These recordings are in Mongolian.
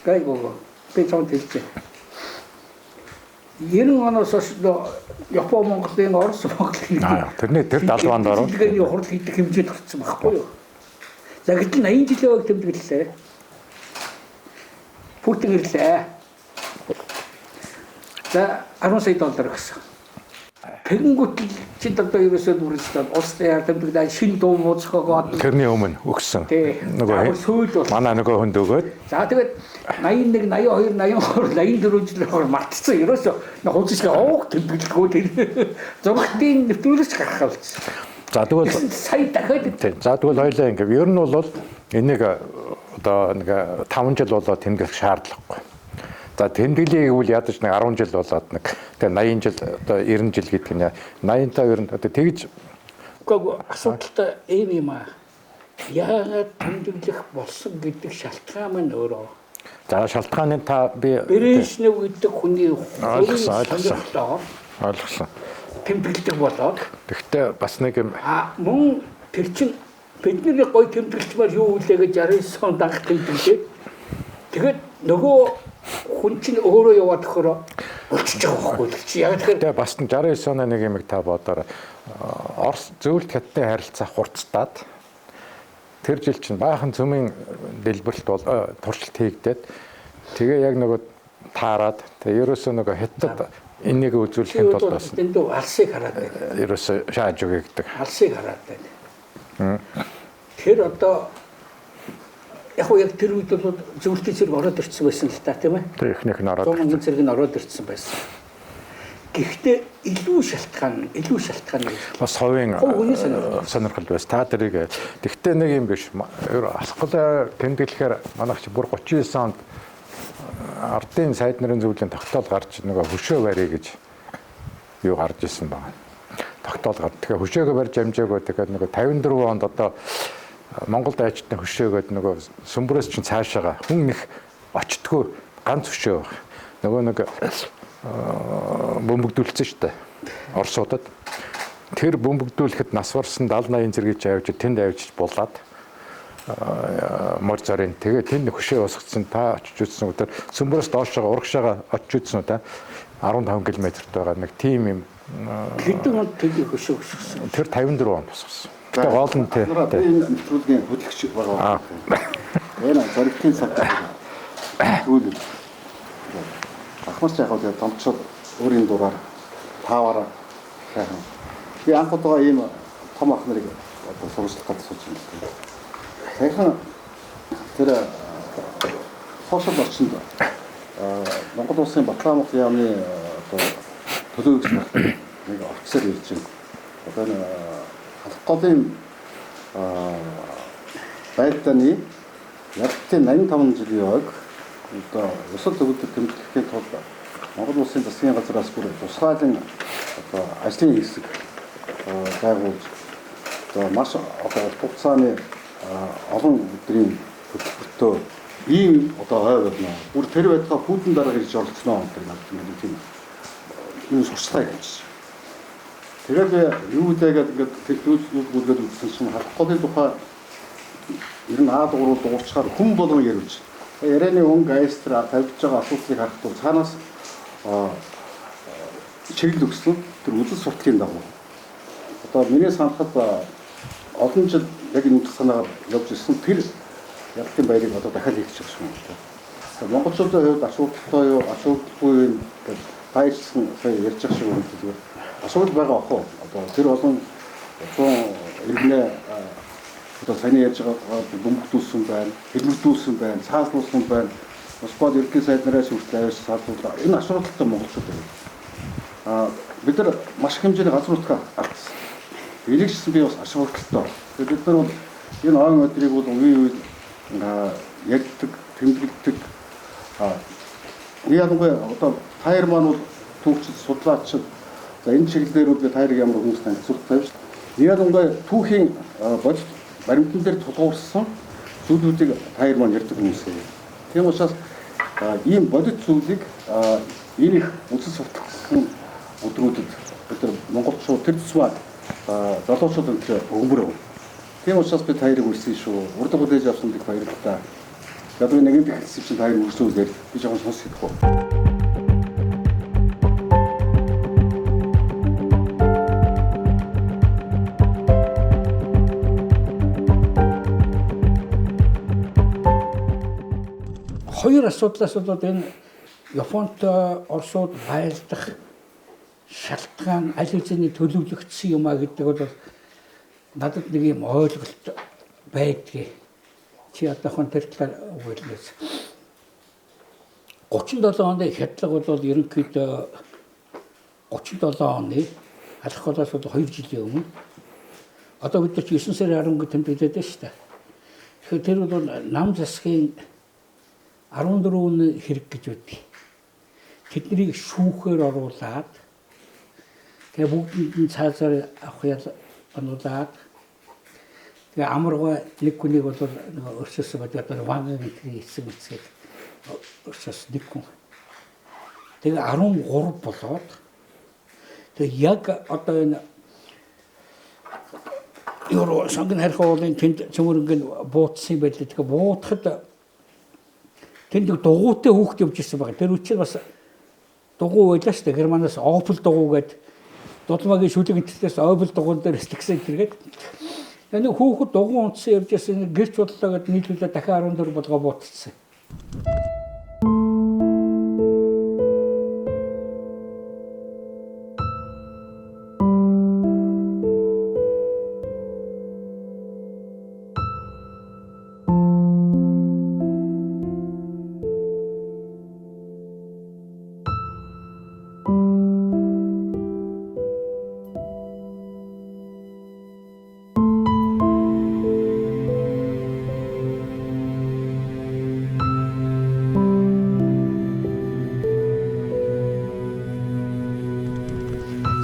Гайгүй. Би чамд хэлж байна. 90 оноос хойш Япон Монголын, Орос Монголын тэрний тэр 70 онд оров. Тэдгээр хурал хийдэг хэмжээнд хүрсэн байхгүй юу? За, гэтэл 80 жилийн ойг тэмдэглэлээ. Путин ирлээ. За, 10 сая доллар гэсэн. Тэгэнгүүт чи одоо ерөөсөө бүрэлдэхүүн улс даяар тэмдэглээ, шинэ дуу муу зохиогоод Тэрний өмнө өгсөн. Нөгөө сүйд бол манай нөгөө хүнд өгөөд. За, тэгээд 81, 82, 83, 84 жил болохоор мартцсан. Ерөөсөө хуудасгаа ууг тэмдэглэхгүй, тэр зурагтын нэвтрүүлэгч гарах болсон. За, тэгвэл сая дахиад За, тэгвэл хоёлаа ингэ ер нь бол энийг одоо нэг 5 жил болоод тэмдэглэх шаардлагагүй. За, тэмдэглэе гэвэл ядаж нэг 10 жил болоод, нэг тэгээ 80 жил, одоо 90 жил гэдэг нь 85 90 одоо тэгж Үгүй, асуудалтай ийм юм аа. Яагаад тэмдэглэх болсон гэдэг шалтгаан маань өөрөө. За, шалтгааны та би Брежнев гэдэг хүний ойлгосон, ойлгосон. Ойлгосон. Тэмдэглэдэг болоод. Гэхдээ бас нэг юм А мөн тэр чин бидний гой тэмдэглэмээр юу үлээ гэж 69 онд анх тэмдэглээд, тэгээд нөгөө хүн чинь өөрөө яваад төхөрөө болчихж байгаа байхгүй л чи яг тэгэхээр Тэгээ бас 69 оны нэг юм та бодоор, Орос зөөлт хятадын харилцаа хурцтаад тэр жил чинь баахан цөмийн дэлбэрэлт бол туршилт хийгдээд, тэгээ яг нөгөө таарад, тэгээ ерөөсөө нөгөө хятад энийг үзүүлэхийн тулд бас дэндүү алсыг хараад байна. Ерөөсөө шааж өгье гэдэг. Алсыг хараад байна. Тэр одоо яг уу яг тэр үед бол зөвлөлтийн зэрэг ороод ирсэн байсан л та, тийм ээ. Тэр эхнийх нь ороод 100 мянган зэрэг нь ороод ирсэн байсан. Гэхдээ илүү шалтгаан гэж. Бас хувийн хүний сонирхол. Сонирхол байсан. Та тэрийг тэгтээ нэг юм биш. Алхгалаа тэмдэглэхээр манайх чи бүр 39 онд ардын сайд нарын зөвлөлийн тогтоол гарч нөгөө хөшөө барья гэж юу гарч исэн байна. Тогтоол гар. Тэгэхээр хөшөөгөө барьж амжаагүй. Тэгээд нөгөө 54 онд одоо Монгол дайчдын хөшөөгөөд нөгөө сүмбрээс чинь цаашаага хүн их очтгүй ганц хөшөө баг. Нөгөө нэг бөмбөгдүүлсэн шүү дээ. Оросуудад. Тэр бөмбөгдүүлэхэд нас барсан 70 80 зэргийг авч тэнд авчиж булаад морь зорын, тэгээ тэнд хөшөө босгоцсон. Та очиж үзсэн үү, тэр сүмбрээс доошоо урагшаага очиж үзсэн үү, та 15 км-т байгаа нэг тим юм. Хэдэн онд тэнийг хөшөө босгосон? Тэр 54 онд босгосон. Гэтэ гол нь тий. Би энэ нэвтрүүлгийн хөтлөгч байгаа. Энэ зоригтын цаг нэвтрүүлэг. Ахмарч яг хөө томчод өөрийн дураар тааваараа сайхан. Би анх удаага ийм том ах нарыг одоо сурвалжлах гэж сууж байна л да. Саяхан тэр сошиал орчинд Монгол Улсын Батлан яамны одоо төлөөлөгч нэг офицер ирж байна. Одоо энэ Халах голын байлдааны ялалтын 85 жилийн ойг одоо ёсол төгөлдөр тэмдэглэхийн тулд Монгол Улсын засгийн газраас бүр тусгаалan одоо ажлын хэсэг байгуулж, одоо маш одоо урт хугацааны олон өдрийн хөтөлбөртөө ийм одоо ой болно. Бүр тэр байтугай хүйтэн дарга ирж оролцсноо гэдэг надад нэг тийм юм сурчлага явуулчихсан. Тэгээд би юу үлээгээд ингээд тэр гүлгээд үзсэн чинь Халах голын тухай ер нь А дугуурууд дуурчаар хүн болгон яриулж. Ярианы өнгө айстра тавьж байгаа асуудлыг харахад бол цаанаас чиглэл өгсөн тэр үзэл сурталын дагуу. Одоо миний санахад олон жил яг энэ үзэл санаагаар явж ирсэн тэр ялалтын баярыг одоо дахиад хийх гэж байгаа юм байна. Монголчуудын хувьд ач холбогдолтой юу, ач холбогдолгүй юм гэж таажсан сая ярьж байгаа шиг байна, зүгээр асуудал байгаа ах уу. Одоо тэр олон 100 иргэнэ одоо саяны ярьж байгаа бөмбөгдүүлсэн байна, хэлбэрдүүлсэн байна, цааслуулсан байна. Москвад ерөнхий сайд нараас хүртэл аваач цааслуулаа. Энэ асуудалтай монголчууд байна. А бид нар маш их хэмжээний газар нутгаа алдсан. Энийг ч гэсэн би бас ач холбогдолтой. Тэгээд бид нар бол энэ ойн өдрийг бол үе үед ярьдаг, тэмдэглэдэг. А ялангуяа одоо та нар маань бол түүхчид, судлаачид. За, энэ чиглэлээр бол би та нарыг ямар хүмүүс танилцуулах шүү дээ. Ялангуяа түүхийн бодит баримтан дээр тулгуурсан зүйлүүдийг та нар маань ярьдаг хүмүүс. Тийм учраас ийм бодит зүйлийг энэ их үзэл сурталчилсан өдрүүдэд бид нар монголчууд тэр тусмаа залуучууд энэ өгмөр. Тийм учраас би та нарыг үрсэн шүү. Урд хүлээж авсан их баярлалаа. Одоо нэг юм хэлсэн чинь та хоёр үргэлжлүүлээд би жоохон сонсох хэрэгтэй. Хоёр асуудлаас болоод энэ Японтой Оросууд байлдах шалтгаан аль хэзээний төлөвлөгдсөн юм а гэдэг бол надад нэг юм ойлголт байдгийг. Чи одоохон тэр талаар үгэлнээс. 37 оны хядлага бол ерөнхийдөө 37 оны алхахлаас бол 2 жилийн өмнө. Одоо бид нар чи 9 сарын 11 тэмдэглээд байна шүү дээ. Тэгэхээр тэр бол нам засгийн 14-ний хэрэг гэж байдаг. Тэднийг шүүхээр оруулаад тэгээ бүгдэнд нь цаазаар авах ял онуулаад тэгээ амаргай нэг хүнийг бол нөгөө өрсөсөн байдаг. Одоо вангийн тэрийг эцэг эцэг өрсөс нэг хүн. Тэгээ 13 болоод тэгээ яг одоо энэ Евро сонгон харих уулын тэнд цөмөрөнгө буутсан байлээ. Тэгээ буутахад тэнд дугуйтай хүүхд явж ирсэн байгаа. Тэр үчиг бас дугуй байлаа шүү дээ. Германаас Opel дугуй гээд дулмаагийн шүлэг энтэлээс Opel дугуйн дээр эслэгсэн тэргээд нэг хүүхэд дугуй унтсан явж ирсэн гэрч бодлоо гэд нийлүүлээ дахин 14 болгоо буутчихсан.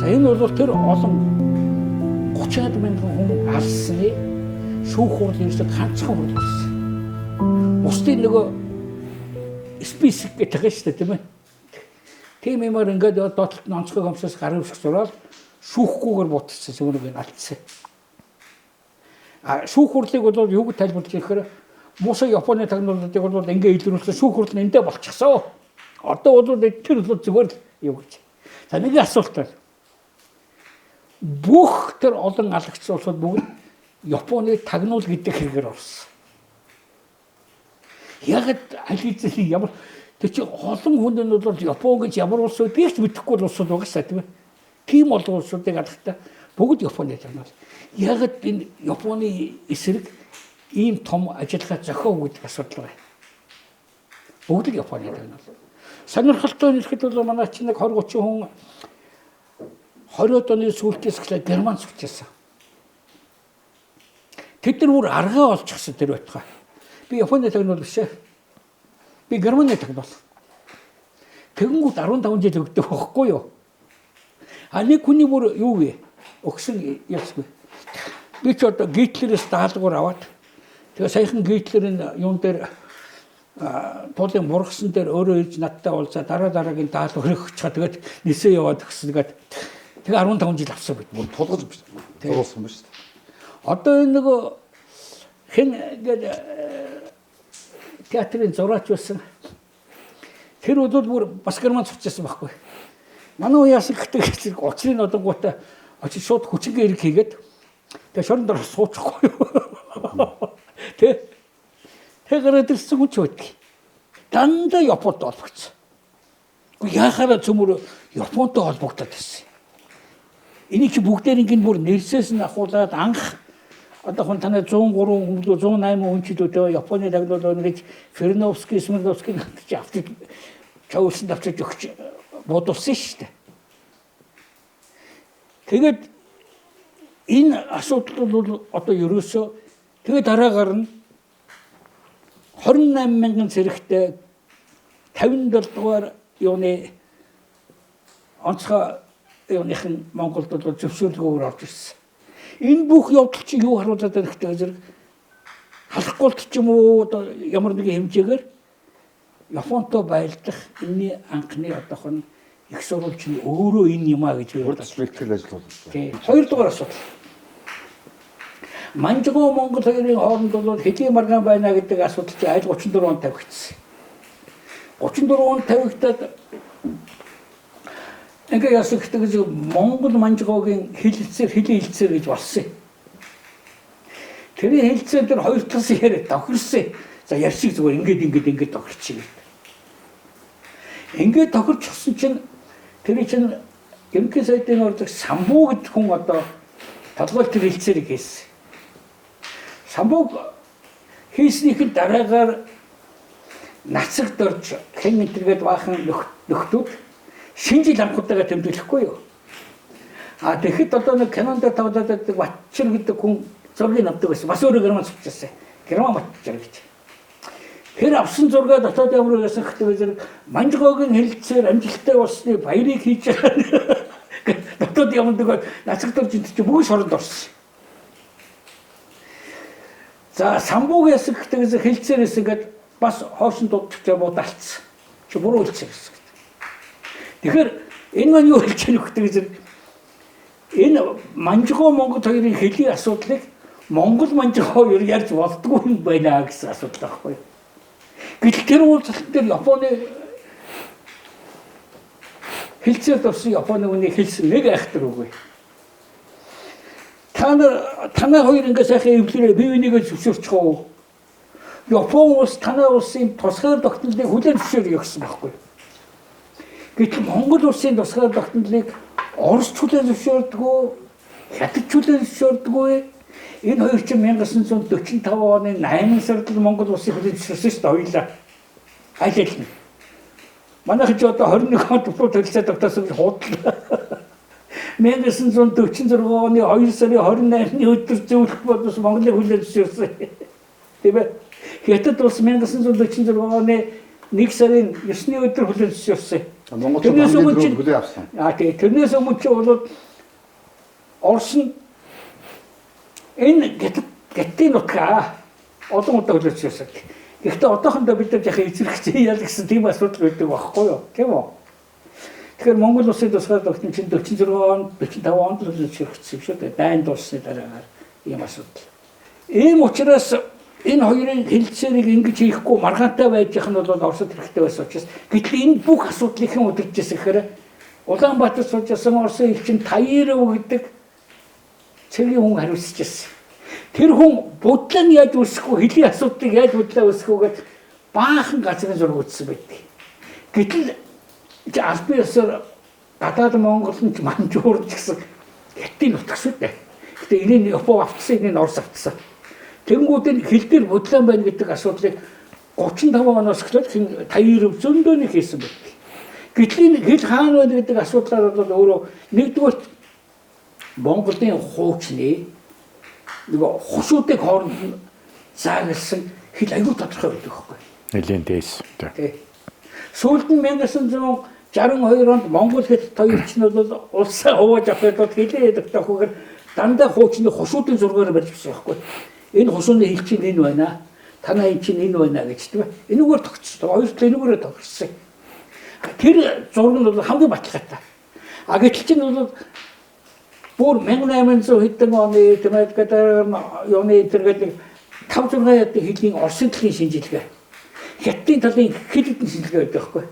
За энэ бол тэр олон 30 мянган хүн алсны шүүх хурал ерөөсөө ганцхан хурал болсон. Бусдын нөгөө список гэдэг байгаа шүү дээ, тийм ээ. Тийм юмар ингээд доотлолт нь онцгой гомсоос гарын үсэг зураад шүүхгүйгээр бутцсан цөмөрөг нь алдсан. А шүүх хурлыг бол юу гэж тайлбарлаж ирэхээр Муса Японы тагнуулуудыг бол ингээ илрүүлсэн шүүх хурал нь эндээ болчихсон. Одоо бол тэр бол зүгээр л юу гэж. За нэг асуулт байна. Бүх тэр олон алагч улсууд бүгд Японы тагнуул гэдэг хэрэгээр орсон. Яг аль хэзээ ямар тэр чинь олон хүн нь бол Япон гэж ямар улс байдгийг ч мэдэхгүй улсууд байгаа шээ, тийм ээ. Тийм олон улсуудыг алгахтаа бүгд Японы тагнуул. Яг энэ Японы эсрэг ийм том ажиллагаа зохиов гэдэг асуудал байна. Бүгд л Японы тагнуул. Сонирхолтой нь хэлэхэд бол манай чинь нэг 20 30 хүн 20-од оны сүүлдээс эхлээд Герман сучсан. Тэд нар бүр аргаа олчихсан тэр байтугай. Би Японы тагнуул биш ээ. Би Германы тагнуул. Тэгэнгүүт 15 жил өгдөг байхгүй юу? А нэг хүний бүр юу вэ? Өгсөн ялсгүй. Би ч одоо Гитлерээс даалгавар аваад тэгээ саяхан Гитлерийн юун дээр туулын мургасан дээр өөрөө ирж надтай уулзаа дараа дараагийн даалгаврыг өгч чад тэгээд нисээ яваад өгсөн тэгээд тэгээ 15 жил авсан бид. Бүр тулгаж тулгуулсан ба шүү дээ. Одоо энэ нөгөө хэн гээд театрын зураач байсан. Тэр бол бүр бас Герман цуцсан байхгүй. Манай үе яасан гэдэг зэрэг учрын одонгуудаа очиж шууд хүчингээ эрг хийгээд тэгээ шорон дор суучихгүй юу. Тэ. Тэг гараад ирсэн хүн ч байдаг. Дандаа Японтой холбогдсон. Гэхдээ яхаараа цөмөр Японтой холбогдоод байсан. Энийг чи бүгдээрийнх нь бүр нэрсээс нь ахуулаад анх одоо хүн танай 103 хүн 108 хүн ч үлээ Японы тагнуул байна гэж Ферновский, Смирновский чи авчиж чаулсан авчиж өгч бодулсан шүү дээ. Тэгээд энэ асуудал бол одоо ерөөсөө тэгээд дараагаар нь 28 мянган зэрэгтэй 57 дугаар юуны онцгой юуныхан Монголд бол зөвшөөрлгөөр орж ирсэн. Энэ бүх явдал чи юу харуулдаг вэ гэхээр зэрэг халахгүйт ч юм уу одоо ямар нэгэн хэмжээгээр Японтой байлдах энэний анхны одоох нь их сурвалж нь өөрөө энэ юм а гэж урд бэлтгэл ажил болсон. Тийм. Хоёр дугаар асуудал. Манжгоо Монгол хоёрын хооронд бол хэлийн маргаан байна гэдэг асуудал чинь аль 34 онд тавигдсан. 34 онд тавигдаад ингээ яасан гэдэг нь Монгол Манжгоогийн хэлэлцээр хэлийн хэлцээр гэж болсон юм. Тэрийн хэлцээр дээр хоёр талаас яриад тохирсон. За ярьчих зүгээр ингээд ингээд ингээд тохирчих гэдэг. Ингээд тохирчихсан чинь тэр чинь ерөнхий сайдын ордог Самбуу гэдэг хүн одоо толгойл тэр хэлцээрийг хийсэн. Самбууг хийснийх нь дараагаар нацагт орж хэн энтергээд баахан нөхдүүд шинэ жил анхудаага тэмдэглэхгүй юу. А тэгэхэд одоо нэг кинонд тоглоод байдаг Батчир гэдэг хүн зургийг авдаг байсан. Бас өөрөө герман сурчаасан. Герман Батчир гэж. Тэр авсан зургаа дотоод ямар байсан гэхэл зэрэг Манжгоогийн хэлцээр амжилттай болсны баярыг хийж байгаа. Дотоод ямдаг нацагт орж ид чи бүгд соронд орсон. За Самбууг яасан гэхэл хэлцээрээс ингээд бас хоосон дуудчихлаа муудалцсан. Чи буруу хэлцээ гэсэн. Тэгэхээр энэ маань юу хэлж байгаа вэ гэхэл энэ Манжгоо Монгол хоёрын хэлийн асуудлыг Монгол Манжгоо хоёр ярьж болдгоо юм байна гэсэн асуудал байхгүй. Гэтэл тэр уулзалтан дээр Японы хэлцээр дурсан Японы хүний хэлсэн нэг айхтар үгүй. Та нар танай хоёр ингээ сайхан эвлэрээ бие бинийгээ зөвшөөрчих уу? Япон улс танай улсын тусгаар тогтнолыг хүлээн зөвшөөрье гэсэн байхгүй. Гэтэл Монгол улсын тусгаар тогтнолыг Орос хүлээн зөвшөөрдгөө, Хятад хүлээн зөвшөөрдгөө. Энэ хоёр чинь 1945 оны 8 сард л Монгол улсын хүлээн зөвшөөрсөн шүү дээ хоёулаа. Аль аль нь. Манайх ч одоо 21 онд төвлөрөө төлөлцөө тогтоосон гэж хуудлаа. 1946 оны 2 сарын 28-ны өдөр зөвлөх бодос Монголыг хүлээн зөвшөөрсөн. Тийм ээ. Хятад улс 1946 оны 1 сарын 9-ны өдөр хүлээн зөвшөөрсөн. Монголчууд хамгийн түрүүнд хүлээн авсан. А тий, тэрнээс өмнө чи бол Орос нь энэ Хятадын нутгаа олон удаа хүлээн зөвшөөрсөн. Гэхдээ одоохондоо бид нар яхаа эзэрхсэн ял гэсэн тийм асуудал байдаг байхгүй юу? Тийм үү? Тэгэхээр Монгол улсын тусгаар тогтнол чинь 46 онд 45 онд л зөвшөөрөгдсөн юм шүү дээ. Дайн дууссаны дараагаар ийм асуудал. Ийм учраас энэ хоёрын хэлцээрийг ингэж хийхгүй маргаантай байж явах нь бол Оросд хэрэгтэй байсан учраас гэтэл энэ бүх асуудлыг хэн удирдах байсан гэхээр Улаанбаатар сууж байсан Оросын элчин Таиров гэдэг цэргийн хүн хариуцж байсан. Тэр хүн будлан яаж үүсэх вэ? Хөлийн асуудлыг яаж будлаа үүсэх вэ гэж баахан газрын зураг үзсэн байдаг. Гэтэл албан ёсоор гадаад Монгол нь ч Манжуур ч гэсэн Хятадын нутаг шүү дээ. Гэтэ энийг Япон автсан, энийг Орос автсан. Тэнгүүд энэ хил дээр будлаан байна гэдэг асуудлыг 35 оноос эхлээд Таиров зөндөө нэг хийсэн байдаг. Гэтэл энэ хил хаана байна гэдэг асуудлаар бол өөрөө нэгдүгээр Монголын хуучны нөгөө хушуудыг хооронд нь заагласан хил аюу тодорхой байдаг байхгүй. Нэлийн дээс. Тий. Сүүлд нь 1962 онд Монгол хятад хоёр ч нь бол улсаа хувааж авахын тулд хилээ тогтоохгүйгээр дандаа хуучны хушуудын зургаар барьж авсан байхгүй. Энэ хушууны хил чинь энэ байна. Танай энэ чинь энэ байна гэж тийм ээ. Энүүгээр тогтсон. Хоёр тал энүүгээрээ тогтсон. Тэр зураг нь бол хамгийн баталгаатай. А гэтэл чинь бол бүр 1800 хэдэн оны тийм ээ гэдэг юуны энэ гэдэг 5 6 ядын хөлийн Оросын талын шинжилгээ. Хятадын талын хэд хэдэн шинжилгээ байдаг байхгүй.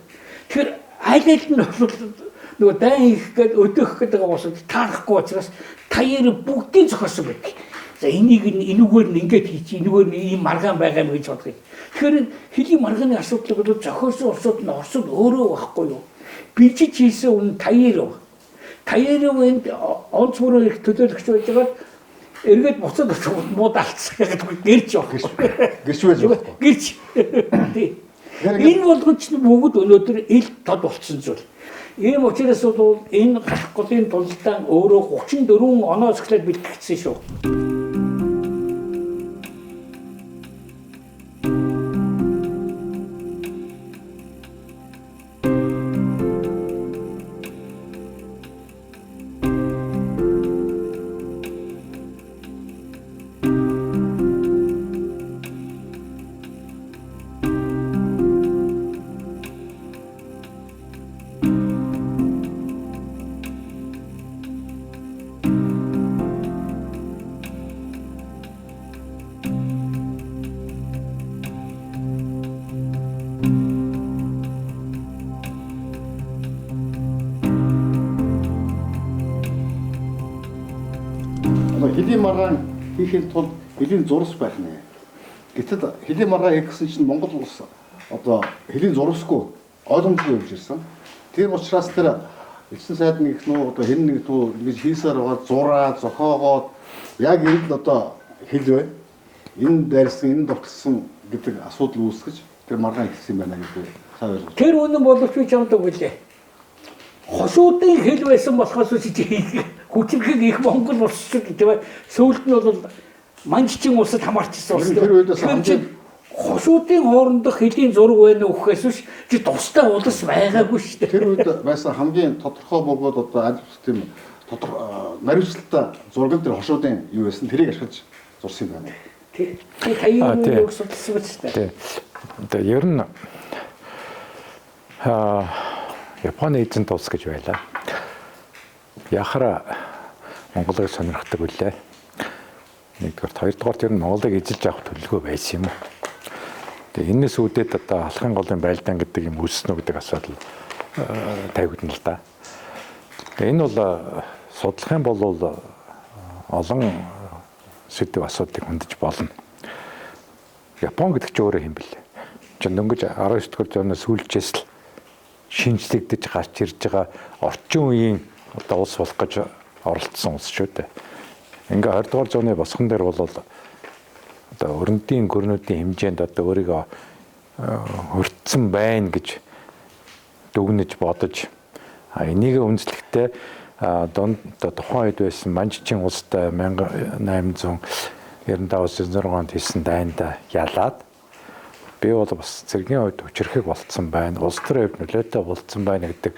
Тэгэхээр аль аль нь бол нөгөө дайн хийх гээд өдөөх гэдэг уусад таарахгүй учраас таяр бүгдийг зохиосон байдаг. За энийг энүүгээр нь ингэж хийчих, энүүгээр нь ийм маргаан байгаа юм гэж бодгоо. Тэгэхээр хөлийн маргааны асуудлыг бол зохиосон улсууд нь Оросд өөрөө байхгүй юу? Бижиж хийсэн үн Таиров. Таиров энд онц бүрөө их төлөөлөгч байж байгаад эргээд буцаад муудалцсан гэдэг гэрч явах. Гэрч байж байхгүй. Гэрч. Тий. Энэ болгон ч бүгд өнөөдөр ил тод болцсон зүйл. Ийм учраас бол энэ галах голын тулалдаан өөрөө 34 оноос эхлээд бэлтгэгдсэн шүү. Хөлийн маргаан хийхин тулд хөлийн зурс байх нэ. Гэтэл хөлийн маргаан хийх гэсэн чинь Монгол улс одоо хөлийн зурсгүй ойлгомжгүй явж ирсэн. Тийм учраас тэр элчин сайд нэг нүү одоо хэн нэг нүү ингэж хийсээр байгаа зураа зохиогоод яг энэ л одоо хэл байна. Энэ дайрсан, энэ довтлсон гэдэг асуудал үүсгэж тэр маргаан эхэлсэн юм байна гэдэг сайн ойлгож. Тэр үнэн боловч би чамд өгүүлээ. Хошуудын хэл байсан болохоос хүчирхэг их Монгол улс шиг тийм ээ. Сүүлд нь бол Манжчин улсад хамаарчихсан улс. Тэр үед хамгийн хошуудын хоорондох хөлийн зураг байна уу гэхээс биш чи тустай улс байгаагүй шүү дээ. Тэр үед байсан хамгийн тодорхой бөгөөд одоо аль тийм тодорхой наривчлалтай зураг тэр хошуудын юу байсан тэрийг ашиглаж зурсан юм байна. Тий. Таян юу судалсан ба шүү дээ. Тий. Тэгээ ер нь Японы эзэнт улс гэж байлаа. Яхара Монголыг сонирхдаг үлээ. Нэгдүгээрт, хоёрдугаарт ер нь Монголыг эзэлж авах төлөвлөгөө байсан юм уу? Тэгээ энэс үүдээд одоо Халахын голын байлдаан гэдэг юм үүснэ үү гэдэг асуудал тавигдана л да. Тэгээ энэ бол судлах юм бол олон сэдэв асуудлыг хөндөж болно. Япон гэдэг чинь өөрөө юм бэлээ. Чи дөнгөж 19 дугаар зууны сүүлчээс л шинжлэгдэж гарч ирж байгаа орчин үеийн одоо улс болох гэж оролцсон улс шүү дээ. Ингээ 20 дугаар зууны босгон дээр бол одоо өрөндийн гөрнүүдийн хэмжээнд одоо өөрийгөө хөртсөн байна гэж дүгнэж бодож энийг үндэслэхдээ дунд тухайн үед байсан Манжчин улстай 1895-96 онд хийсэн дайнд ялаад би бол бас цэргийн хувьд хүчирхэг болцсон байна, улс төрийн хувьд нөлөөтэй болцсон байна гэдэг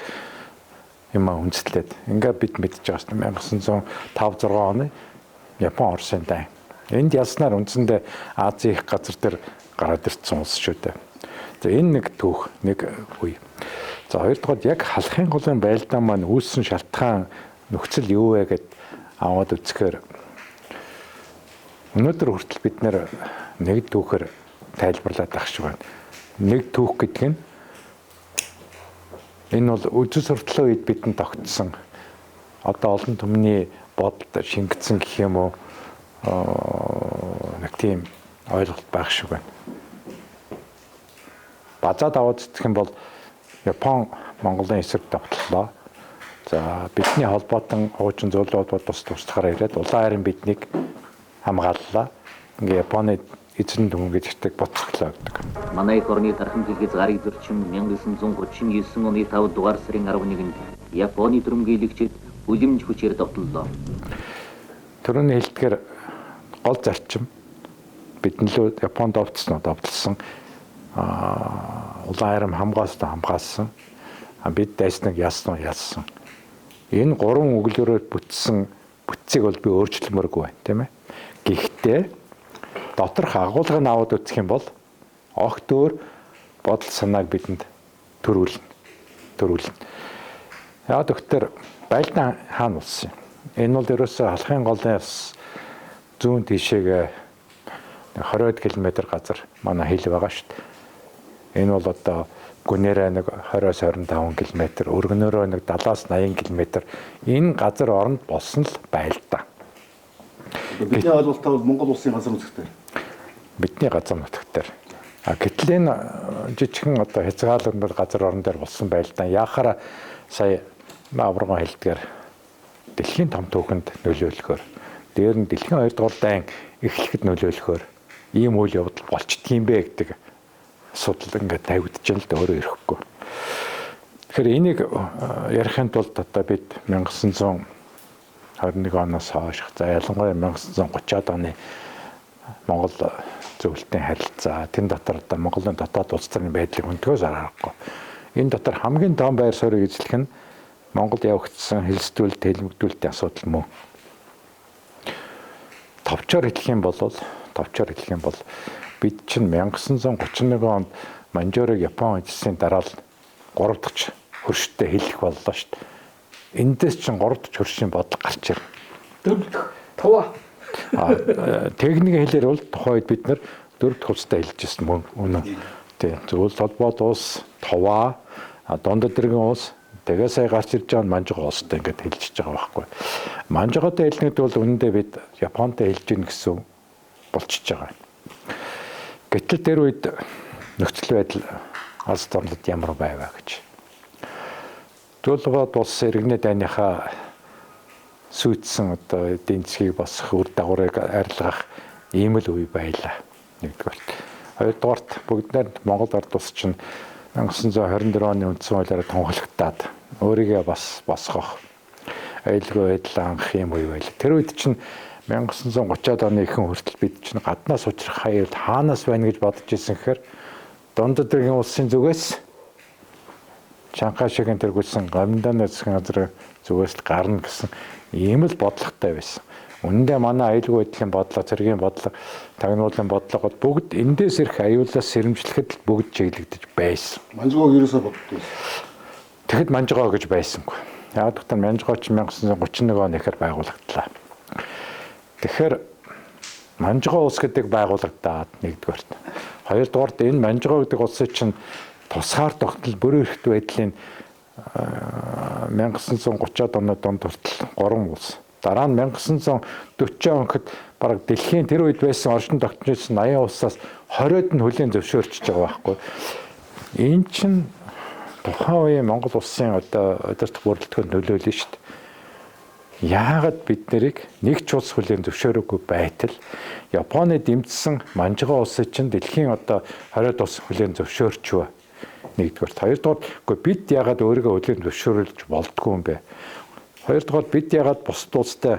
юм үндэслээд ингээ бид мэдж байгаа шүү дээ. 1905 6 оны Япон Оросын дайн. Энд ялснаар үндсэндээ Азийн их газар дээр гараад ирсэн улс шүү дээ. За энэ нэг түүх, нэг үе. За хоёрдугаар яг Халахын голын байлдаан маань үүссэн шалтгаан нөхцөл юу вэ гэд аваад үзэхээр өнөөдөр хүртэл бид нэг түүхээр тайлбарлаад ах шиг байна. Нэг түүх гэдэг нь энэ бол үзэл сурталчилгаа үед бидэнд тогтсон одоо олон түмний бодолд шингэсэн гэх юм уу нэг тийм ойлголт байх шиг байна. Базаад аваад үзэх юм бол Япон Монголын эсрэг довтлоо. За бидний холбоотон хуучин зөвлөл холбоот бас туслахаар ирээд улаан хайрын биднийг хамгааллаа. Ингээ Японы эзэн түмэн гэж буцагдлаа гэдэг. Манай эх орны тархан хэлхийц гарыг зөрчин 1939 оны 5 дугаар сарын 11-нд Японы дүрмгийлэгчид үлэмж хүчээр довтлоо. Төрөний хэлдгээр гол зарчим бидний лөө Японд довтсон уу довтлсон. Улаан хайрам хамгаалсан хамгаалсан. Бид дайснаг ялсан уу ялсан. Энэ гурван өглөөрөөр бүтсэн бүтцийг бол би өөрчлөмөргүй байна, тийм ээ. Гэхдээ доторх агуулгыг аваад үзэх юм бол огт өөр бодол санааг бидэнд төрүүлнэ. Яг тэгэхээр байлдаан хаана болсон юм? Энэ бол ерөөсөө Халахын голын зүүн тишээгээ 20 км газар манай хил байгаа шүү дээ. Энэ бол одоо гүнээрээ нэг 20-25 км, өргөнөөрөө нэг 70-80 км энэ газар оронд болсон л байлдаа. Бидний ойлголтоор бол Монгол улсын газар нутагт дээр. Бидний газар нутагт дээр. А гэтэл энэ жижигхэн одоо хязгаарлагдмал газар орон дээр болсон байлдаа. Яахаараа сая аварган хэлдгээр дэлхийн том түүхэнд нөлөөлөхөөр, дээр нь дэлхийн 2 дугаар дайн эхлэхэд нөлөөлөхөөр ийм үйл явдал болчдгийм бэ гэдэг асуудал ингээд тавигдаж л да өөрөө ирэхгүй. Тэгэхээр энийг ярихын тулд одоо бид 1921 оноос хойш, за ялангуяа 1930-ад оны Монгол зөвлөлтийн харилцаа, тэн дотор одоо Монголын дотоод улс төрийн байдлыг өнтгөөс аргагүй. Энэ дотор хамгийн том байр суурийг эзлэх нь Монгол явагдсан хэлсдүүлэлт, хэлмэгдүүлэлтийн асуудал мөн. Товчоор хэлэх юм бол бид чинь 1931 онд Маньчжурыг Япон эзэлсийн дараа л 3 дахь хөрштэй хэлэх боллоо шүү дээ. Эндээс чинь 3 дахь хөршийн бодол гарч ирнэ. 4 дахь тува. Техник хэлээр бол тухайн үед бид нар 4 дахь улстай хэлж ирсэн мөн үнэн. Тийм. Зөвлөлт холбоот улс, туваа, дунд дэргэн улс, Тэгээ сая гарч ирж байгаа нь Манжгаа улстай ингээд хэлжиж байгаа байхгүй. Манжгаатай хэлнэ гэдэг бол үнэндээ бид Японтай хэлж гин гэсэн болчихж байгаа. Гэтэл тэр үед нөхцөл байдал Аз дундад ямар байваа гэж. Төлөвөд улс иргэнэ дайныхаа сүйдсэн одоо эдийн засгийг босгох үр дагаврыг арилгах ийм л үе байлаа. Нэгдүгээрт. Хоёрдугаарт бүгд найрамд Монгол ард улс чинь 1924 оны үндсэн хуулиар тунхаглагдаад өөрийгөө бас босгох аюулгүй байдал анх юм үе байлаа. Тэр үед чинь 1930-ад оны ихэнх хүртэл бид чинь гаднаас учрах аюул хаанаас байна гэж бодож ирсэн гэхээр дундад иргэн улсын зүгээс Чанкашигийн тэргүүлсэн Гомдоны засгийн газар зүгээс л гарна гэсэн ийм л бодлоготой байсан. Үнэндээ манай аюулгүй байдлын бодлого, цэргийн бодлого, тагнуулын бодлого бол бүгд эндээс ирэх аюулаас сэрэмжлэхэд л бүгд чиглэгдэж байсан. Манжгоог ерөөсөө боддгоо. Тэгэхэд Манжгоо гэж байсангүй. Яг гэвэл Манжгоо ч 1931 он ихээр байгуулагдлаа. Тэгэхээр Манжгоо улс гэдэг байгуулагдаад нэгдүгээрт. Хоёрдугаарт энэ Манжгоо гэдэг улсын чинь тусгаар тогтнол бүрэн эрхт байдлын 1930-ад оны дунд хүртэл 3 улс. Дараа нь 1940 онд бараг дэлхийн тэр үед байсан оршин тогтнож байсан 80 улсаас 20-од нь хүлээн зөвшөөрчөж байгаа байхгүй. Энэ чинь тухайн үеийн Монгол улсын одоо удирдах бүрэлдэхүүнд нөлөөлнө шүү дээ. Яагаад бид нарыг нэг ч улс хүлээн зөвшөөрөөгүй байтал Японы дэмжсэн Манжгаа улсын чинь дэлхийн одоо 20-од улс хүлээн зөвшөөрчвөө. Нэгдүгээр. Хоёрдугаар үгүй бид яагаад өөрийгөө хүлээн зөвшөөрүүлж болдгоо юм бэ? Хоёрдугаар бид яагаад бусад улстай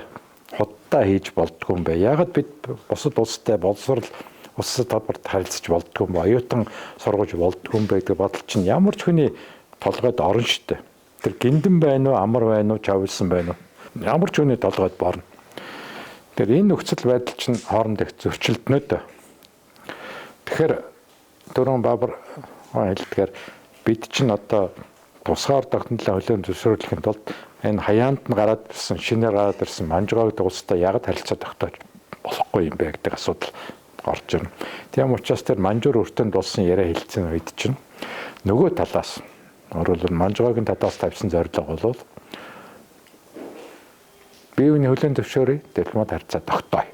худалдаа хийж болдгоо юм бэ? Яагаад бид бусад улстай боловсрол улсад талбарт харилцаж болдгоо юм бэ? Оюутан сургаж болдгоо юм бэ гэдэг бодол чинь ямар ч хүний толгойд орно шүү дээ. Тэр гиндэн байна уу, амар байна уу, чавлсан байна уу? Ямар ч хүний толгойд борно. Тэгэхээр энэ нөхцөл байдал чинь хооронд их зөрчилдөнө дөө. Тэгэхээр дөрөв Баабар хэлдгээр бид чинь одоо тусгаар тогтнолын хүлээн зөвшөөрлөхийн тулд энэ хаяанд нь гараад ирсэн, шинээр гараад ирсэн Манжгаа гэдэг улстай яагаад харилцаа тогтоож болохгүй юм бэ гэдэг асуудал орж ирнэ. Тийм учраас тэр Манжуур өртөнд болсон яриа хэлцэн үед чинь нөгөө талаас өөрөөр Манжгаагийн талаас тавьсан зорилго бол бие биений хүлээн зөвшөөрье, дипломат харилцаа тогтооё.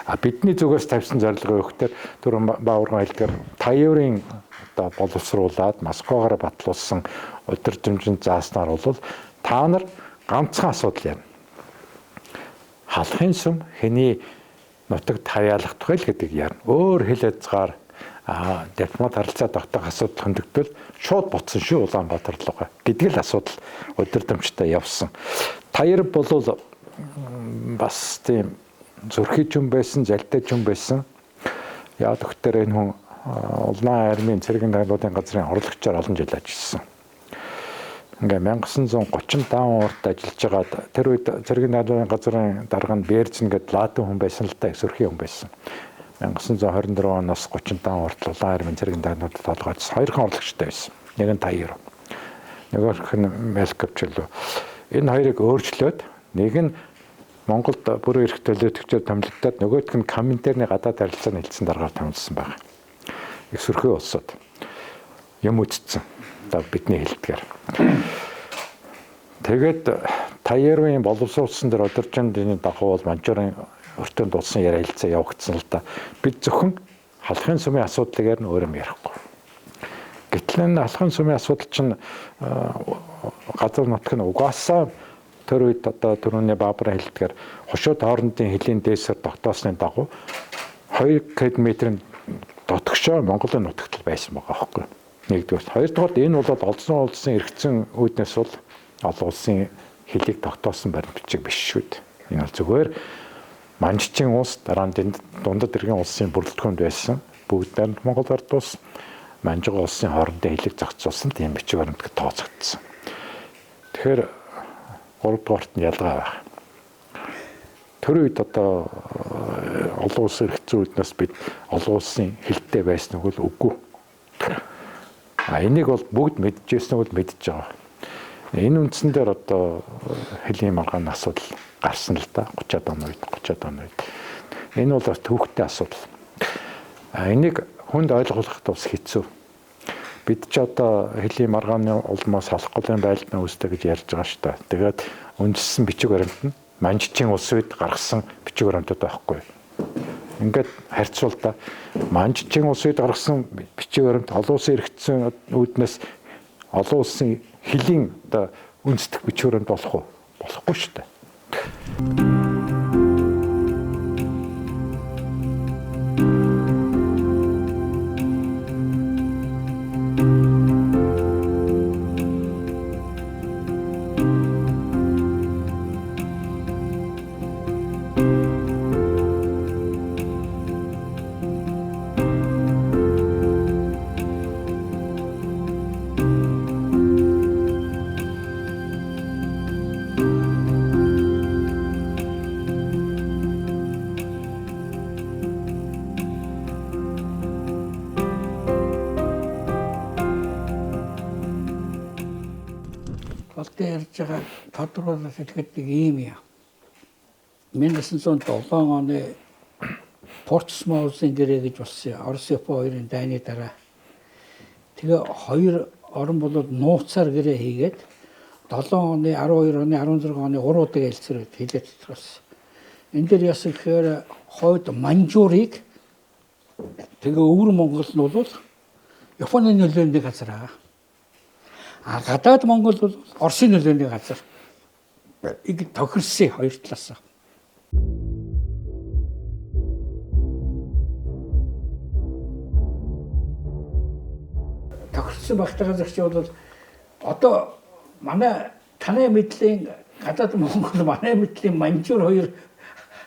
А бидний зүгээс тавьсан зорилго юу гэхээр түрүүн Бааварган хэлдгээр Таюрын одоо боловсруулад Москвагаар батлуулсан удирдамжинд зааснаар бол та нар ганцхан асуудал ярина. Халахын сүм хэний нутагт хаяалгах вэ гэдэг ярина. Өөр хил хязгаар дипломат харилцаа тогтоох асуудал хөндөгдвөл шууд ботсон шүү Улаанбаатар руугаа гэдэг л асуудал удирдамжтай явсан. Таяр бол бас тийм зүрхий ч юм байсан, залтай ч юм байсан. Яг тэгэхээр энэ хүн Улаан армийн цэргийн тагнуулын газрын орлогчоор олон жил ажилласан. Ингээ 1935 онд ажиллаж байгаад тэр үед цэргийн тагнуулын газрын дарга нь Берзин гэдэг латин хүн байсан л да, сөрхий хүн байсан. 1924 оноос 35 хүртэл Улаан армийн цэргийн тагнуулд толгойдсон. Хоёрхан орлогчтой байсан. Нэг нь Таяр. Нөгөөх нь Мелковч лөө. Энэ хоёрыг өөрчлөөд нэг нь Монголд бүрэн эрх төлөөлөгчөөр томилогдоод нөгөөх нь Коминтерны гадаад харилцааны хэлтсэн даргаар томилсон байна. Их сөрхий улсууд юм үтцсэн. Одоо бидний хэлдгээр. Тэгээд Таяруын боловсруулсан дээр удирдамжийн дагуу бол Манжуурын өртөөнд улсын яриа хэлцээ явагдсан л да. Бид зөвхөн халахын сүмийн асуудлыг ярина, өөр юм ярихгүй. Гэтэл энэ халахын сүмийн асуудал чинь газар нутг нь угаасаа тэр үед одоо түрүүний Баабарын хэлдгээр хошууд хоорондын хөлийн дээсээр тогтоосны дагуу 2 км-ийн дотгошоо Монголын нутагт байсан байгаа байхгүй. Нэгдүгээр. Хоёрдугаар энэ бол олон улсын эргэцэн үүднээс бол олон улсын хөлийг тогтоосон баримт бичиг биш шүү дээ. Энэ бол зүгээр Манжчин улс дараа нь дундад иргэн улсын бүрэлдэхүүнд байсан бүгд найрамд Монгол ард улс Манжиг улсын хоорондын хөлийг зохицуулсан тийм бичиг баримт тооцогдсон. Тэгэхээр 3 дугаарт нь ялгаа байх. Тэр үед одоо олон улсын эрхцэн үүднээс бид олон улсын хилтэй байсан үг л үгүй. А энийг бол бүгд мэдчихсэн бол мэдж байгаа. Энэ үндсэн дээр одоо хөлийн маргааны асуудал гарсан л да 30-аад оны үед 30-аад оны үед. Энэ бол бас төвхтэй асуудал. А энийг хүнд ойлгуулахад бас хэцүү. Бид ч одоо хөлийн маргааны улмаас алхахгүйн байлдана үүсдэг гэж ярьж байгаа шүү дээ. Тэгээд үндэссэн бичиг баримт нь Манжичийн улс үед гаргасан бичиг баримтууд байхгүй. Ингээд харьцуулдаа Манжичийн улс үед гаргасан бичиг баримт олон улсын эрхтсэн үүднээс олон улсын хөлийн одоо үндэстэх бичиг баримт болох уу? Болохгүй шүү дээ. Ярьж байгаа тодруулаад хэлэхэд нэг ийм юм. 1907 оны Портсмаусын гэрээ гэж болсон. Орос Япон хоёрын дайны дараа. Тэгээ хоёр орон болоод нууцаар гэрээ хийгээд 7 оны, 12 оны, 16 оны 3 удаа хэлцээр хэлээд тодорхойлсон. Энэ дээр яасан гэхээр хойд Манжуурыг тэгээ өвөр Монгол нь бол Японы нөлөөний газар аа. А гадаад Монгол бол Оросын нөлөөний газар. Иг тохирсон хоёр талаас. Тохирсон багтаа газар чи бол одоо манай таны мэдлийн гадаад Монгол, манай мэдлийн Манжуур хоёр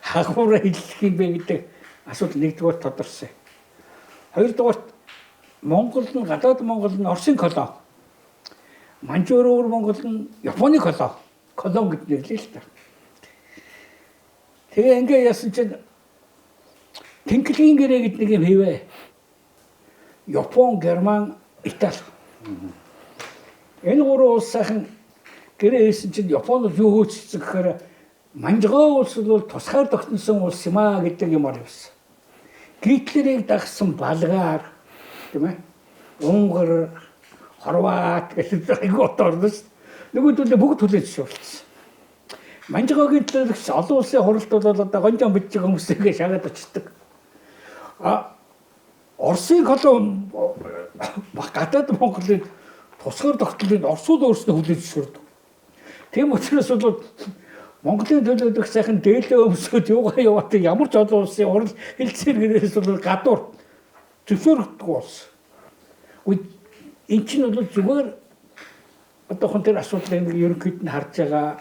хагуураа хэлэх юм бэ гэдэг асуудал нэгдүгээр тодорсон. Хоёрдугаарт Монгол нь гадаад Монгол нь Оросын колони. Манжуур өвөр Монгол нь Японы колони. Колон гэж нэрлэе л та. Тэгээ ингээ яасан чинь Тэнхлэгийн гэрээ гэдэг нэг юм хийвэ. Япон, Герман, Итали. Энэ гурван улс сайхан гэрээ хийсэн чинь Японд юу хөөцсөн гэхээр Манжгаа улс бол тусгаар тогтносон улс юм аа гэдэг юм явсан. Гитлерийг дагсан Болгар, тийм ээ? Унгар, Хорват гэсэн айгүй от орно шүү. Нөгөөдөлөө бүгд хүлээж зөвшөөрсөн. Манжгаагийн төлөөлөгч олон улсын хуралд бол одоо гонжон бичиг хүмүүсээ шагаад очдог. А Оросын колон гадаад Монголын тусгаар тогтнолыг Оросууд өөрсдөө хүлээж зөвшөөрдөг. Тийм учраас бол Монголын төлөөлөгч сайхан дээлээ өмсөд юугаа яваад ямар ч олон улсын хурал хэлцээр гэрээс бол гадуур зөвшөөрөгдөг болсон. Энэ чинь бол зүгээр одоохон тэр асуудлыг нэг ерөнхийд нь харж байгаа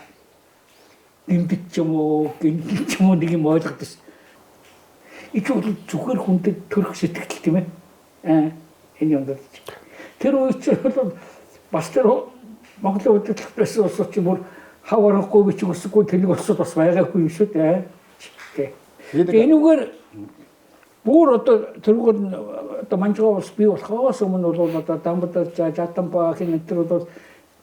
гэмбит ч юм уу, гэмтэл ч юм уу нэг юм ойлгодог шин. Энэ чинь бол зүгээр хүндэд төрөх сэтгэл тийм ээ. Энэ юм даа. Тэр үед чинь бол бас тэр Монголын удирдлагт байсан улсууд чинь бүр хав орохгүй бичиг өсөхгүй тэнэг улсууд бас байгаагүй юм шүү дээ. Тэгээ энүүгээр бүр одоо тэрүүгээр одоо Манжгаа улс бий болохоос өмнө бол одоо Дамбадар, Жатамба гэх энэ төр бол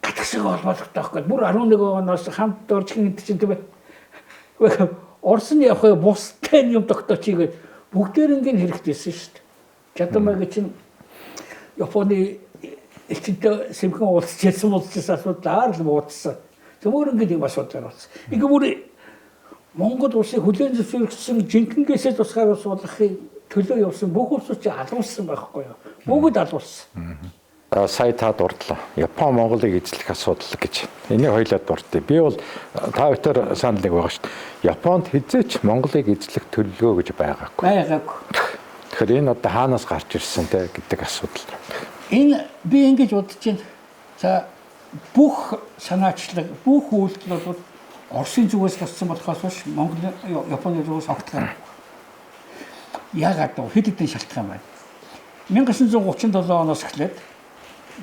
гатгшиг холбоологдох байхгүй. Бүр 11 оноос хамт орж гин энэ чинь тийм ээ. Орос нь явах бустай юм тогтооч игээд бүгдээрингийн хэрэгтэй байсан шүү дээ. Жатамба гэж чинь Японы элчинтэй сэмхэн уулзчихсан асуудал аар л буудсан. Төмөр ингээд юм асуудал болсон. Ингээ бүр Монгол улсыг хүлээн зөвшөөрсөн жинхэнгээсээ тусгаар улс болгохын төлөө явсан бүх улсууд чи алуулсан байхгүй юу? Бүгд алуулсан. Сая та дурдлаа. Япон Монголыг эзлэх асуудал гэж. Энийг хоёлаа дурдъя. Би бол та хоёроор санал нэг байгаа шүү дээ. Японд хэзээ ч Монголыг эзлэх төлөвлөгөө гэж байгаагүй. Байгаагүй. Тэгэхээр энэ одоо хаанаас гарч ирсэн те гэдэг асуудал. Энэ би ингэж бодож байна. За бүх санаачлаг, бүх үйлдэл бол Оросын зүгээс гарсан болохоос биш Монгол Японы зүгээс огт гараагүй. Яагаад вэ? Хэд хэдэн шалтгаан байна. 1937 оноос эхлээд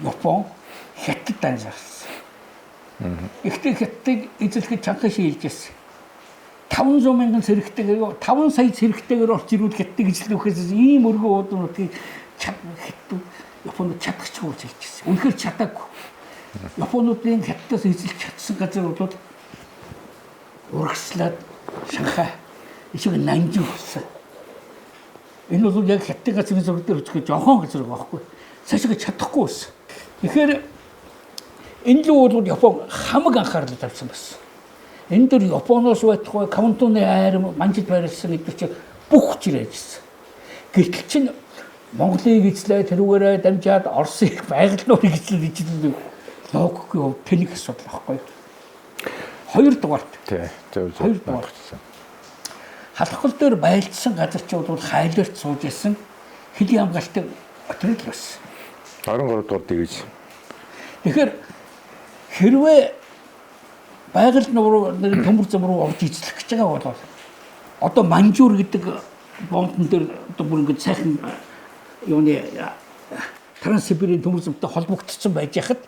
Япон Хятад данжаасан. Ихтэй Хятадыг эзлэхэд Чанкай ши хэлж байсан. 500 мянган цэрэгтэйгээр 5 сая цэрэгтэйгээр орч ирвэл Хятадыг эзлэхээс ийм өргөн уудам нутгийг Хятад Японд чадахгүй гэж хэлж байсан. Үнэхээр чадаагүй. Японуудын Хятадаас эзэлж чадсан газар бол урагшлаад Шанхай ишиг Нанжин болсон. Энэ бол яг хятадын газрын зураг дээр үзэхэд жохон газар байгаа байхгүй. Цаашаа чадахгүй байсан. Тэгэхээр энэ л бол Япон хамаг анхаарлаа тавьсан байсан. Энэ дэр Японоос байтугай Квантуны айрам манжид байрласан гэдэг чинь бүх хүчээр ажилласан. Гэтэл чинь Монголыг эзлээ тэрүүгээрээ дамжаад Оросыг байгаль нуурыг эзлээ гэж логикийн хувьд тэнэг асуудал байхгүй. Хоёрдугаарт. Тий. Зөв зөв. Хоёрдугаарт. Халхал дээр байлдсан газар чи бол хайларт сууж исэн хөлийн хамгаалтын отряд л байсан. 23 дугаар дивиз. Тэгэхээр хэрвээ байгаль нуур төмөр зам руу орж эзлэх гэж байгаа бол одоо Манжуур гэдэг бомтон дээр одоо бүр ингэж сайхан юуны Транссибирийн төмөр замтай холбогдсон байж яхад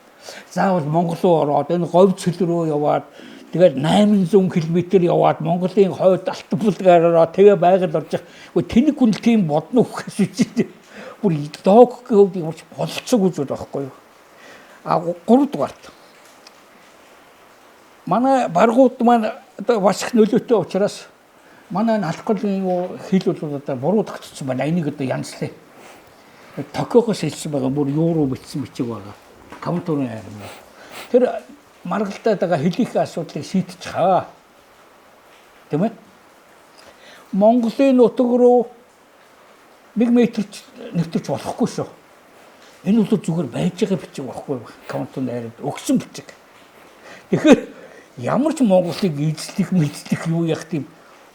заавал Монгол руу ороод энэ говь цөл рүү яваад тэгээд 800 км яваад Монголын хойд алтан булгаар ороод тэгээ байгаль орж явах. Тэнэг хүн тийм бодно гэхээс үгүй. Бүр логикийн хувьд ямар ч болцоогүй зүйл байхгүй юу? А гуравдугаарт манай баргууд маань одоо бас их нөлөөтэй учраас манай энэ алхгалын хил бол одоо буруу тогтцсон байна. Энийг одоо янзлаа. Токиогоос хэлсэн байгаа бүр юу руу бичсэн бичиг байгаа. Камтурын айрам. Тэр маргалдаад байгаа хилийнхээ асуудлыг шийдчих хаа. Тийм ээ? Монголын нутаг руу 1 метр нэвтэрч болохгүй шүү. Энэ бол зүгээр байж байгаа бичиг байхгүй Камтурын айрамд өгсөн бичиг. Тэгэхээр ямар ч Монголыг эзлэх мэдлэх юу яах тийм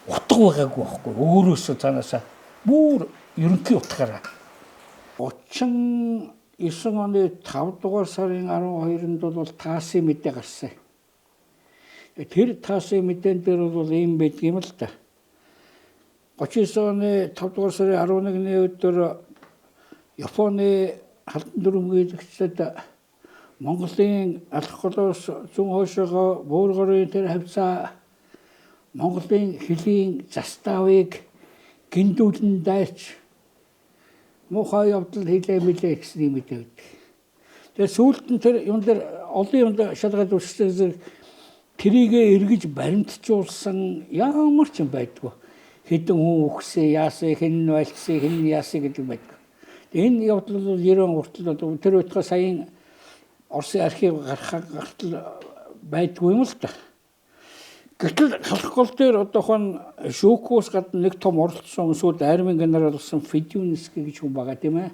утга байгаагүй байхгүй. Өөрөөсөө цаанаасаа бүр ерөнхий утгаараа. 39 оны 5 дугаар сарын 12-нд бол ТАСС-ын мэдээ гарсан. Тэр ТАСС-ын мэдээн дээр бол ийм байдаг юм л да. 39 оны 5 дугаар сарын 11-ний өдөр Японы халдан дүрмгийлэгчид Монголын алх голоос зүүн хойшоогоо Буургарын тэр хавцаа Монголын хөлийн заставыг гиндүүлэн дайрч муухай явдал хийлээ мэлээ гэсэн юм мэдээ өгдөг. Тэгээ сүүлд нь тэр юм дээр олон юмд шалгаад үзсэн тэрийгэ эргэж баримтжуулсан ямар ч юм байдгүй. Хэдэн хүн үхсэн, яасан, хэн байлцсан, хэн яасан гэдэг байдгүй. Энэ явдал бол 90 хүртэл тэр үеийнхээ саяын Оросын архив гарах гартал байдгүй юм л да. Гэтэл халах гол дээр одоохон Шүүкөөс гадна нэг том оролцсон сүүлд армийн генерал болсон Федюнский гэж хүн байгаа тийм ээ.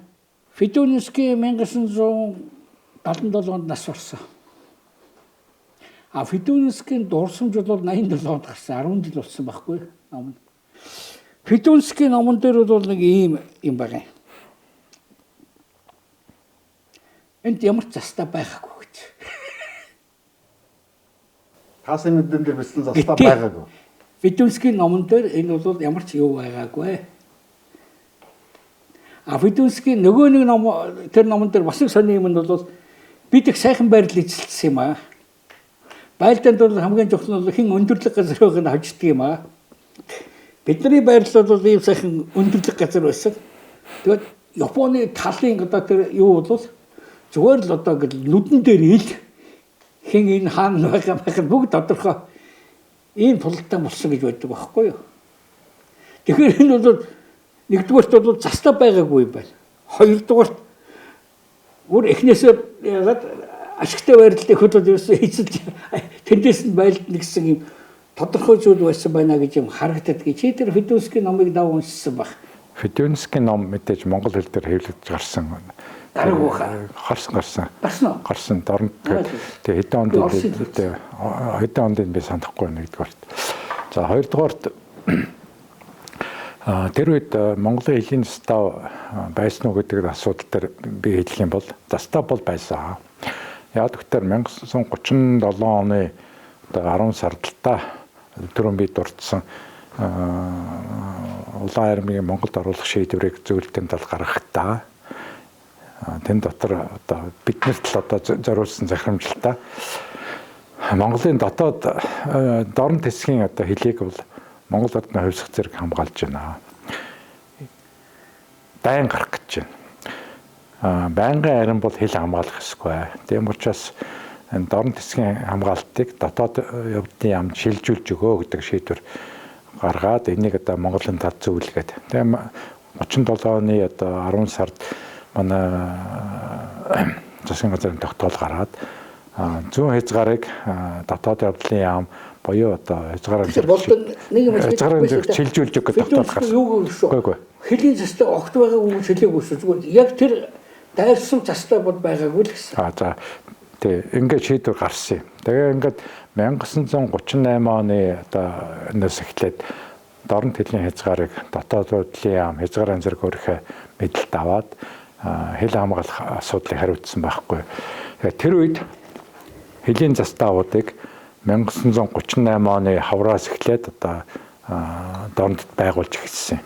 Федюнский 1977 онд нас барсан. А Федюнскийн дурсамж бол 87 онд гарсан. 10 жил болсон байхгүй ном. Федюнскийн номон дээр бол нэг ийм юм байгаа юм. Энд ямар ч застаа байхгүй гэж. ТАСС-ын мэдэн дээр бичсэн застаа байгаагүй. Федюнскийн номон дээр энэ бол ямар ч юу байгаагүй. А Федюнскийн нөгөө нэг ном тэр номон дээр бас нэг сони юм нь бол бид их сайхан байрлал эзэлсэн юм аа. Байлдаанд бол хамгийн чухал нь бол хэн өндөрлөг газар байгааг нь хождог юм аа. Бидний байрлал бол ийм сайхан өндөрлөг газар байсан. Тэгээд Японы талын одоо тэр юу бол зүгээр л одоо ингээл нүдэн дээр ил хэн энэ хаана байгаа байх нь бүгд тодорхой ийм тулалтай болсон гэж байдаг байхгүй юу. Тэгэхээр энэ бол нэгдүгээрт бол застаа байгаагүй юм байна. Хоёрдугаарт бүр эхнээсээ ягаад ашигтай байрлалыг хөдөлж ерөөсөө эзэлж тэндээс нь байлдана гэсэн юм тодорхой зүйл байсан байна гэж юм харагддаг. Чи тэр Федюнскийн номыг дав уншсан баг. Федюнскийн ном мэдээж монгол хэл дээр хэвлэгдэж гарсан. Гараагүй хаа. Гарсан. Гарсан уу? Гарсан. Дорнод тэгээ хэдэн онд хэдэн онд би санахгүй байна нэгдүгээрт. За хоёрдугаарт тэр үед Монголын хөлийн застав байсан уу гэдэг асуудал дээр би хэлэх юм бол застав бол байсан. Яг тэгэхээр 1937 оны одоо 10 сард л та түрүүн би дурдсан улаан армийг Монголд оруулах шийдвэрийг зөвлөлтийн тал гаргахдаа тэн дотор одоо биднэрт л одоо зориулсан захирамжлалтаа Монголын дотоод дорнод хэсгийн одоо хөлийг бол Монгол орны хувьсгал зэрэг хамгаалж байна. Дайн гарах гэж байна. Байнгын арим бол хэл хамгаалах ёсгүй. Тийм учраас энэ дорнод хэсгийн хамгаалтыг дотоод явдлын яамд шилжүүлж өгөө гэдэг шийдвэр гаргаад энийг одоо Монголын тал зөвлөгээд. Тийм 37 оны одоо 10 сард манай засгийн газрын тогтоол гараад зүүн хязгаарыг дотоод явдлын яам буюу одоо хязгаараа зэрэг чилжүүлж өгөх тогтоол гарсан. Үгүй. Хөлийн застай огт байгаагүй гэж хэлээгүй шүү. Зүгээр яг тэр дайрсан застай бол байгаагүй л гэсэн. За тий, ингээд шийдвэр гарсан юм. Тэгээ ингээд 1938 оны одоо энэс эхлээд дорнот хөлийн хязгаарыг дотоод явдлын яам хязгаараа зэрэг өөрийнхөө мэдлэлд аваад хэл хамгаалах асуудлыг хариуцсан байхгүй. Тэгэхээр тэр үед хөлийн застаавуудыг 1938 оны хавраас эхлээд одоо дорнотод байгуулж эхэлсэн.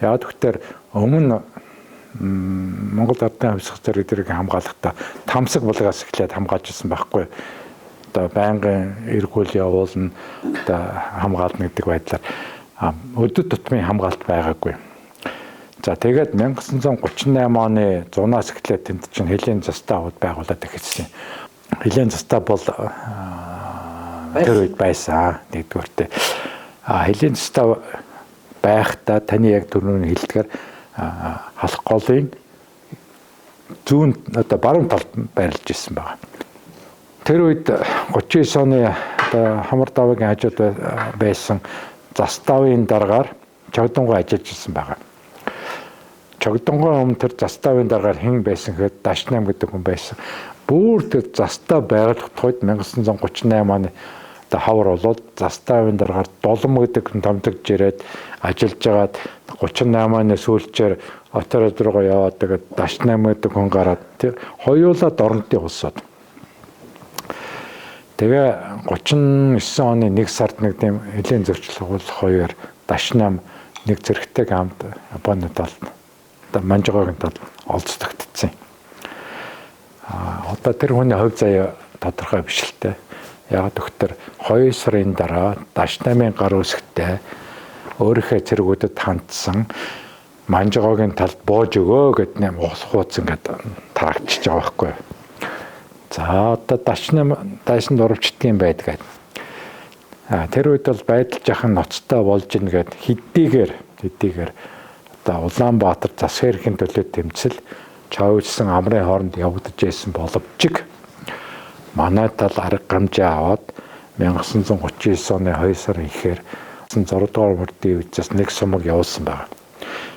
Яг тэгэхээр өмнө Монгол Ардын хувьсгал зэрэг тэрийг хамгаалахдаа тамсаг булгаас эхлээд хамгаалж ирсэн байхгүй. Одоо байнгын эргүүл явуулна, одоо хамгаална гэдэг байдлаар өдөр тутмын хамгаалт байгаагүй. За тэгээд 1938 оны 100-аас эхлээд тэнд чинь хөлийн застаавууд байгуулад эхэлсэн. Хөлийн застаа бол тэр үед байсан. Нэгдүгээртээ. Хөлийн застаа байхдаа таны яг түрүүний хэлдгээр халах голын зүүн одоо баруун талд байрлаж ирсэн байна. Тэр үед 39 оны одоо хамар даваагийн хажууд байсан заставын даргаар Чогдонгой ажиллаж ирсэн байгаа. Чогдонгой өмнө тэр заставын даргаар хэн байсан гэхэд Дашнам гэдэг хүн байсан. Бүр тэр застав байгуулах үед 1938 оны одоо хавар болоод заставын даргаар Долом гэдэг хүн томдогж ирээд ажиллаж байгаад 38 оны сүүлчээр отород руугаа яваад тэгээд Дашнам гэдэг хүн гараад тэр хоёулаа дорнотын улсууд. Тэгээ 39 оны 1 сард нэг тийм хөлийн зөрчил болох хоёр Дашнам нэг зэрэгтэй хамт Японы талд одоо Манжигогийн талд олзлогдсон. Одоо тэр хүний хувь заяа тодорхой биш л дээ. Яг тэгэхээр 2 сарын дараа Дашнамын гар үсгтэй өөрийнхөө цэргүүдэд хандсан Манжигогийн талд бууж өгөө гэд нэм хууц ингээд тарагчж байгаа байхгүй. За одоо Дашнам дайсанд урвчдгийн байдаг. Тэр үед бол байдал жахан ноцтой болж ин гэд хэдийгээр одоо Улаанбаатар засгийн эрхийн төлөө тэмцэл чойрсон амрын хооронд явагдаж байсан боловч манай тал арга гамжаа аваад 1939 оны 2 сарын ихээр 6 дугаар мөрдийн үеэс нэг сумаг явуулсан байна.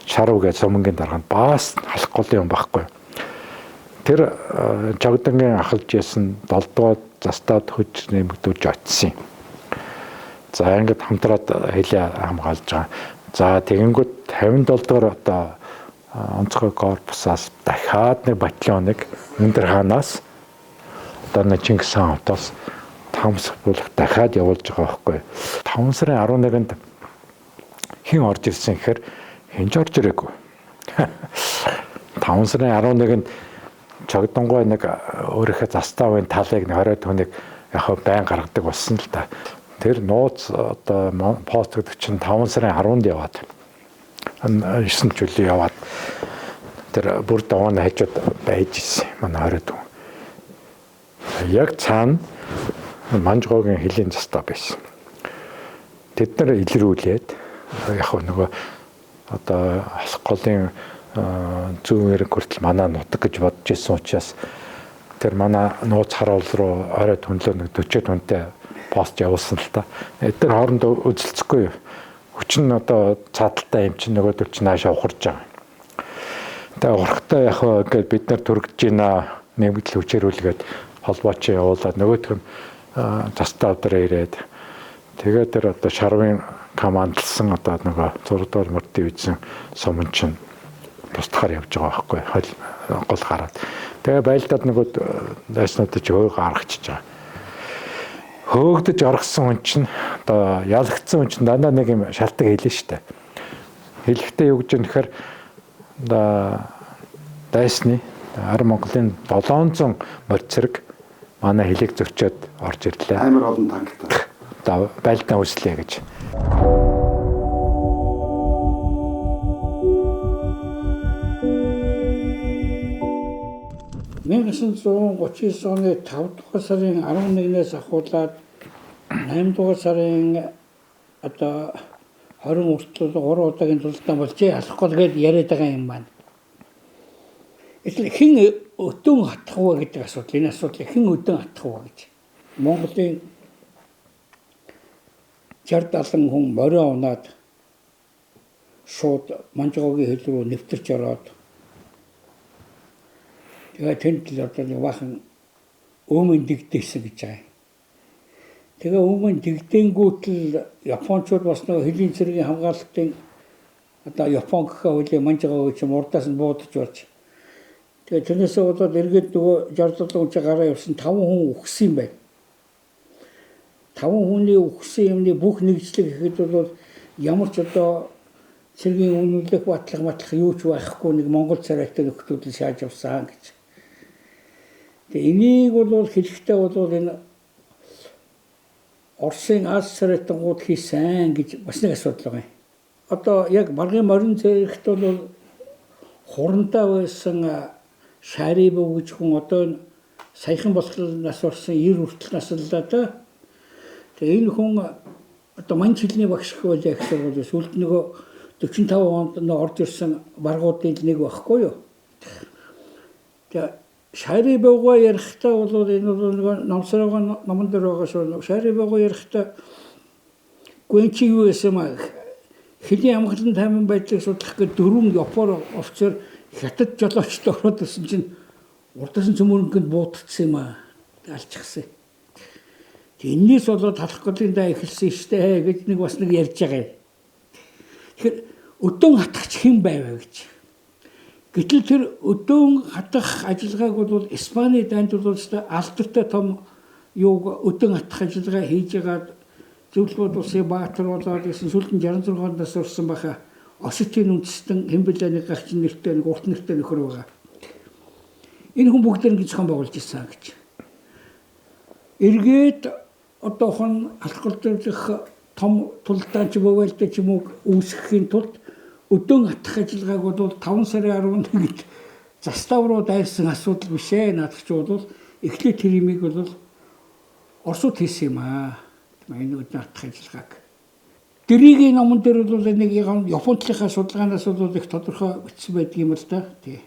Шарв гэж сумангийн дарга нь бас халах голын юм байхгүй. Тэр Чогдонгийн ахалж ясан 7 дугаар застаад хөж нэмэгдүүлж очсон юм. За ингээд хамтраад хилээ хамгаалж байгаа. За тэгэнгүүт 57 дугаар одоо онцгой корпусаас дахиад нэг батальоныг өндөр хаанаас одоо нэг Чингис хаан хотоос тамсах булах дахиад явуулж байгаа байхгүй. 5 сарын 11-нд хэн орж ирсэн гэхээр хэн ч орж ирээгүй. 5 сарын 11-нд Чогдонгой нэг өөрийнхөө заставын талыг нэг 20 хүнийг яг байн гаргадаг болсон л та. Тэр нууц одоо пост гэдэг чинь 5 сарын 10-нд яваад 9 жилийн яваад тэр бүр давааны хажууд байж исэн манай 20 хүн. Яг цаана Манжгоогийн хөлийн застав байсан. Тэд нар илрүүлээд яг нөгөө одоо халах голын зүүн эрэг хүртэл манай нутаг гэж бодож исэн учраас тэр манай нууц харуул руу 20 хүнлөө нэг 40 хүнтэй пост явуулсан л та. Эдгээр хоорондоо үзэлцэхгүй. Хүчин одоо цааталтай юм чинь нөгөөдөл чинь наашаа ухарж байгаа. Тэгээ ухрахтаа яг ингээд бид нар түргэж байна нэмэгдэл хүчээрүүлгээд холбоо чи явуулаад нөгөөх нь застав дээр ирээд тэгээд тэр одоо шарвын командлсан одоо нөгөө 6 дугаар мөрдийн үдсэн суман чинь тусдахаар явж байгаа байхгүй гол гараад. Тэгээ байлдаад нөгөө дайснуудыг чи хөөг гаргачихж байгаа. Хөөгдөж оргосон хүн чинь одоо ялагдсан хүн чинь дандаа нэг юм шалтгаан хэлнэ шүү дээ. Хэлэхдээ юу гэж юм гэхээр одоо дайсны Ар Монголын 700 морь цэрэг манай хөлийг зөрчөөд орж ирлээ. Амар олон танктай. Одоо байлдаан үүслээ гэж. «1939 оны 5 дугаар сарын 11-ээс ахуулаад 8 дугаар сарын одоо 20 хүртэл 3 удаагийн тулдаан болжээ. Алахгүй гээд яриад байгаа юм байна. Гэтэл хэн өдөөн хатах вэ гэдэг асуудал. Энэ асуудлыг хэн өдөөн хатах вэ гэж. Монголын 60 70 хүн морио унаад шууд Манжгоогийн хил рүү нэвтэрч ороод тэгээ тэнд л одоо нэг бахан өөмөн дэгдээсэн гэж байгаа. Тэгээ өөмөн дэгдэнгүүт л японочууд бас нөгөө хөлийн цэргийн хамгаалалтын одоо Япон гэхээ үлийн Манжгоо гэж юм урдаас нь буудаж болж тэгээ тэрнээсээ болоод эргээд нөгөө 60 70 хүн чинь гараа явсан 5 хүн үхсэн юм байна. 5 хүний үхсэн юмны бүх нэгжлэг гэхэд бол ямар ч одоо цэргийн үнэлэх батлах матлах юу ч байхгүй нэг монгол царайтай нөхдүүд л шааж явсан гэж. Тэгээ энийг бол хэлэхдээ бол энэ Оросын аз царайтангууд хийсэн гэж бас нэг асуудал байгаа юм. Одоо яг баргын морин зэрэгт бол хурандаа байсан Шарибов гэж хүн одоо саяхан болох нас орсон 90 хүртэл наслаа да. Тэгээ энэ хүн одоо манч хэлний багш гэх байлаа их сургууль сүүлд нөгөө 45 онд нөө орж ирсэн баргуудын нэг байхгүй юу. Тэгээ Шарибовгаа ярихдаа бол энэ бол нөгөө номсорогоо номон дээр байгаа шүү. Шарибовгаа ярихдаа гүнчи юу байсан маа хөлийн амгалан тайман байдлыг судлах гээд дөрвөн Япон офицер хятад жолоочтой ороод ирсэн чинь урдаас нь цөмөрөнгөнд буудчихсан юм аа. Алчихсан. Тэгээ энэс болоод талах голын даа эхэлсэн штэ гэж нэг бас нэг ярьж байгаа юм. Тэгэхээр өдөөн хатагч хэн байв гэж. Гэтэл тэр өдөөн хатах ажиллагааг бол Испани дайнд бол өстой алдартай том юуг өдөөн хатах ажиллагаа хийж байгаад зөвлөгөөд улсын баатар болоод гэсэн сүүлд нь 66 онд нас орсон баха. Осетийн үндэстэн хэн блэ нэг гагчин нэртэй нэг урт нэртэй нөхөр байгаа. Энэ хүн бүгд ингэ зохион байгуулж ирсэн гэж. Эргээд одоохон алхгол дэх том тулдаан ч бовэлтэй ч юм уу үүсгэхийн тулд өдөөн хатах ажиллагааг бол 5 сарын 11-нд застав руу дайрсан асуудал биш ээ. Наадах чи бол эхлээд тэр имийг бол Оросууд хийсэн юм аа. Энэ өдөөн хатах ажиллагааг. Дэрийн номон дээр бол нэг Япон талынхаа судалгаанаас бол их тодорхой бичсэн байдаг юм л да. Тий.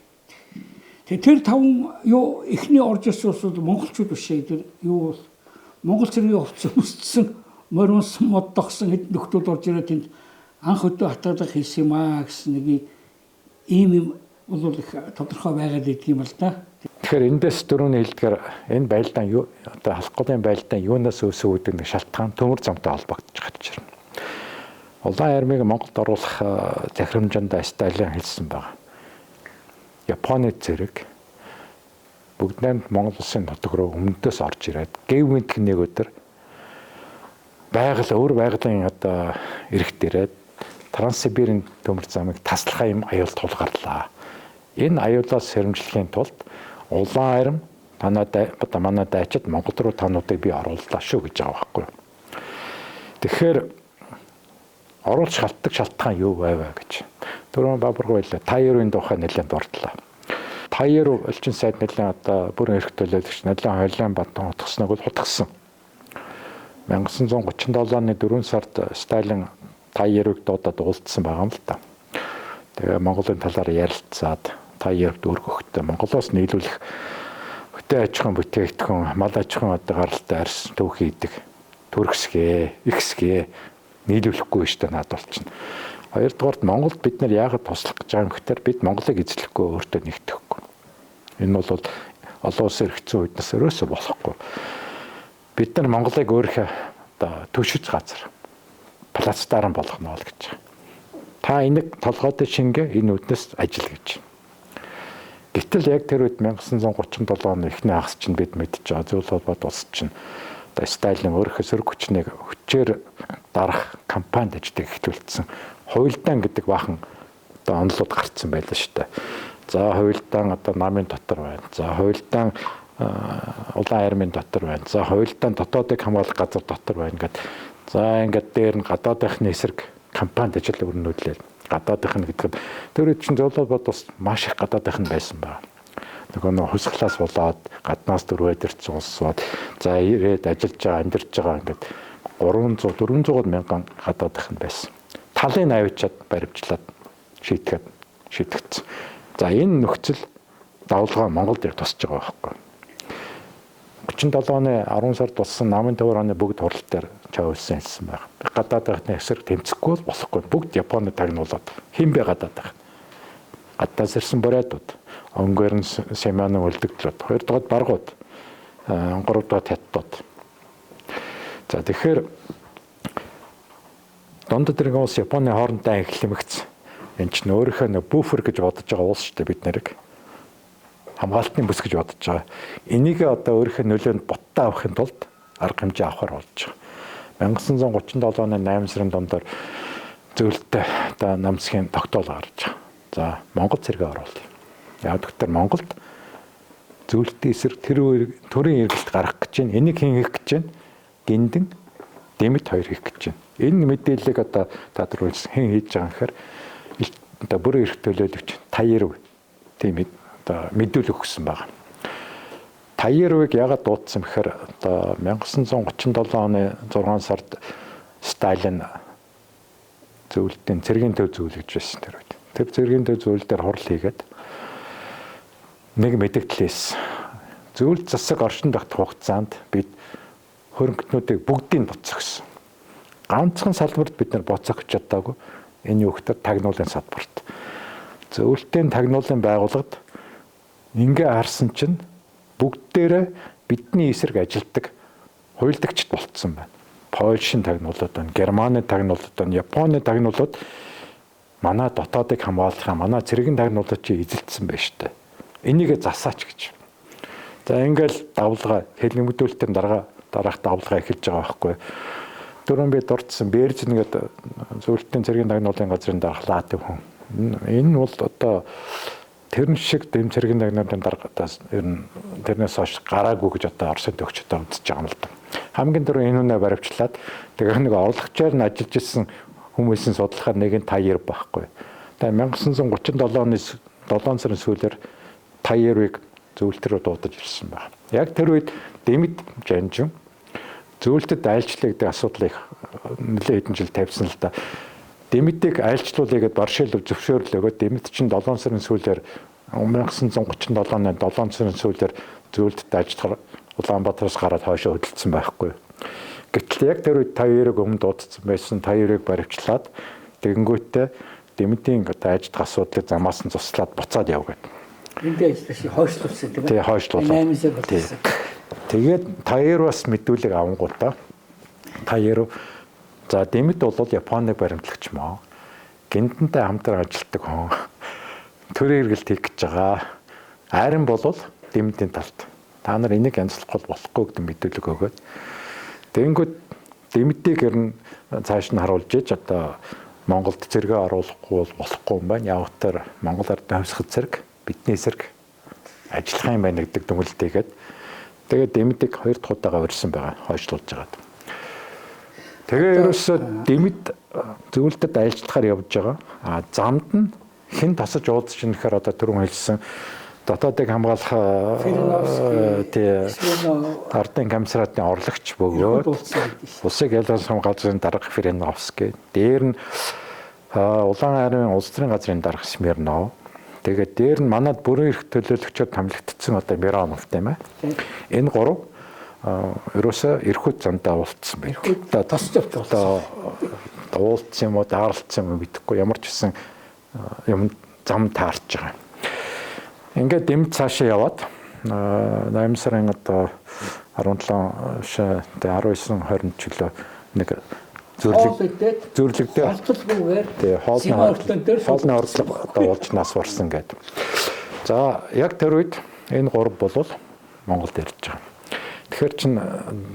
Тэгээ тэр таван юу эхний орж ирсэн улсууд монголчууд биш ээ. Тэр юу бол Монгол цэргийн хувцас өмссөн, моринсон, моддогсон хэд нөхдүүд орж ирээд тэнд анх өдөө хатгалах хийсэн юм аа гэсэн нэг ийм юм бол их тодорхой байгаад идэх юм л да. Тэгэхээр эндээс дөрөвний хэлдгээр энэ байлдаан юу одоо халах голын байлдаан юунаас өсөв гэдэг нэг шалтгаан төмөр замтай холбогдож гарч ирнэ. Улаан армийг Монголд оруулах захирамжинд Сталин хэлсэн байна. Японы зэрэг бүгд наймд Монгол улсын нутаг руу өмнөдөөс орж ирээд гэв мэдэх нэг өдөр байгаль өөр байгалийн одоо эрэгт ирээд Транссибирийн төмөр замыг таслахаа юм аюул тулгарлаа. Энэ аюулаас сэрэмжлэхийн тулд улаан арим танай одоо манай дайчид Монгол руу тануудыг би орууллаа шүү гэж байгаа байхгүй. Тэгэхээр оруулж шалтгаан шалтгаан юу байваа гэж. Түрүүн бабаргуу байлаа. Та хоёрын тухай нэлээд дурдлаа. Та хоёр элчин сайд нэлээд одоо бүрэн эрх төлөөлөгч нэлээд хойлон батан утгасныг бол хутгасан. 1937 оны 4 сард Сталин та хоёрыг дуудаад уулзсан байгаа юм л да. Тэгээ Монголын талаар ярилцаад та хоёрт өргөхтэй Монголоос нийлүүлэх хөтэ аж ахуйн бүтээгдэхүүн, мал аж ахуйн одоо гаралтай арьс түүхий идэг төрөсгээ, ихсгээ нийлүүлэхгүй шүү дээ наад болчихно. Хоёрдугаарт Монголд бид нар яагаад туслах гэж байгаа юм гэхээр бид Монголыг эзлэхгүй өөртөө нэгтгэхгүй. Энэ бол олон улсын эрх зүйн үднэс өрөөсөө болохгүй. Бид нар Монголыг өөрийнхөө одоо түшиж газар плацдарм болгоно л гэж. Та энийг толгойд шингээ энэ үднэс ажил гэж. Гэтэл яг тэр үед 1937 оны эхний хагас чинь бид мэдж байгаа зөв холбоот улс чинь одоо Сталин өөрийнхөө сөрөг хүчнийг хүчээр дарах кампанид ажлыг эхлүүлсэн. Хувилдаан гэдэг баахан одоо онолууд гарцсан байлаа шүү дээ. За хувилдаан одоо намын дотор байна. За хувилдаан улаан армийн дотор байна. За хувилдаан дотоодыг хамгаалах газар дотор байна гэд. За ингээд дээр нь гадаадынхны эсрэг кампанид ажил өрнүүлээ. Гадаадынх нь гэдэг нь тэр үед чинь зөвлөл бод бас маш их гадаадынх нь байсан байна. Нөгөө нөө хувьсгалаас болоод гаднаас дөрвөөд ирсэн улсууд за ирээд ажиллаж байгаа амьдарч байгаа ингээд 300 400 мянган гадаадынх нь байсан. Талын авчиад баривчлаад шийтгээд шийтгэцсэн. За энэ нөхцөл давлгаа Монголд яг тусч байгаа байхгүй. 37 оны 10 сард болсон Намын төвөр оны бүгд хурал дээр чавсан хэлсэн байх. Гадаад байхны эсрэг тэмцэхгүй бол болохгүй. Бүгд Японы тагнуулаад хэн бэ гадаад байх. Гадаас ирсэн бурайдууд, Онгорн Семянын үлдэгдлүүд, хоёр дахь баргууд, гурав дахь хятадууд. За тэгэхээр дунд тэрэг улс Японы хоорондоо эхлэмэгц. Энд чинь өөрийнхөө нэг буфер гэж бодож байгаа улс шүү дээ бид нарыг. Хамгаалтны бүс гэж бодож байгаа. Энийг одоо өөрийнхөө нөлөөнд буттаа авахын тулд арга хэмжээ авахар болж байгаа. 1937 оны 8 сарын дундаар зөвлөлтөй одоо намсгийн тогтоол гарч байгаа. За Монгол цэргээ оруулъя. Яг тэгэхээр Монголд зөвлөлтийн эсрэг тэр төрийн эргэлт гаргах гэж байна. Энийг хэн хийх гэж байна? Гиндэн Дэмэт хоёр хийх гэж байна. Энэ мэдээллийг одоо та нар хэн хийж байгаа юм гэхээр одоо бүрэн эрх төлөөлөгч Таярв тийм одоо мэдүүлэг өгсөн байна. Таярвыг ягаад дуудсан бэхээр одоо 1937 оны 6 сард Сталин зөвлөлтийн цэргийн төв зөвлөж байсан тэр үед. Тэр цэргийн төв зөвлөл дээр хурал хийгээд нэг мэдэгдэл хийсэн. Зөвлөлт засаг оршин тогтох хугацаанд бид хөрөнгөтнүүдийг бүгдийг буцаагсан. Ганцхан салбарт бид нар буцаах чадаагүй. Энэ юу гэхээр тагнуулын салбарт. Зөвлөлтийн тагнуулын байгууллагад ингээ харсан чинь бүгдээрээ бидний эсрэг ажилтдаг хуйлдагчд болцсон байна. Польшийн тагнуулууд байна, Германы тагнуулууд байна, Японы тагнуулууд манай дотоодыг хамгаалах, манай цэргийн тагнуулууд чи эзэлтсэн байж тээ. Энийгээ засаач гэж. За ингээл давлгаа хэлнэмэгдүүлэлтийн дараах давлгаа эхэлж байгаа байхгүй. Дөрөв би дурдсан Бержин гэдэг зөвлөлтийн цэргийн тагнуулын газрын дарга Латв хүн. Энэ бол одоо тэрэн шиг дэм цэргийн тагнуулын дарга одоо ер нь тэрнээс хойш гараагүй гэж одоо Оросын төгч одоо үзэж байгаа юм л да. Хамгийн түрүү энэ хүнээ баривчлаад тэгээ нэг орлогчоор нь ажиллаж исэн хүмүүсийн судлахаар нэг нь Таяр байхгүй. Тэгээ 1937 оны 7 сарын сүүлээр Таярыг зөвлөлт рүү дуудаж ирсэн байна. Яг тэр үед Дэмэд Жанжин зөвлөлтөд айлчлаа гэдэг асуудал их нэлээд хэдэн жил тавьсан л да. Дэмэдийг айлчлуулъя гэдээ Баршилов зөвшөөрлөө өгөөд Дэмэд чинь 7 сарын сүүлээр 1937 оны 7 сарын сүүлээр зөвлөлтөд ажиллахаар Улаанбаатараас гараад хойшоо хөдөлсөн байхгүй. Гэтэл яг тэр үед Таярыг өмнө дуудсан байсан. Таярыг баривчлаад тэгэнгүүтээ Дэмэдийн одоо ажиллах асуудлыг замаас нь цуслаад буцаад яв гэдэг. Энд ажиллаж хойшлуулсан тийм ээ. Тий, хойшлуулсан. 8 сар болсон. Тэгээд Таярваас мэдүүлэг авангуудаа Таярв за Дэмэд бол Японыг баримтлагч маа. Гиндэнтэй хамтран ажилладаг хүн. Төрийн эргэлт хийх гэж байгаа. Айран болвол Дэмэдийн талд. Та нар энийг янзлахгүй болохгүй гэдэг мэдүүлэг өгөөд. Тэгэнгүүт Дэмэдийг ер нь цааш нь харуулж иж одоо Монголд цэргээ оруулахгүй бол болохгүй юм байна. Явтар Монгол ардын хувьсгал цэрэг бидний эсрэг ажиллах юм байна гэдэг дүгнэлтийгээд тэгээд Дэмэдийг хоёр дахь удаага урьсан байгаа хойшлуулж байгаад. Тэгээ ерөөсөө Дэмэд зөвлөлтөд айлчлахаар явж байгаа. А замд нь хэн тасаж уулзч юм гэхээр одоо түрүүн хэлсэн дотоодыг хамгаалах тий ардын комиссариатын орлогч бөгөөд улсыг ялгсан газрын дарга Френовский. Дээр нь Улаан армийн улс төрийн газрын дарга Смирнов. Тэгээд дээр нь манад бүрэн эрх төлөөлөгчөөр томилогдсон одоо Миронов тийм ээ. Энэ гурав ерөөсөө эрхүүд зандаа уулзсан байна. Эрхүүд тосч явж одоо уулзсан юм уу, даарлцсан юм уу мэдэхгүй ямар ч гэсэн юм зам таарч байгаа. Ингээд Дэмэд цаашаа яваад 8 сарын одоо 17 19 20 чөлөө нэг зөвлөгдөө холцолгүйгээр тий хоолны орлого одоо уулж нас барсан гэдэг. За яг тэр үед энэ гурав болвол Монголд ирж байгаа. Тэгэхээр чин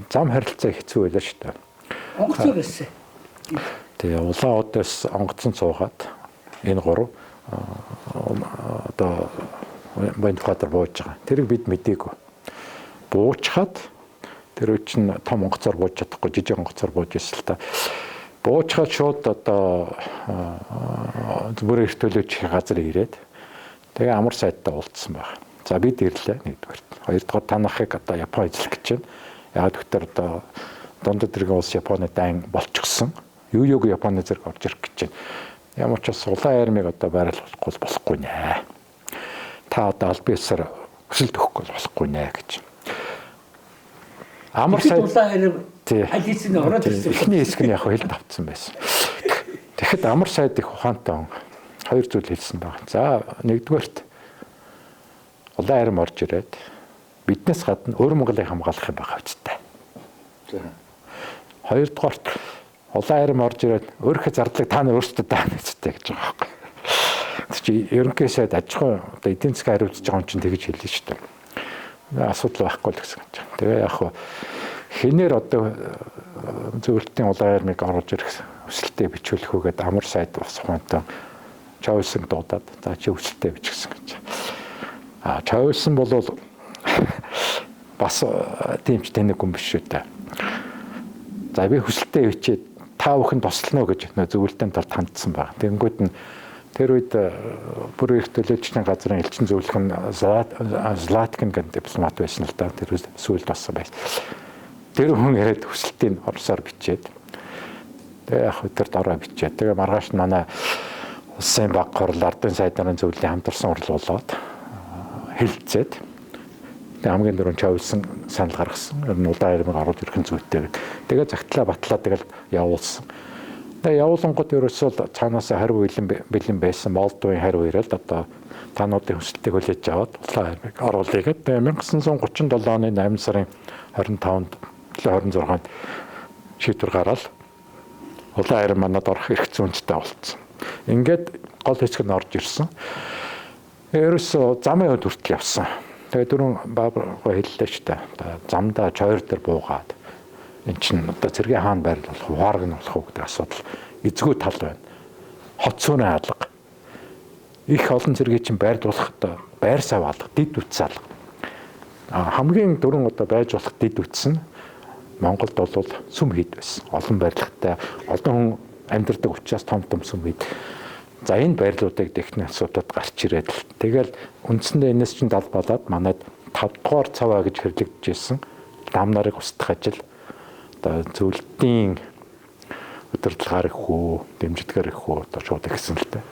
зам харилцаа хэцүү байлаа шүү дээ. Онгоцоор ирсэн. Тий Улаан одоос онгоцон суугаад энэ гурав одоо Военфатер бууж байгаа. Тэрийг бид мдээгүй. Буучхаад тэр үе чинь том онгоцоор бууж чадахгүй жижиг онгоцоор бууж ирсэн л та. Буучхаад шууд одоо бүрэн эрх төлөөч газар ирээд тэгээ амар сайдтай уулзсан байх. За бид ирлээ нэгдүгээрт. Хоёрдугаар танахыг одоо Япон эзлэх гэж байна. Яг тэгэхээр одоо дундад тэргийн улс Японы дайн болчихсон. Юу юуг Японы зэрэг орж ирэх гэж байна. Ямар ч бас улаан армийг одоо байрлуулахгүй болохгүй нэ. Та одоо аль биесээр хүсэлт өгөхгүй болохгүй нэ гэж. Амар сайд улаан арми аль хэзээ ороод ирсэн. Эхний хэсэг нь яг хэл тавцсан байсан. Тэгэхэд амар сайд их ухаантай хүн хоёр зүйл хэлсэн байна. За нэгдүгээрт улаан арми орж ирээд биднээс гадна өр Монголыг хамгаалах юм байгаа үстэй. Хоёрдугаарт улаан арми орж ирээд өөрийнхөө зардлыг та нар өөрсдөө даана гэжтэй гэж байгаа байхгүй. Тэр чи ерөнхий сайд аж ахуй одоо эдийн засгийн хариуцж байгаа хүн чинь тэгж хэлнэ шүү дээ. Асуудал байхгүй л гэсэн юм чинь. Тэгээ яг хуу хинээр одоо зөвлөлтийн улаан армийг оруулж ирэх хүсэлтээ бичүүлэх үгээд амар сайд бас ухаантай Чойлсон дуудаад за чи хүсэлтээ бичсэн гэж. А Чойлсон бол бас тийм ч тэнэг хүн биш шүү дээ. За би хүсэлтээ бичээд та бүхэн тослоно гэж зөвлөлтийн талд хандсан баг. Тэнгүүд нь тэр үед бүр их төлөөлөгчдийн газрын элчин зөвлөх нь Златкин гэдэг дипломат байсан л да. Тэр сүүлд болсон байсан. Тэр хүн яриад хүсэлтийг орсоор бичээд тэгээ яг тэр дорой бичээд тэгээ маргааш нь манай улсын баг хурал ардын сайд нарын зөвлөлийн хамтарсан хурал болоод хэлцээд тэгээ хамгийн дөрөв чавлсан санал гаргасан. Ер нь улаан армийг оруулж ирэх нь зүйтэй гэд. Тэгээ загтлаа батлаа тэгэл явуулсан. Тэгээ явуулангууд ерөөсөө цаанаасаа хариу бэлэн байсан Молдовын хариу ирээд одоо тануудын хүсэлтийг хүлээж аваад улаан армийг оруулъя гэд. Тэгээ 1937 оны 8 сарын 25-нд 26-нд шийдвэр гараад улаан арми манад орох эрх зүйнтэй болцсон. Ингээд гол хэсэг нь орж ирсэн. Ерөөсөө замын хувьд хүртэл явсан. Тэгээ дөрөв баабаргаа хэллээ шүү дээ. Замдаа чойр дээр буугаад эн чинь одоо цэргийн хаан байрлал болох уу, хуваарг нь болох уу гэдэг асуудал эзгүй тал байна. Хот сүүнэ алга. Их олон цэргийг чинь байрлуулах одоо байр сав алга, дэд үтс алга. Хамгийн дөрөв одоо байж болох дэд үтс нь Монголд бол сүм хийд байсан. Олон барилгатай, олон хүн амьдардаг учраас том том сүм хийд. За энэ байрлуудыг техник асуудад гарч ирээд л тэгэл үндсэндээ энэс чинь дал болоод манад 5 дугаар цаваа гэж хэрэглэгдэжсэн лам нарыг устгах ажил одоо зөвлөлтийн удирдлагаар их үү, дэмждгээр их үү одоо шууд ихсэн л дээ.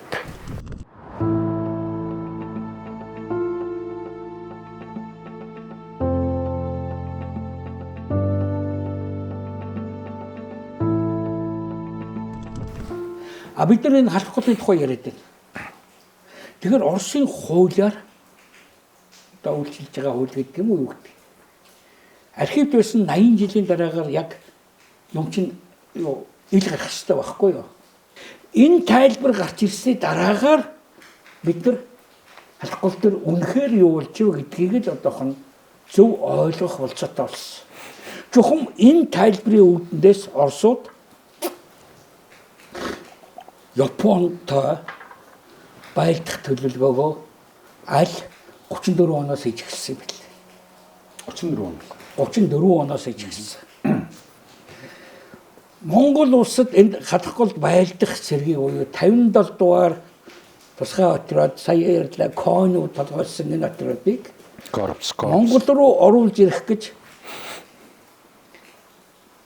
А бид нар энэ халах голын тухай яриад байна. Тэгэхээр Оросын хуулиар одоо үйлчилж байгаа хууль гэдэг юм уу юу гэдэг. Архивд байсан 80 жилийн дараагаар яг юм чинь юу ил гарах хэрэгтэй байхгүй юу? Энэ тайлбар гарч ирсний дараагаар бид нар халах гол дээр үнэхээр юу болж ив гэдгийг л одоохон зөв ойлгох болцоотой болсон. Чухам энэ тайлбарын үүднээс Оросууд Японтой байлдах төлөвлөгөөгөө аль 34 оноос хийж эхэлсэн юм билээ. 34 он. 34 оноос хийж эхэлсэн. Монгол улсад энд халах голд байлдах цэргийг буюу 57 дугаар тусгай отряд сая ярьлаа конууд толгойлсон энэ отрядыг Корпус. Монгол руу оруулж ирэх гэж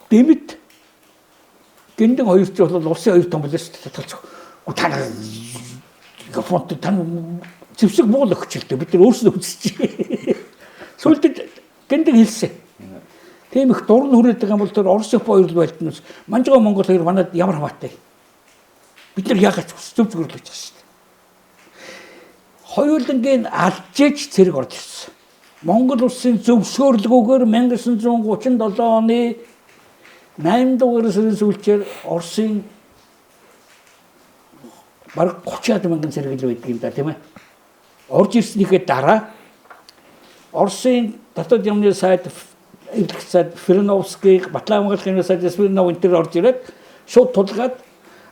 дэмэт гиндэн хоёр ч бол улсын хоёр том болоос татгалцах. Та нар Японд тань зэвсэг буул өгч л дээ. Бид нар өөрсдөө үзчихье. Сүүлд гиндэн хэлсэн. Тийм их дурн хүрээд байгаа юм бол тэр Орос Япон хоёр л байлдана. Манжгаа Монгол хоёр манад ямар хамаатай. Бид нар яагаад ч зөв зүгээр л гэж байгаа шүү дээ. Хоёулангийн алжээж цэрэг орж ирсэн. Монгол улсын зөвшөөрлгүйгээр 1937 оны 8 дугаар сарын сүүлчээр Оросын бараг 30 мянган цэрэг л байдаг юм да тийм ээ. Орж ирснийхээ дараа Оросын дотоод юмны сайд эвлэх сайд Ферновский, Батлан хамгаалахын сайд Смирнов энэ төр орж ирээд шууд тулгаад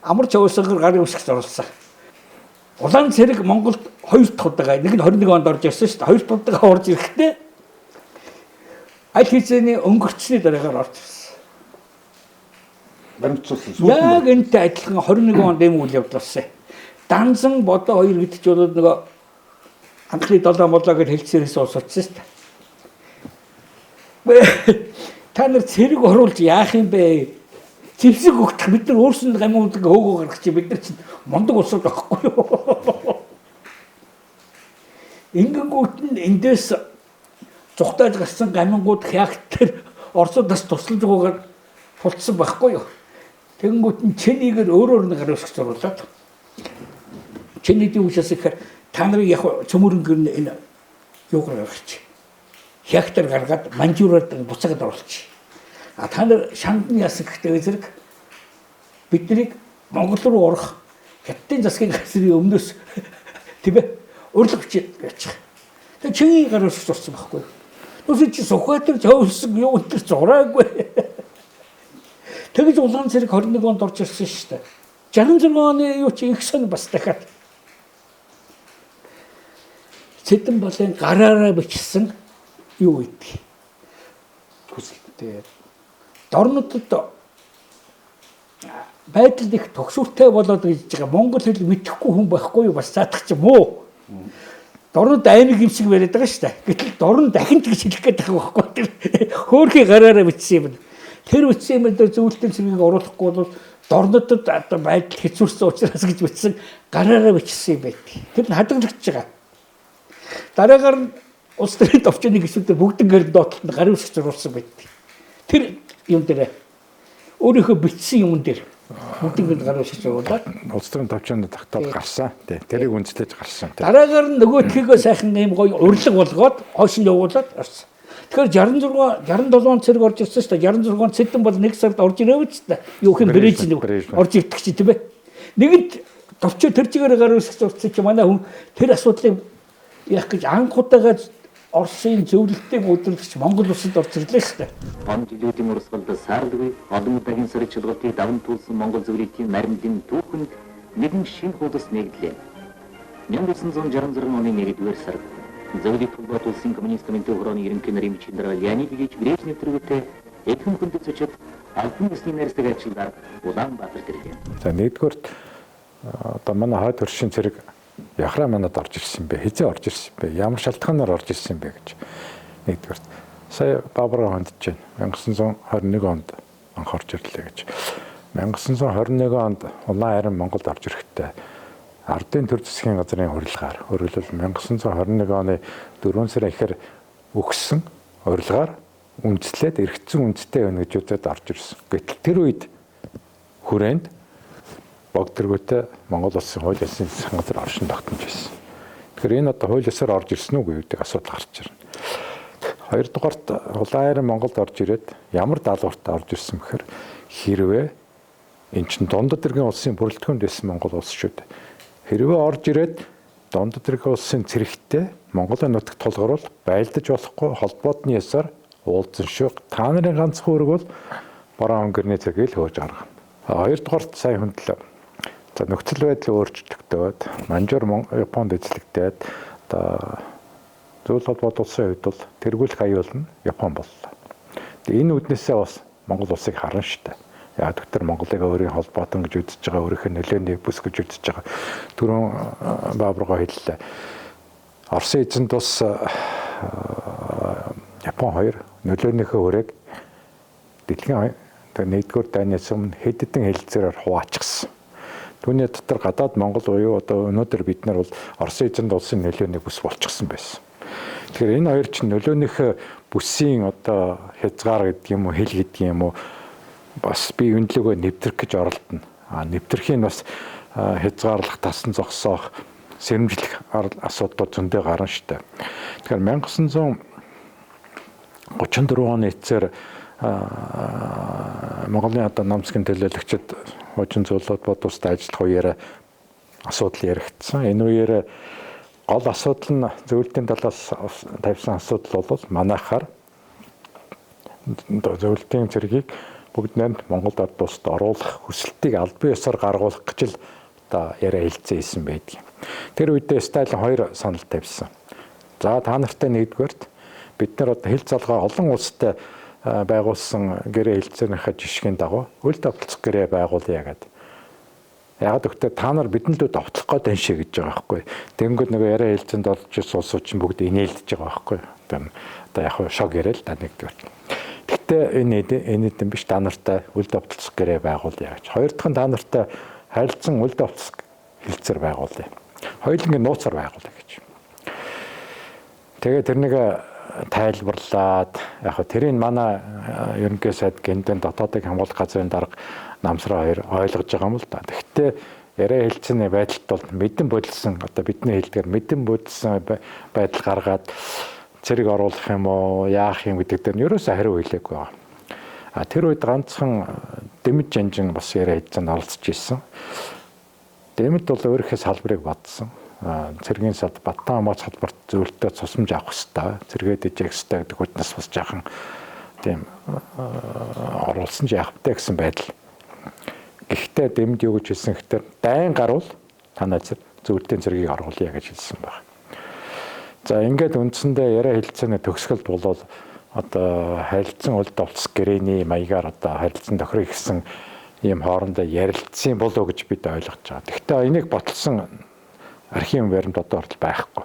амар чавсангаар гарын үсгт оруулсан. Улаан цэрэг Монголд хоёр дахь удаага нэг нь 21 онд орж ирсэн шүү дээ. Хоёр дахь удаага орж ирэхдээ аль хэзээний өнгөрцсөний дараагаар орж ирсэн. Баримтжуулсан. Яг энэтэй адилхан 21 онд ийм үйл явдал болсон. Данзан бодоо хоёр гэдэг чинь бол нөгөө анхны долоо молоо гэж хэлцээрээс улс очсон шүү дээ. Та нар цэрэг оруулж яах юм бэ? Зэвсэг өгчих бид нар өөрсөнд гамиудаг хөөгөө гаргах чи бид нар чинь мундаг улсууд байхгүй юу? Ингэнгүүт нь эндээс зүхтааж гарсан гамингууд хягт Оросудаас тусалж байгаагаар тулцсан байхгүй юу? Тэгэнгүүт нь Чэнийгээр өөрөөр нь гар үсгэж зуруулаад Чэнийдийн үсээс ихээр та нарыг яг цөмөрөнгөр нь энэ юугаар гаргач. Хягтар гаргаад Манжуураар буцаагаад оруулчих. А та нар шанд нь яасан гэхдээ зэрэг биднийг Монгол руу орох Хятадын засгийн газрын өмнөөс тийм ээ урилга бичээд яачих. Тэгээ чиний гар үсгэж зурсан байхгүй юу? Нүс чи Сүхбаатар зөөлсөн юу энэ төр зураагүй. Тэгж улаан цэрэг 21 онд орж ирсэн шүү дээ. 66 оны юу чи их сон бас дахиад Цэдэн балын гараараа бичсэн юу гэдэг хүсэлттэй. Дорнодод байдал их төгсүртэй болоод гэж байгаа. Монгол хэл мэдэхгүй хүн байхгүй юу бас заадах чи муу. Дорнод аймаг юм шиг яриад байгаа шүү дээ. Гэтэл дорн дахин гэж хэлэх гээд байгаа байхгүй тэр хөөрхий гараараа бичсэн юм. Тэр бичсэн юм дээр зөвлөлтийн цэргийг оруулахгүй бол дорнодод одоо байдал хэцүүрсэн учраас гэж бичсэн гараараа бичсэн юм байт. Тэр нь хадгалагдаж байгаа. Дараагаар нь улс төрийн товчны гишүүдээр бүгднгээр доотлолт нь гарын үсэг зурулсан байт. Тэр юм дээр өөрийнхөө бичсэн юм дээр бүгднгээр гарын үсэг зурулаад улс төрийн товчны тогтоол гарсан. Тий. Тэрийг үндэслэж гарсан. Дараагаар нь нөгөөдхийгөө сайхан ийм гоё урилга болгоод хойш нь явуулаад орсон. Тэгэхээр 66 67 он цэрэг орж ирсэн шүү дээ. 66 он цэдэн бол нэг сард орж ирээгүй ч дээ. Юу хин Брежнев орж ирдэг чи тийм ээ. Нэгэнт товчоо тэр чигээр гарын үсэг зурсан чи манай хүн тэр асуудлыг яах гэж анх удаага Оросын зөвлөлтийг удирдах Монгол улсад орж ирлээ шүү дээ. Он жилүүдийн урсгалд саарлгүй олон удаагийн сэрчилгээний даван туулсан Монгол зөвлөлтийн наримлын түүхэнд нэгэн шинэ хуудас нэгдлээ. 1966 оны 1-р сард зөвлөлт холбоот улсын коммунист төв хорооны ерөнхий нарын бичгийн дараа Леонид Ильич Брежнев тэргүүтээ эдхэн хүндэт зочид албан ёсны найрсаг ажилдаар Улаанбаатарт ирлээ. За нэгдүгээрт одоо манай хойд хөршийн цэрэг яхраа манад орж ирсэн бэ? Хизээ орж ирсэн бэ? Ямар шалтгаанаар орж ирсэн бэ гэж нэгдүгээрт. Сая Баабарга хандж байна. 1921 онд анх орж ирлээ гэж. 1921 онд улаан харин Монголд орж ирэхдээ Ардын төр засгийн газрын урилгаар, өөрөөр хэлбэл 1921 оны 4 сарын ихэр өгсөн урилгаар үндэслээд эргэцсэн үндэстэй байна гэж үзээд орж ирсэн. Гэтэл тэр үед хүрээнд бог тэргүүтээ Монгол улсын хууль ёсны засгийн газар оршин тогтнож байсан. Тэгэхээр энэ одоо хууль ёсоор орж ирсэн үгүй гэдэг асуудал гарч ирнэ. Хоёрдугаарт улаан хайрын Монголд орж ирээд ямар даалгавартай орж ирсэн бэхээр хэрвээ эн чинь дундад иргэн улсын бүрэлдэхүүнд байсан Монгол улс шүү дээ. Хэрвээ орж ирээд дундад иргэн улсын цэрэгтэй Монголын нутагт тулгаруул байлдаж болохгүй холбоотны ёсоор уулзсан шүү. Та нарын ганцхан үүрэг бол баруун өнгөрний цэргийг л хөөж гаргана. Хоёрдугаарт сая хүндлээ. За нөхцөл байдал өөрчлөгдөөд Манжуур Японд эзлэгдээд одоо зөвлөл холбоот улсын хувьд бол тэргүүлэх аюул нь Япон боллоо. Тэгээ энэ үднээсээ бас Монгол улсыг харна шүү дээ. Яг тэр Монголыг өөрийн холбоотон гэж үзэж байгаа, өөрийнх нь нөлөөний бүс гэж үзэж байгаа. Түрүүн Баабаргаа хэллээ. Оросын эзэнт улс Япон хоёр нөлөөнийхөө хүрээг дэлхийн нэгдүгээр дайнаас өмнө хэд хэдэн хэлцээрээр хуваачихсан. Түүний дотор гадаад Монгол буюу одоо өнөөдөр бид нар бол Оросын эзэнт улсын нөлөөний бүс болчихсон байсан. Тэгэхээр энэ хоёр чинь нөлөөнийхөө бүсийн одоо хязгаар гэдэг юм уу, хэл гэдэг юм уу бас би өндлөгөө нэвтрэх гэж оролдоно. А нэвтрэхийн бас хязгаарлах, тасан зогсоох, сэрэмжлэх асуудлууд зөндөө гарна штэ. Тэгэхээр 1934 оны эцсээр Монголын одоо нам засгийн төлөөлөгчд хуучин зөвлөлт бод улстай ажиллах үеэр асуудал яригдсан. Энэ үеэр гол асуудал нь зөвлөлтийн талаас тавьсан асуудал бол манайхаар зөвлөлтийн цэргийг бүгд найрамд Монгол ард улсад оруулах хүсэлтийг албан ёсоор гаргуулах гэж л одоо яриа хэлцээ хийсэн байдаг. Тэр үедээ Сталин хоёр санал тавьсан. За та нартай нэгдүгээрт бид нар одоо хил залгаа олон улстай байгуулсан гэрээ хэлцээнийхээ жишгийн дагуу үл давталцах гэрээ байгуулъя гэдэг. Яг гэхдээ та нар бидэнд л давтлах гээд байна шээ гэж байгаа байхгүй. Тэнгүүд нөгөө яриа хэлцээнд олж ирсэн улсууд чинь бүгд инээлдэж байгаа байхгүй. Одоо яг шог яриа л да нэгдүгээр. Гэхдээ энэ эдэн биш, та нартай үл давталцах гэрээ байгуулъя гэж. Хоёр дахь нь та нартай харилцан үл давталцах хэлцээр байгуулъя. Хоёулангийн нууцаар байгуулъя гэж. Тэгээ тэрнийг тайлбарлаад яг хөө тэрийг манай ерөнхий сайд Гэндэн дотоодыг хамгаалах газрын дарга Намсраа хоёр ойлгож байгаа юм л да. Тэгэхдээ яриа хэлцээний байдалд бол мэдэн бодилсан, одоо бидний хэлдгээр мэдэн бодилсан байдал гаргаад цэрэг оруулах юм уу, яах юм гэдэг дээр нь ерөөсөө хариу хэлээгүй байгаа. А тэр үед ганцхан Дэмэд Жанжин бас яриа хэлцээнд оролцож ирсэн. Дэмэд бол өөрийнхөө салбарыг бодсон. Цэргийн сад Баттан амаач салбарт зөвлөлтөө цусамж авах хэрэгтэй, цэргээд ижээх хэрэгтэй гэдэг үднэс бас жаахан тийм оруулсан ч яах вэ гэсэн байдал. Гэхдээ Дэмэд юу гэж хэлсэн гэхээр дайн гарвал танай зөвлөлтийн цэргийг оруулъя гэж хэлсэн байна. За ингээд үндсэндээ яриа хэлцээний төгсгөлд болвол одоо харилцан үл давталцах гэрээний маягаар одоо харилцан тохирох гэсэн ийм хоорондоо ярилцсан болов уу гэж бид ойлгож байгаа. Гэхдээ энийг баталсан архивын баримт одоо хүртэл байхгүй.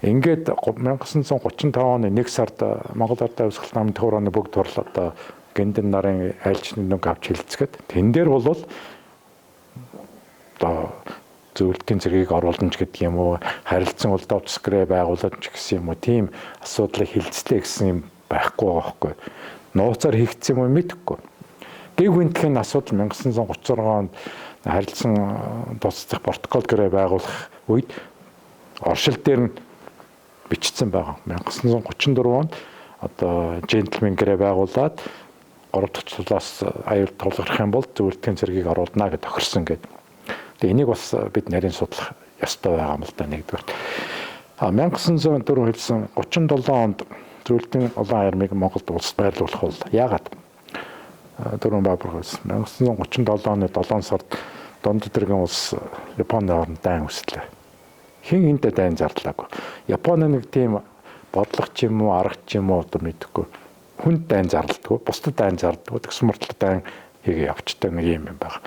Ингээд 1935 оны 1 сард Монгол Ардын Хувьсгал намын төвөрөөний бүгд турл одоо Гэндэн нарын айлчны нүг авч хэлцгээд тэн дээр бол одоо зөвлөлтийн цэргийг оруулна ч гэдэг юм уу, харилцан үл давталцах гэрээ байгуулна ч гэсэн юм уу, тийм асуудлыг хилцлээ гэсэн юм байхгүй байгаа байхгүй. Нууцаар хийгдсэн юм уу мэдэхгүй. Гэв гүнтгэхийн асуудал 1936 онд харилцан тусцах протокол гэрээ байгуулах үед оршил дээр нь бичсэн байгаа. 1934 онд одоо джентльмен гэрээ байгуулад 3 дахь тулаас аюул тулгарх юм бол зөвлөлтийн цэргийг оруулна гэж тохирсон гэдэг. Тэгээ энийг бас бид нарийн судлах ёстой байгаа юм л да нэгдүгээр. А 1904 хэлсэн 37 онд зөвлөлтийн улаан армийг Монголд улс байрлуулах бол яагаад? Дөрвөн Баабар хэлсэн. 1937 оны 7 сард Дунд Тэргэн улс Японы оронд дайн хүслээ. Хэн энтэй дайн зарлаагүй. Японы нэг тийм бодлого ч юм уу, арга ч юм уу одоо мэдэхгүй. Хүнд дайн зардалдаггүй, бусдад дайн зардаггүй, тэгсэн мөртлөө дайн хийгээ явчтай нэг юм юм байна.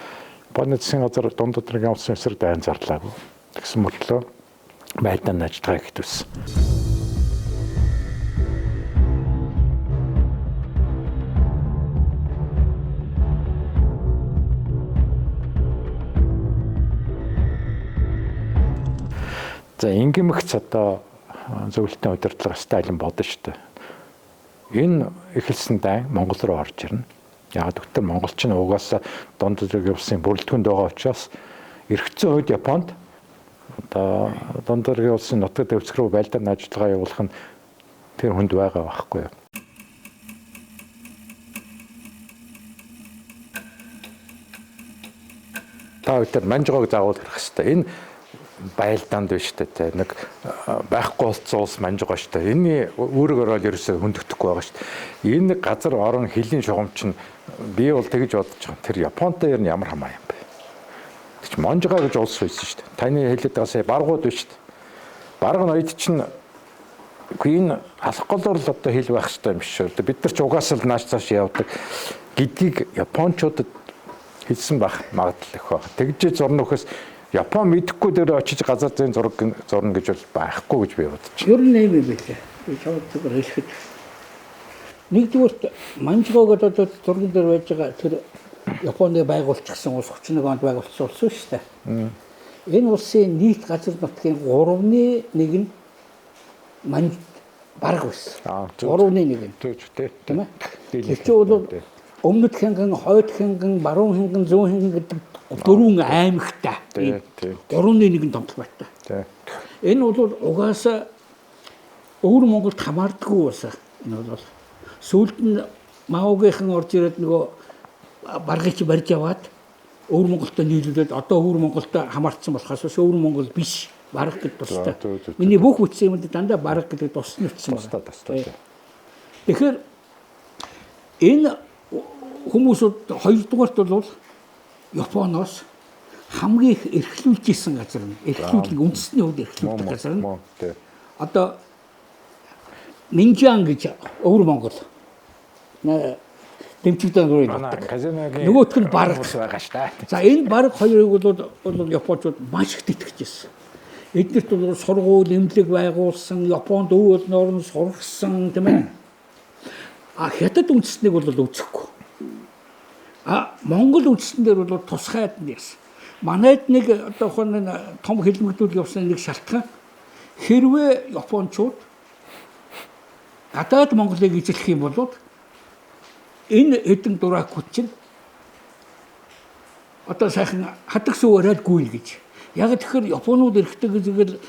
Японы засгийн газар Дунд Тэргэн улсын эсрэг дайн зарлаагүй. Тэгсэн мөртлөө байлдааны ажиллагаа ихтүүлсэн. За ингэмэгц одоо зөвлөлтийн удирдлага Сталин бодно шүү дээ. Энэ эхэлсэн дайн Монгол руу орж ирнэ. Яг гэвэл монголч нь угаасаа Дунд Тэргэн улсын бүрэлдэхүүнд байгаа учраас эргэцсэн үед Японд одоо Дунд Тэргэн улсын нутаг дэвсгэр рүү байлдааны ажиллагаа явуулах нь тэр хүнд байгаа байхгүй юу. Та бүхэн манжгоог заавал хэрэг хэрэгтэй. Энэ байлдаанд биш үү те, нэг байхгүй болсон улс манжгаа шүү дээ. Энэний үүрэг орол ерөөсөө хүндэгдэхгүй байгаа шүү дээ. Энэ газар орон хөлийн шугам чинь би бол тэгж бодож байгаа. Тэр Японтой ер нь ямар хамаа юм бэ? Тэг чи манжгаа гэж улс байсан шүү дээ. Таны хэлээд байгаа сая баргууд биш шүү дээ. Барга ноёд чинь үгүй энэ алах голоор л одоо хэл байх хэрэгтэй юм шиг шүү дээ. Бид нар ч угаасаа л нааш цааш явдаг гэдгийг японочдод хэлсэн байх магадлал их байна. Тэгж зурна нөхөөс Япон мэдэхгүй дээр очиж газар зүйн зураг зурна гэж бол байхгүй гэж би бодож байна. Ер нь юм байлээ. Би чамд зүгээр хэлэхэд нэгдүгürt манжгоо гэдэг одоо зурган дээр байж байгаа тэр Японы байгуулчихсан улс 31 онд байгуулсан улс шүү дээ. Энэ улсын нийт газар нутгийн 3-ны 1 нь манж бараг байсан. 3-ны 1 нь. Тийм ээ. Тэр чинь бол өмнөд хянган, хойд хянган, баруун хянган, зүүн хянган гэдэг дөрвөн аймагтай. 3-ны 1 нь томтолбойтой. Энэ бол угаасаа өвөр Монголд хамаардаггүй байсан. Энэ бол сүүлд нь Маогийнхан орж ирээд нөгөө баргыг чи барьж яваад өвөр Монголтой нийлүүлээд одоо өвөр Монголтой хамаарцсан болохоос биш өвөр Монгол биш бараг гэдэг тустай. Миний бүх үтсэн юмд дандаа бараг гэдэг тусна үтсэн байна. Тэгэхээр энэ хүмүүсүүд хоёрдугаарт бол Японоос хамгийн их эрхлүүлж исэн газар нь эрхлүүлэг үндэсний хувьд эрхлүүлдэг газар нь одоо Минжан гэж өвөр Монгол Дэмчигдэн руу явдаг. Нөгөөх нь бараг байгаа шүү дээ. За энэ бараг хоёрыг бол Япончууд маш их тэтгэж ирсэн. Эднэрт бол сургууль, эмнэлэг байгуулсан, Японд өв олноор нь сургасан, тийм ээ. А хятад үндэстнийг бол үзэхгүй. А Монгол үндэстэн дээр бол тусгайд нь яасан. Манайд нэг одоо хон том хэлмэгдүүл явсан нэг шалтгаан хэрвээ Япончууд гадаад Монголыг эзлэх юм бол энэ хэдэн дуракууд чинь одоо сайхан хадаг сүүрээд гүйл гэж. Яг тэгэхээр Японууд эрэхтэй гэзэл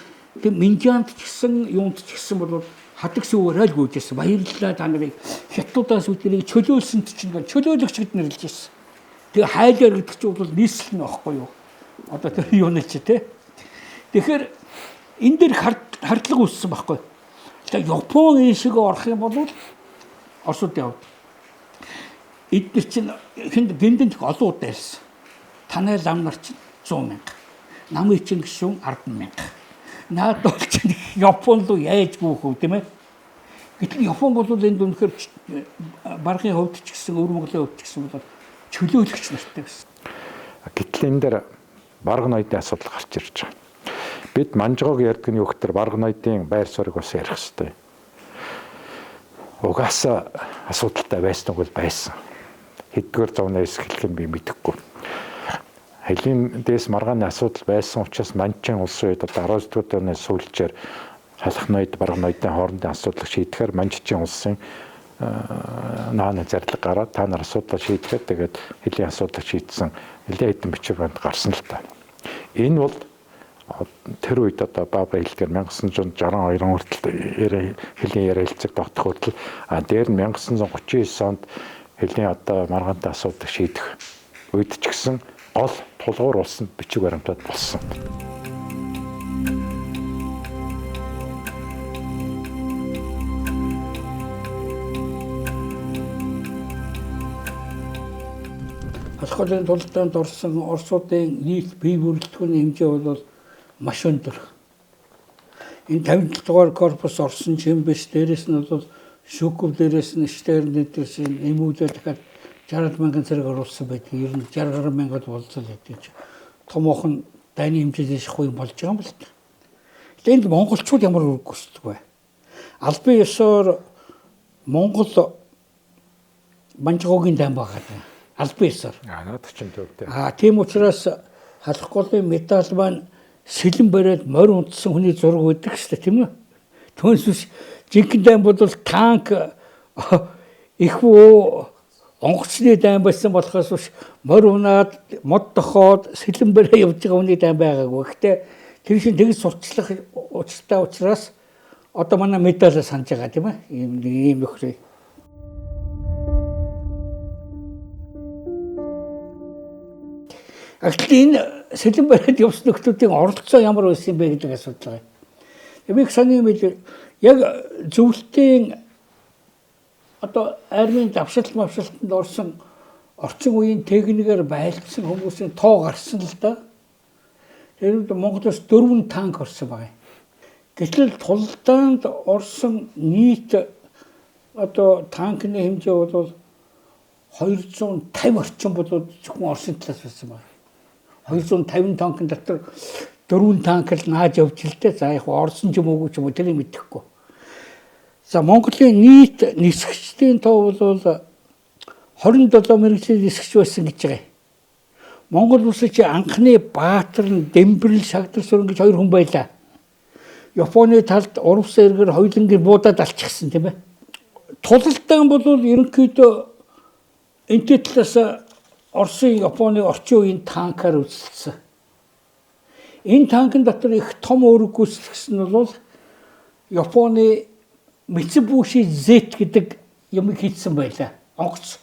тэг Минжаанд ч гэсэн юунд ч гэсэн бол хадаг сүүрээд гүйжсэн. Баярлалаа та нарыг хятадаас үдэрийг чөлөөлсөнд чинь чөлөөлөгч гэд нэрлэж ирсэн. Тэгээ хайлаар гэдэг чинь бол нийслэл нь аахгүй юу? Одоо тэр юуны чи те. Тэгэхээр энэ дэр хардлага үүссэн байхгүй. Тэгээ Япон ийшээ орох юм бол Оросууд явд. Эдгээр чинь хүнд гиндэнд олон удаа ярьсан. Танай лам нар чинь 100 мянга. Намын чинь гишүүн 10 мянга. Наад бол чинь Япон руу яаж гүйх вэ, тийм ээ? Гэтэл Япон бол энд үнэхээр баргын хувьд ч гэсэн өвөр Монголын хувьд ч гэсэн бол чөлөөлөгч нартай байсан. Гэтэл энэ дээр барга ноёдын асуудал гарч ирж байгаа. Бид манжгоог ярьдаг нь юу гэхээр барга ноёдын байр суурийг бас ярих хэрэгтэй. Угаасаа асуудалтай байсан үг бол байсан. Хэддүгээр зууны хэсэг хэлэх нь би мэдэхгүй. Хэлийн дээс маргааны асуудал байсан учраас Манчин улсын үед одоо 19 дугаар зууны сүүлчээр халах ноёд барга ноёдын хоорондын асуудлыг шийдэхээр Манчин улсын нааны зарлиг гараад та нар асуудлаа шийдэхэд тэгээд хэлийн асуудлыг шийдсэн нэлээд хэдэн бичиг баримт гарсан л та. Энэ бол тэр үед одоо баба хэлдгээр 1962 хүртэл хэлийн яриа хэлцэг тогтох хүртэл, а дээр нь 1939 онд хэлийн одоо маргаантай асуудлыг шийдэх үед ч гэсэн гол тулгуур болсон бичиг баримтууд болсон. Халахлын тулдаанд орсон Оросуудын нийт бие бүрэлдэхүүний хэмжээ бол маш өндөр. Энэ 57 дугаар корпус орсон ч юм биш, дээрэс нь бол Шүкв дээрээс нь Штерн дээрээс нь нэмүүлээ дахиад 60 мянган зэрэг оруулсан байдаг. Ер нь 60 гаруй мянгад болцол байдаг. Томоохон дайны хэмжээс шахуу юм болж байгаа юм л та. Гэтэл энд монголчууд ямар үүрэг гүйцэтгэв вэ? Албан ёсоор Монгол Манжгоогийн дайн байгаа даа. Албан ёсоор. Аа наад чинь төв дээ. Аа тийм учраас халах голын медаль маань сэлэн бариад морь унтсан хүний зураг байдаг шүү дээ, тийм үү? Түүнээс биш жинхэнэ дайн бол танк их үү онгоцны дайн байсан болохоос биш морь унаад мод тохоод сэлэн бариа явж байгаа хүний дайн байгаагүй. Гэхдээ тэр шин тэгж сурчлах учиртай учраас одоо манай медалаа санаж байгаа, тийм ээ? Ийм нэг ийм нөхрөө. Гэтэл энэ сэлэн бариад явсан нөхдүүдийн оролцоо ямар байсан юм бэ гэдэг асуудал байгаа. Би их сони юм бил яг зөвлөлтийн одоо армийн давшилт мавшилтанд орсон орчин үеийн техникээр байлдсан хүмүүсийн тоо гарсан л да. Тэр үед Монголоос 4 танк орсон байгаа. Гэтэл тулдаанд орсон нийт одоо танкны хэмжээ бол 250 орчим бол зөвхөн Оросын талаас байсан байна. 250 танкын дотор 4 танк л нааж явж л дээ. За яг орсон ч юм уугүй ч юм уу тэрийг мэдэхгүй. За Монголын нийт нисгчдийн тоо бол 27 мэргэжлийн нисгч байсан гэж байгаа. Монгол улсын чи анхны баатар нь Дэмбэрэл Шагдар сүрэн гэж хоёр хүн байлаа. Японы талд урвсан эргээр хоёулангийг буудаад алчихсан, тийм ээ. Тулалдаан бол ерөнхийдөө энтэй талаас Оросын Японы орчин үеийн танкаар үүсэлсэн. Энэ танкын дотор их том үүрэг гүйцэтгэсэн нь бол Японы Mitsubishi Z гэдэг юмыг хийцэн байлаа. Онгоц.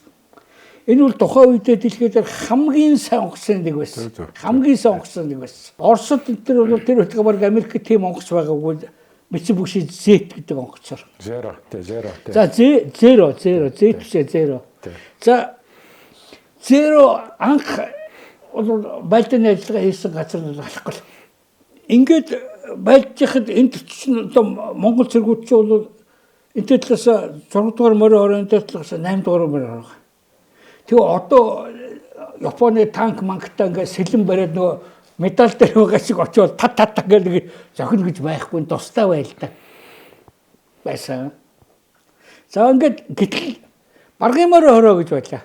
Энэ бол тухайн үедээ дэлхийд хамгийн сайн онгоцны нэг байсан. Хамгийн сайн онгоцны нэг байсан. Оросд энэ төр бол тэр үеийн баг Америк тийм онгоц байгаагүй Mitsubishi Z гэдэг онгоцоор. Zero, тий, zero, тий. За zero, zero, Z биш zero. За zero анх бол байлдааны ажиллагаа хийсэн газар нь алахгүй. Ингээд байлдчихад энд чинь одоо Монгол цэргүүд чинь бол энэ талаас 6 дугаар морин ороо, энэ талаас 8 дугаар морин ороо. Тэгээ одоо Японы танк манктай ингээд сэлэн бариад нөгөө медаль дээр байгаа шиг очиод тат тат ингээд зохино гэж байхгүй, тустай байлдаа байсан. За ингээд гэтэл баргын морь хороо гэж байлаа.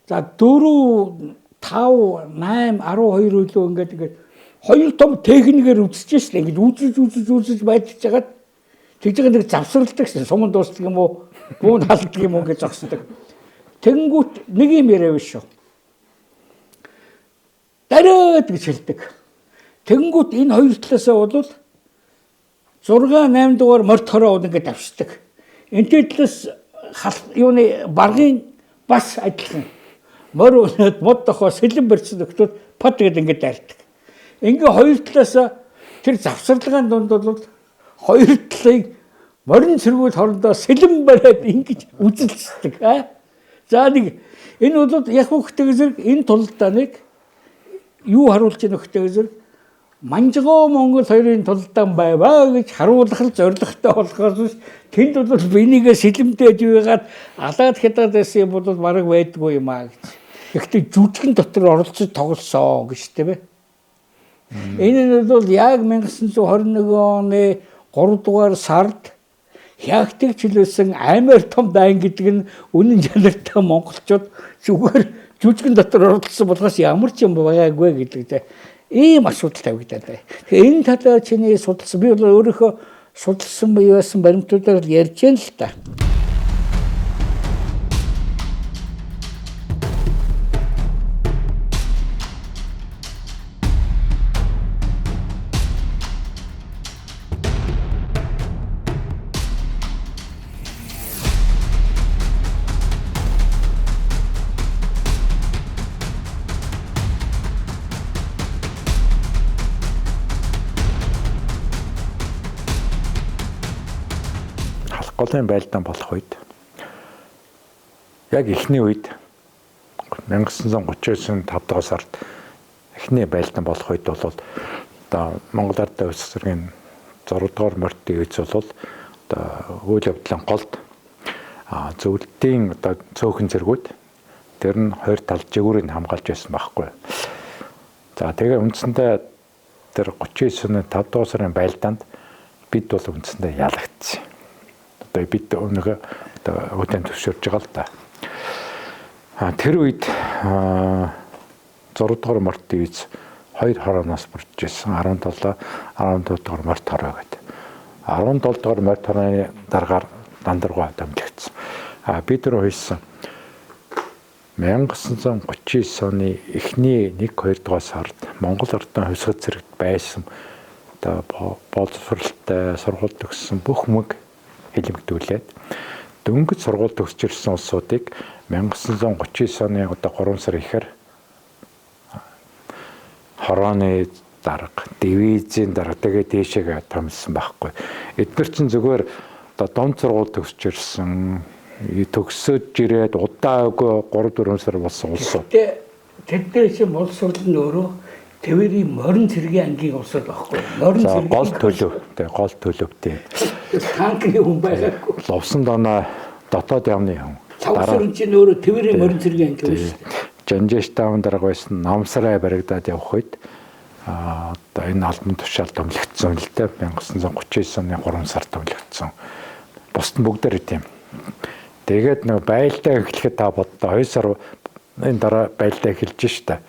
За 4 5 8 12 үлээ ингээд хоёр том техникээр үзэж шээ. Ингээд үзэж байж жагаад тэгж байгаа нэг завсралдаг шээ. Суман дуустдаг юм уу? Бүүн халддаг юм уу гэж зогсдог. Тэнгүүт нэг юм яриа биш шүү. Дариад гэж хэлдэг. Тэнгүүт энэ хоёр талаасаа бол 6 8 дугаар морь хороо ингээд давшдаг. Энтэй талаас юуны баргын бас адилхан. Морь өнөөд мод тохоо сэлэн барьсан нөхдүүд пад гэдэг ингээд дайрдаг. Ингээ хоёр талаас тэр завсарлагын дунд бол хоёр талын морин цэргүүд хоорондоо сэлэн бариад ингэж үзэлцдэг. За нэг энэ бол яг хөхтэй зэрэг энэ тулдааныг юу харуулж байгаа нөхтэй зэрэг Манжгоо Монгол хоёрын тулдаан байваа гэж харуулах л зорилготой болохоос тэнд бол бинийгээ сэлэмтэй жийгаад алаад хятад байсан юм бол бараг байдгүй юм аа гэж. Гэхдээ жүжигэн дотор оролцож тоглосон гэж тийм ээ. Энэ нь бол яг 1921 оны 3 дугаар сард хягтыг чөлөөсөн аймаар том дайн гэдэг нь үнэн чанартай монголчууд зүгээр жүжигэн дотор оролцсон болохоос ямар ч юм байгаагүй гэдэг тийм ийм асуудал тавигдаад байна. Тэгэхээр энэ талаар чиний судалсан, би бол өөрийнхөө судалсан байсан баримтуудаар ярьж байна л та. Голын байлдаан болох үед яг эхний үед 1939 5 дугаар сард эхний байлдаан болох үед бол одоо Монгол Ардын Хувьсгал зэргийн 6 дугаар морьтын эз бол одоо үйл явдлын голд зөвлөлтийн одоо цөөхөн зэргүүд тэр нь хоёр тал жигүүрийг хамгаалж байсан байхгүй. За тэгээ үндсэндээ тэр 39 оны 5 дугаар сарын байлдаанд бид бол үндсэндээ ялагдсан. Одоо бид өнөөгөө одоо үдэн төвшөрж байгаа л да. Тэр үед 6 дугаар морьт дивиз хоёр хорооноос бүрдэж ирсэн 17 14 дугаар морьт хороо гэдэг. 17 дугаар морьт хорооны дараагаар Дандаргуй томилогдсон. Бид нар хэлсэн 1939 оны эхний 1 2 дугаар сард Монгол Ардын хувьсгал зэрэгт байсан одоо боловсралтай сургууль төгссөн бүх мөг хилэмгдүүлээд дөнгөж сургууль төгсөж ирсэн улсуудыг 1939 оны одоо 3 сар ихээр хорооны дарга, дивизийн дарга тэгээ дээшээгээ томилсон байхгүй. Эдгээр чинь зүгээр одоо дунд сургууль төгсөж ирсэн, төгсөж ирээд удаагүй 3 4 сар болсон улсууд. Тэдний чинь боловсрол нь өөрөө Тэвэрийн морин цэргийн ангийн улсууд байхгүй. Морин цэргийн гол төлөв, тэгээ гол төлөвтэй. Танкны хүн байгаагүй. Лувсан доноо дотоод яамны хүн. Дараа чинь өөрөө Тэвэрийн морин цэргийн анги байсан. Жанжиш таун дарга байсан Намсарай баригдаад явах үед одоо энэ албан тушаал томилогдсон л дээ. 1939 оны 3 сард томилогдсон. Бусд нь бүгдээр тийм. Тэгээд нөгөө байлдаа эхлэхэд та бодлоо 2 сар энэ дараа байлдаа эхэлж штэ.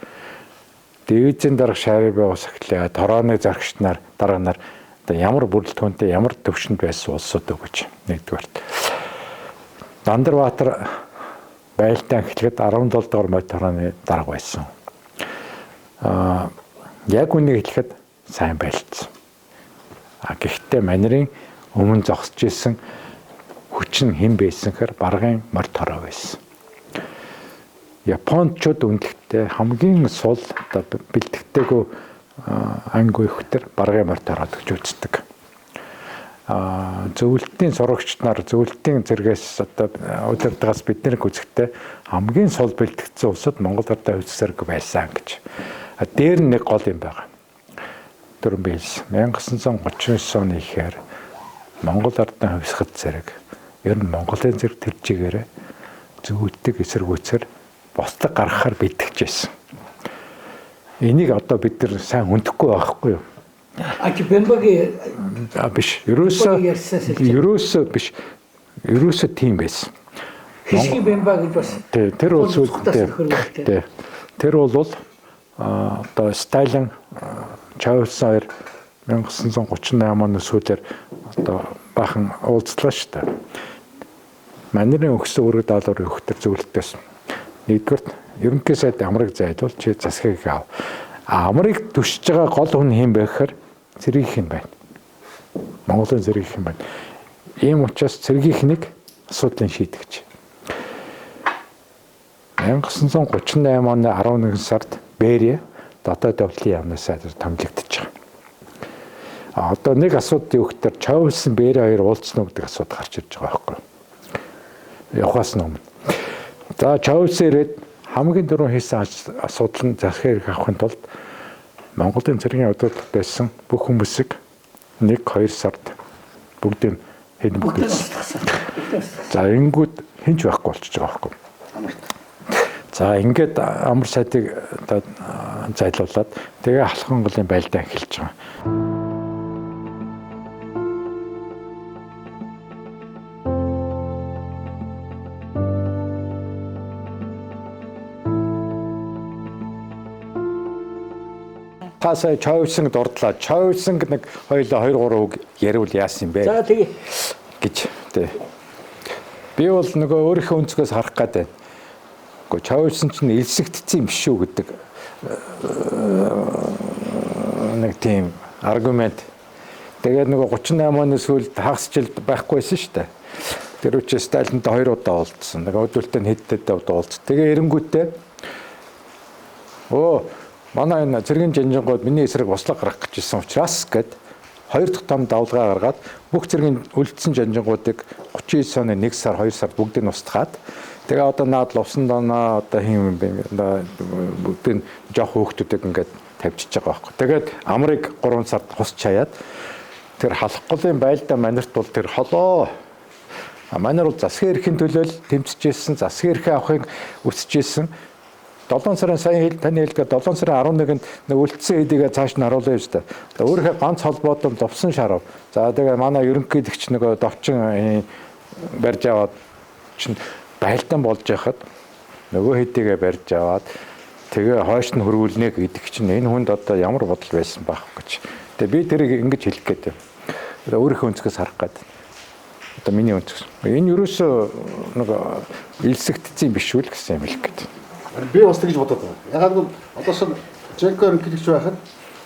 Дивизийн дарга Шарибай ус эхлээ. Хорооны зарагч нар дарга нар одоо ямар бүрэлдэхүүнтэй ямар төвшөнд байсан улсууд үг гэж нэгдүгээрт. Дандарбаатар байлдаан эхлэхэд 17 дугаар морь хорооны дарга байсан. Яг үнийг хэлэхэд сайн байлдсан. Гэхдээ манерын өмнө зогсож исэн хүч нь хэн байсан гэхээр баргын морь хороо байсан. Япончууд үнэлэхдээ хамгийн сул одоо бэлтгэдэггүй анги ихтер баргын морь хороод гэж үздэг. Зөвлөлтийн сурагч нар зөвлөлтийн зэргээс одоо удирдлагаас бид нэр үзэхдээ хамгийн сул бэлтгэгдсэн улсад Монгол Ардын хувьсгал зэрэг байсан гэж. Дээр нь нэг гол юм байгаа. Дөрөв би хэлсэн. 1939 оны ихээр Монгол Ардын хувьсгал зэрэг ер нь Монголын зэрэг тэр чигээрээ зөвлөлтийг эсэргүүцээр бослог гаргахаар бэлтгэжсэн. Энийг одоо бид нар сайн хүндэхгүй байхгүй юу? А чи Бэмбагийн биш. Ерөөсөө биш. Ерөөсөө тийм байсан. Хишги Бэмба гэж бас. Тий, тэр бол сүүлдээ. Тэр бол одоо Сталин Чавсан хоёр 1938 оны сүүлээр одоо баахан уулзлаа шүү дээ. Манерын өгсөн үүрэг даалгаврын өгөх төр зөвлөлтөөс. Нэгдүгürt ерөнхий сайд амрыг зайлуул чи засгийг ав. Амрыг түшиж байгаа гол хүн хэн бэ гэхээр цэргийнх юм байна. Монголын цэргийнх юм байна. Ийм учраас цэргийнхнийг асуудлыг шийдэгч. 1938 оны 11 сард Берия дотоод явдлын яамнаас сайдаар томилогдож байгаа. А одоо нэг асуудал юу гэхээр Чавсан Берия хоёр уулзсан уу гэдэг асуудал гарч ирж байгаа байхгүй юу? Явхаас өмнө. За Чавсан ирээд хамгийн түрүүн хийсэн асуудал нь засгийн хэрэг авахын тулд Монголын цэргийн удирдлагад байсан бүх хүмүүсийг 1-2 сард бүгдийг хэн бүтээсэн. За ингэнгүүт хэн ч байхгүй болчихж байгаа байхгүй. За ингээд амар сайдыг зайлуулад тэгээ Халхан голын байлдаа эхэлж байгаа. Та сая Чойвсанг дурдлаа. Чойвсанг нэг хоёулаа 2 3 үг яриул яасан юм бэ? За тэгээ гэж тий. Би бол нөгөө өөрийнхөө өнцгөөс харах гээд байна. Гэхдээ Чойвсан чинь элсэгдсэн юм биш үү гэдэг нэг тийм аргумент. Тэгээд нөгөө 38 оны сүүлд хагас жилд байхгүй байсан шүү дээ. Тэр үчи Сталинтай 2 удаа уулзсан. Нөгөө өдөлтөө хэд хэдэн удаа уулзсан. Тэгээ эренгүүтээ манай энэ цэргийн жанжингууд миний эсрэг услаг гаргах гэж ирсэн учраас гэд хоёр дахь том давлгаа гаргаад бүх цэргийн үлдсэн жанжингуудыг 39 оны 1 сар 2 сард бүгдийг нь устгаад тэгээ одоо наад лувсан доноо одоо хин юм бэ бүгдийг жоох хөөхтүүдийг ингээд тавьчихж байгаа байхгүй. Тэгээд амрыг 3 сард хус чаяад тэр Халах голын байлдаа манерт бол тэр холоо. Манер бол засгийн эрхийн төлөө тэмцэжсэн, засгийн эрхээ авахыг үсэжсэн. 7 сарын сайн таны хэлдгээр 7 сарын 11-нд нэг үлдсэн хэдийгээ цааш нь харуулсан юм шүү дээ. Өөрийнхөө ганц холбоотон довсон шарав. За тэгээ манай ерөнхийлөгч нөгөө довчин барьж аваад чинь байлдан болж яхад нөгөө хэдийгээ барьж аваад тэгээ хойш нь хөрвүүлнэ гэдэг чинь энэ хүнд одоо ямар бодол байсан байх гэж. Тэгээ би тэрийг ингэж хэлэх гээд байна. Одоо өөрийнхөө өнцгөөс харах гээд. Одоо миний өнцгөөс. Энэ ерөөсөө нэг элсэгдсэн юм биш үү л гэсэн юм хэлэх гээд. Би бас тэгж бодоод байгаа. Ягаад гэвэл одоо шин Женко ерөнхийлөгч байхад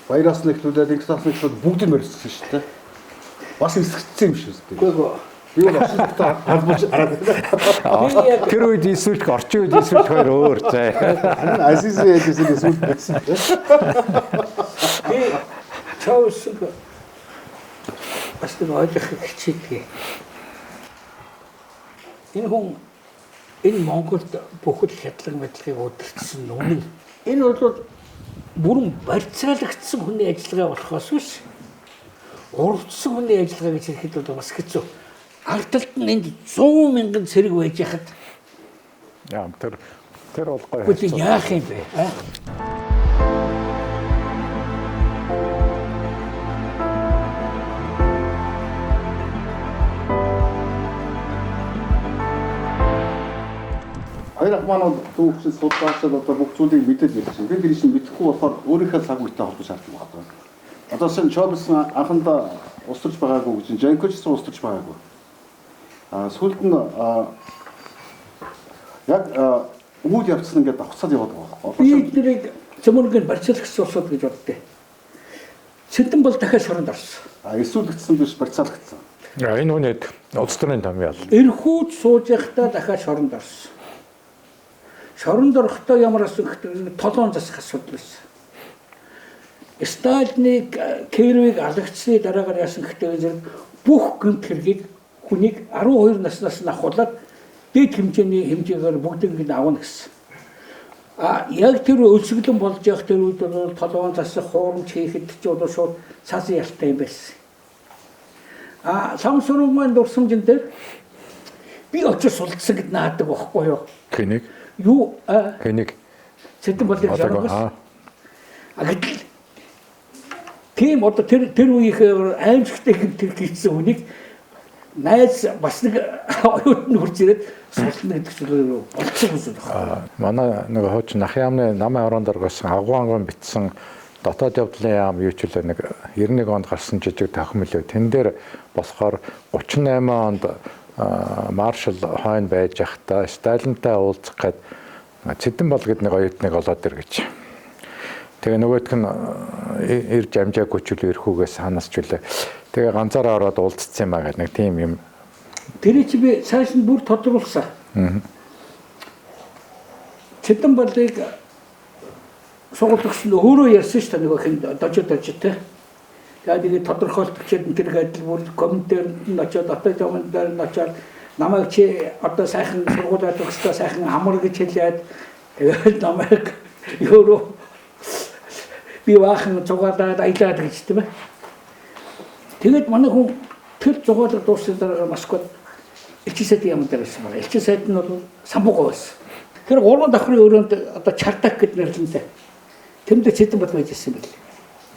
баяраас нь эхлүүлээд инксаас нь эхлүүлээд бүгд нь барьчихсан шүү дээ. Бас эсгэгдсэн юм шиг үү. Үгүй. Би бол орчин холбож хараад байна. Тэр үед эсвэлэх орчин үед эсвэлэх хоёр өөр заа. Харин Азиз яжсэн эсвэлт байсан. Би Чаусыг бас нэг ойлгохыг хичээдэг. Энэ хүн энэ Монголд бүхэл хядлаг мэдлэгийг удирдсан үнэн. Энэ бол бүрэн барьцаалагдсан хүний ажиллагаа болохоос биш урвдсан хүний ажиллагаа гэж хэлэхэд бол бас хэцүү. Ард талд нь энд 100 мянган цэрэг байж хахад яа тэр бол гоё. Гэхдээ яах юм бэ? Хоёр ах маань бол дүүгчид судлаачид одоо бүх зүйлийг мэдээд ирсэн. Би тэр чинь мэдэхгүй болохоор өөрийнхөө цаг үетэй холбож хардаг байна. Одоо шинэ Чобсон анхандаа устарч байгаагүй гэж Женко ч гэсэн устарч байгаагүй. Сүүлд нь яг үйл явцсан ингээд давхцаад яваад байгаа байхгүй. Би эднэрийг цөмөргийн барьцаалагч улсууд гэж боддөө. Цэдэн бол дахиад шоронд орсон. Эсүүлэгдсэн биш барьцаалагдсан. Энэ хүнээд улс төрийн том ял. Эрхүүд сууж байхдаа дахиад шоронд орсон. Шоронд орохдоо ямар асан гэхтэр толгоон засах асуудал байсан. Сталиныг Кировыг алгацсны дараагаар яасан гэхтэр зэрэг бүх гэмт хэргийг хүнийг 12 наснаас нь ахуулаад дээд хэмжээний хэмжээгээр бүгдийг нь авна гэсэн. А яг тэр өлсгөлэн болж явах тэр үед бол толгоон засах, хуурамч хийхэд ч бол шууд цаасан ялтай юм байсан. А Самсурын дурсамжин дээр Би очиж сулдсан гэд наадаг байхгүй юу? Хэнийг? Юу? Хэнийг? Цэдэн болыг жаргаас. А гэтэл тийм одоо тэр үеийнхээ аимшигтай тэр хийсэн хүнийг найз бас нэг оюутан хурж ирээд сулна гэдэг чинь болцсон хүмүүс байна. Манай нэг хуучин Нах яамны намын ороон дөргөсөн агуу анган битсэн дотоод явдлын яам юу ч үлээ нэг 91 онд гарсан жижиг тохим лөө. Тэн дээр болохоор 38 онд маршал хойно байж байхдаа Сталинтай уулзах гээд Цэдэн бол гэд нэг оюутныг олоод ир гэж. Тэгээ нөгөөх нь ирж амжаагүй ч үлээ эрхүүгээс ханаас ч үлээ. Тэгээ ганцаараа ороод уулзсан юм а гэдэг нэг тийм юм. Тэр чи би цааш нь бүр тодруулсан. Цэдэн болыг сургууль нь өөрөө ярьсан шүү дээ нөгөө хин дожид те. Тэгээд нэг тодорхойлт бичээд тэр гэдэл бүр комментээр нь очиод одоо комментээр нь очиод намайг чи одоо сайхан сургуулиуд төгсдөө сайхан амар гэж хэлээд тэгээд намайг өөрөө би баахан зугаалаад аялаад гэж тийм ээ. Тэгээд манай хүн тэр зугаалга дуусны дараа Москвад элчин сайдын яамн дээр байсан байна. Элчин сайд нь бол самбугай байсан. Тэр гурван давхрын өрөөнд одоо чартак гэд нэрлэнтэй. Тэнд Цэдэн бол байж ирсэн байл.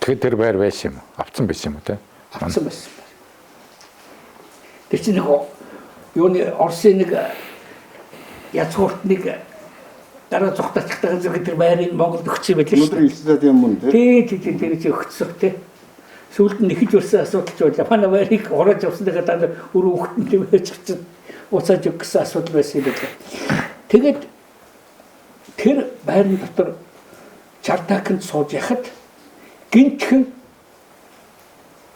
Тэгэхээр тэр байр байсан юм уу? Авцсан байсан юм уу те? Авцсан байсан. Тэр чинь нэг юуны Оросын нэг язгуурт нэг дараа зугтаачтайгаа зэрэг тэр байрыг Монголд өгсөн юм байл шүү дээ. Өнөөдөр элчин сайдын юм те? Тий, тэр чинь өгсөн те. Сүүлд нь нэхэж өрсөн асуудал ч байлаа. Манай байрыг хурааж явсныхаа дараа өрөө хөхтөн тийм байж чинь уцааж өгөх гэсэн асуудал байсан юм байлаа. Тэгээд тэр байрны дотор чартаканд сууж яхад гинтхэн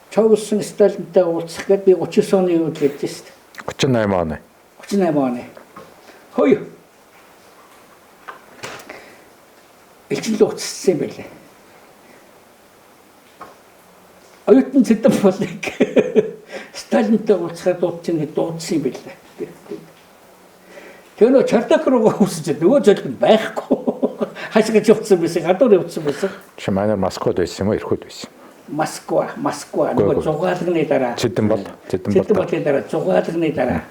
Чоглсон Сталинтай уулзах гээд би 39 оны үед ярьж шүү дээ. 38 оны. 38 оны. Хөөе. Элчин л уцссан юм байлаа. Оюутан Цэдэн болыг Сталинтай уулзахаар дуудчихна гэж дуудсан юм байлаа. Тэр нөө чартак руу хүсэж нөгөө золиг нь байхгүй. Хашгиж явцсан байсан, гадуур явцсан байсан. Чи манай Москвад байсан юм уу, Ирхүүд байсан? Москва нөгөө зугаалганы дараа. Цэдэн бол Цэдэн болын дараа зугаалганы дараа.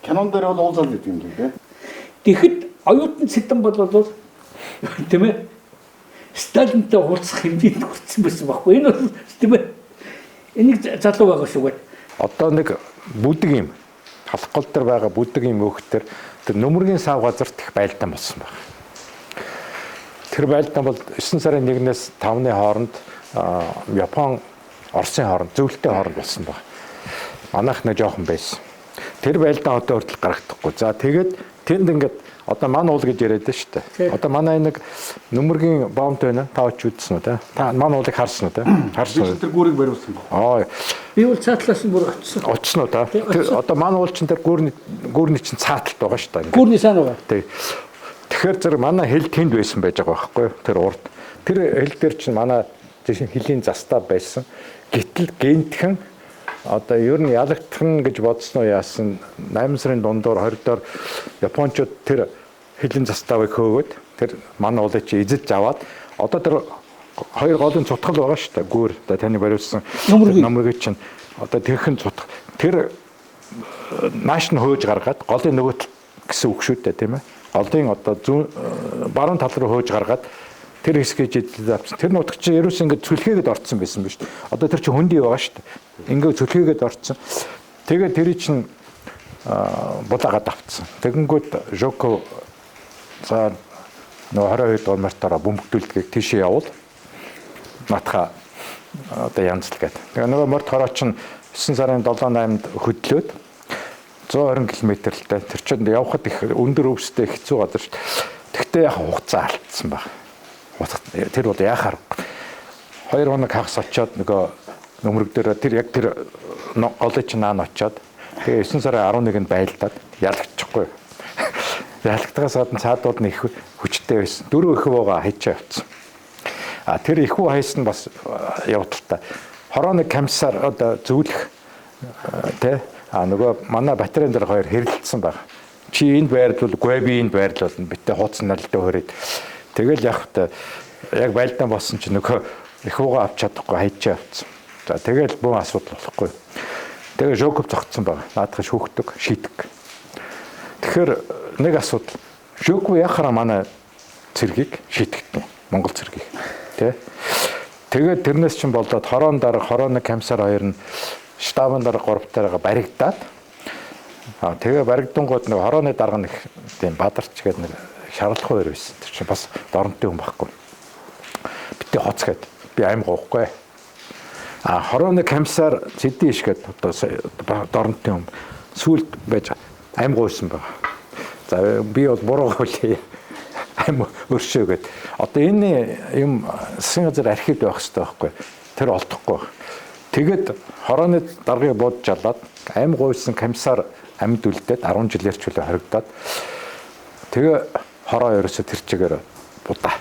Кинон дээр бол уулзаад гэдэг юм лээ. Тэгэхэд оюутан Цэдэн бол тийм ээ Сталинтай уулзах хэмжээнд хүрсэн байсан байхгүй. Энэ бол тийм ээ энийг залуу байгаа шүү дээ. Одоо нэг бүдэг юм. Халах гол дээр байгаа бүдэг юм өөхтөр тэр нөмөргийн сав газарт их байлдаан болсон байна. Тэр байлдаан бол 9 сарын 1-ээс 5-ны хооронд Япон Оросын хооронд зөвлөлтийн хооронд болсон байна. Манайх нэг жоохон байсан. Тэр байлдаан одоо хүртэл гаргахдаггүй. За тэгээд тэнд ингээд одоо ман уул гэж яриад байна шүү дээ. Одоо манай нэг нөмөргийн бомб байна. Та очиж үзсэн үү те? Та ман уулыг харсан уу те? Харсан. Тэр гүүрийг бариулсан баг. Аа. Би бол цаатлаас нь бүр очсон. Очсон уу та? Тэр одоо ман уул чинь тэр гүүрний чинь цааталт байгаа шүү дээ. Гүүрний сайн байгаа. Тэг. Тэгэхээр зэрэг манай хэл тэнд байсан байж байгаа байхгүй юу? Тэр урд. Тэр хэл дээр чинь манай хөлийн застаа байсан. Гэтэл гинтхэн одоо ер нь ялагдхан гэж бодсон уу яасан 8 сарын дундуур 20-доор японочууд тэр хөлийн заставыг хөөгөөд тэр манай уулыг чи эзэлж аваад одоо тэр хоёр голын цутгал байгаа шүү дээ. Гүүр одоо таны бариулсан нөмөргийг чинь одоо тэрхэн цутгал тэр нааш нь хөөж гаргаад голын нөгөө тал гэсэн үг шүү дээ, тийм ээ. Голын одоо зүүн баруун тал руу хөөж гаргаад тэр хэсгийг эзэлж авсан. Тэр нутаг чинь ерөөс ингээд цүлхээгээд орцсон байсан биз дээ. Одоо тэр чинь хөндөй байгаа шүү дээ. Ингээд цүлхээгээд орцсон. Тэгээд тэр чинь булаагаад авцсан. Тэгэнгүүт Жоков за нөгөө 22 дугаар мартаараа бөмбөгдүүлдгийг тийшээ явуул. Натха одоо янзл гээд. Тэгээ нөгөө морд хороо чинь 9 сарын 7 8-нд хөдлөөд 120 км-тэй. Тэр чинь явхад их өндөр өвстэй хэцүү газар шүү дээ. Тэгтээ яг хугацаа алдсан баг. Тэр бол яах аргагүй. 2 хоног хагас очиод нөгөө нөмрөг дээр тэр яг тэр голын чинь наан очиод тэгээ 9 сарын 11-нд байлдаад ялагдчихгүй. Ялагдахаас гадна цаадууд нь их хүчтэй байсан. 4 их бууга хайчаа явцсан. А тэр их үү хайсан бас явдалтай. Хорооны комиссар одоо зөвлөх тэ а нөгөө манай батарейн дээр хоёр хэрэлдсэн баг. Чи энд байрлуул, гүй би энд байрлуулна. Битээ хууц налдаа хөрөөд. Тэгэл яг та яг байлдаан болсон чи нөгөө их ууга авч чадахгүй хайчаа явцсан. За тэгэл бөөн асуудал болохгүй. Тэгээ Жоков зогтсон баг. Наадах шүүхдэг, шийдэг. Тэгэхээр нэг асуудал Жоков яхаараа манай цэргийг шийтгдэн. Монгол цэргийг тий. Тэгээд тэрнээс чинь болоод хорон дарга, хорооны комиссар хоёр нь штабын дарга гуравтайгаа баригдаад тэгээ баригдангууд нэг хорооны дарга нэг тийм бадарч гэдэг нэг шарлах хоёр байсан. Тэр чинь бас доронтой хүн байхгүй. Битээ хоц гээд би аим гоохгүй. А хорооны комиссар Зэдэн иш гээд одоо доронтой хүн сүулт байж аим гуйсан байгаа. За би бол буруу гуйлээ. Аим өршөө гээд. Одоо энэ юм засгийн газар архивд байх хэрэгтэй байхгүй. Тэр олдохгүй. Тэгээд хорооны даргыг бууд жалаад аим гуйсан комиссар амьд үлдээд 10 жилээр ч үлээ хоригдоод тэгээ хороо ерөөсө тэр чигээр будаа.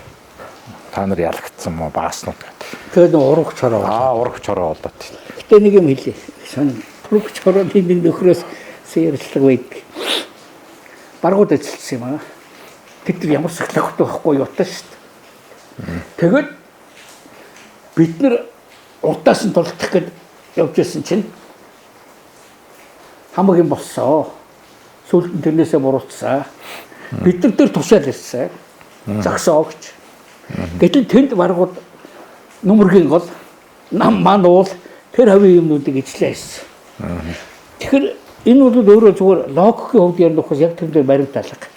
Та нар ялагдсан мó бааснууд гэдэг. Тэгээд урагч хороо. Урагч хороо болоод. Гэтэ нэг юм хэлье. Сонь урагч хорооны нэг нөхрөөс ярилцлага байдаг. Баргууд ажилласан юм аа. Тэд нар ямар сахилгатай байхгүй юутай шүү дээ. Тэгээд бид нар урдаас нь тулдах гээд явж байсан чинь хамаг юм болсоо. Сүүлд нь тэрнээсээ буруутсан. Бид нар тэр тушаал ирсэн. Загсаа огч. Гэтэл тэнд баргууд нүмергийн гол нам ман уул тэр хавийн юмнуудыг ижлээ хийсэн. Тэгэхээр энэ бол өөрөө зүгээр логикийн хувьд ярих нөхөс яг тэр дээр баримт алга.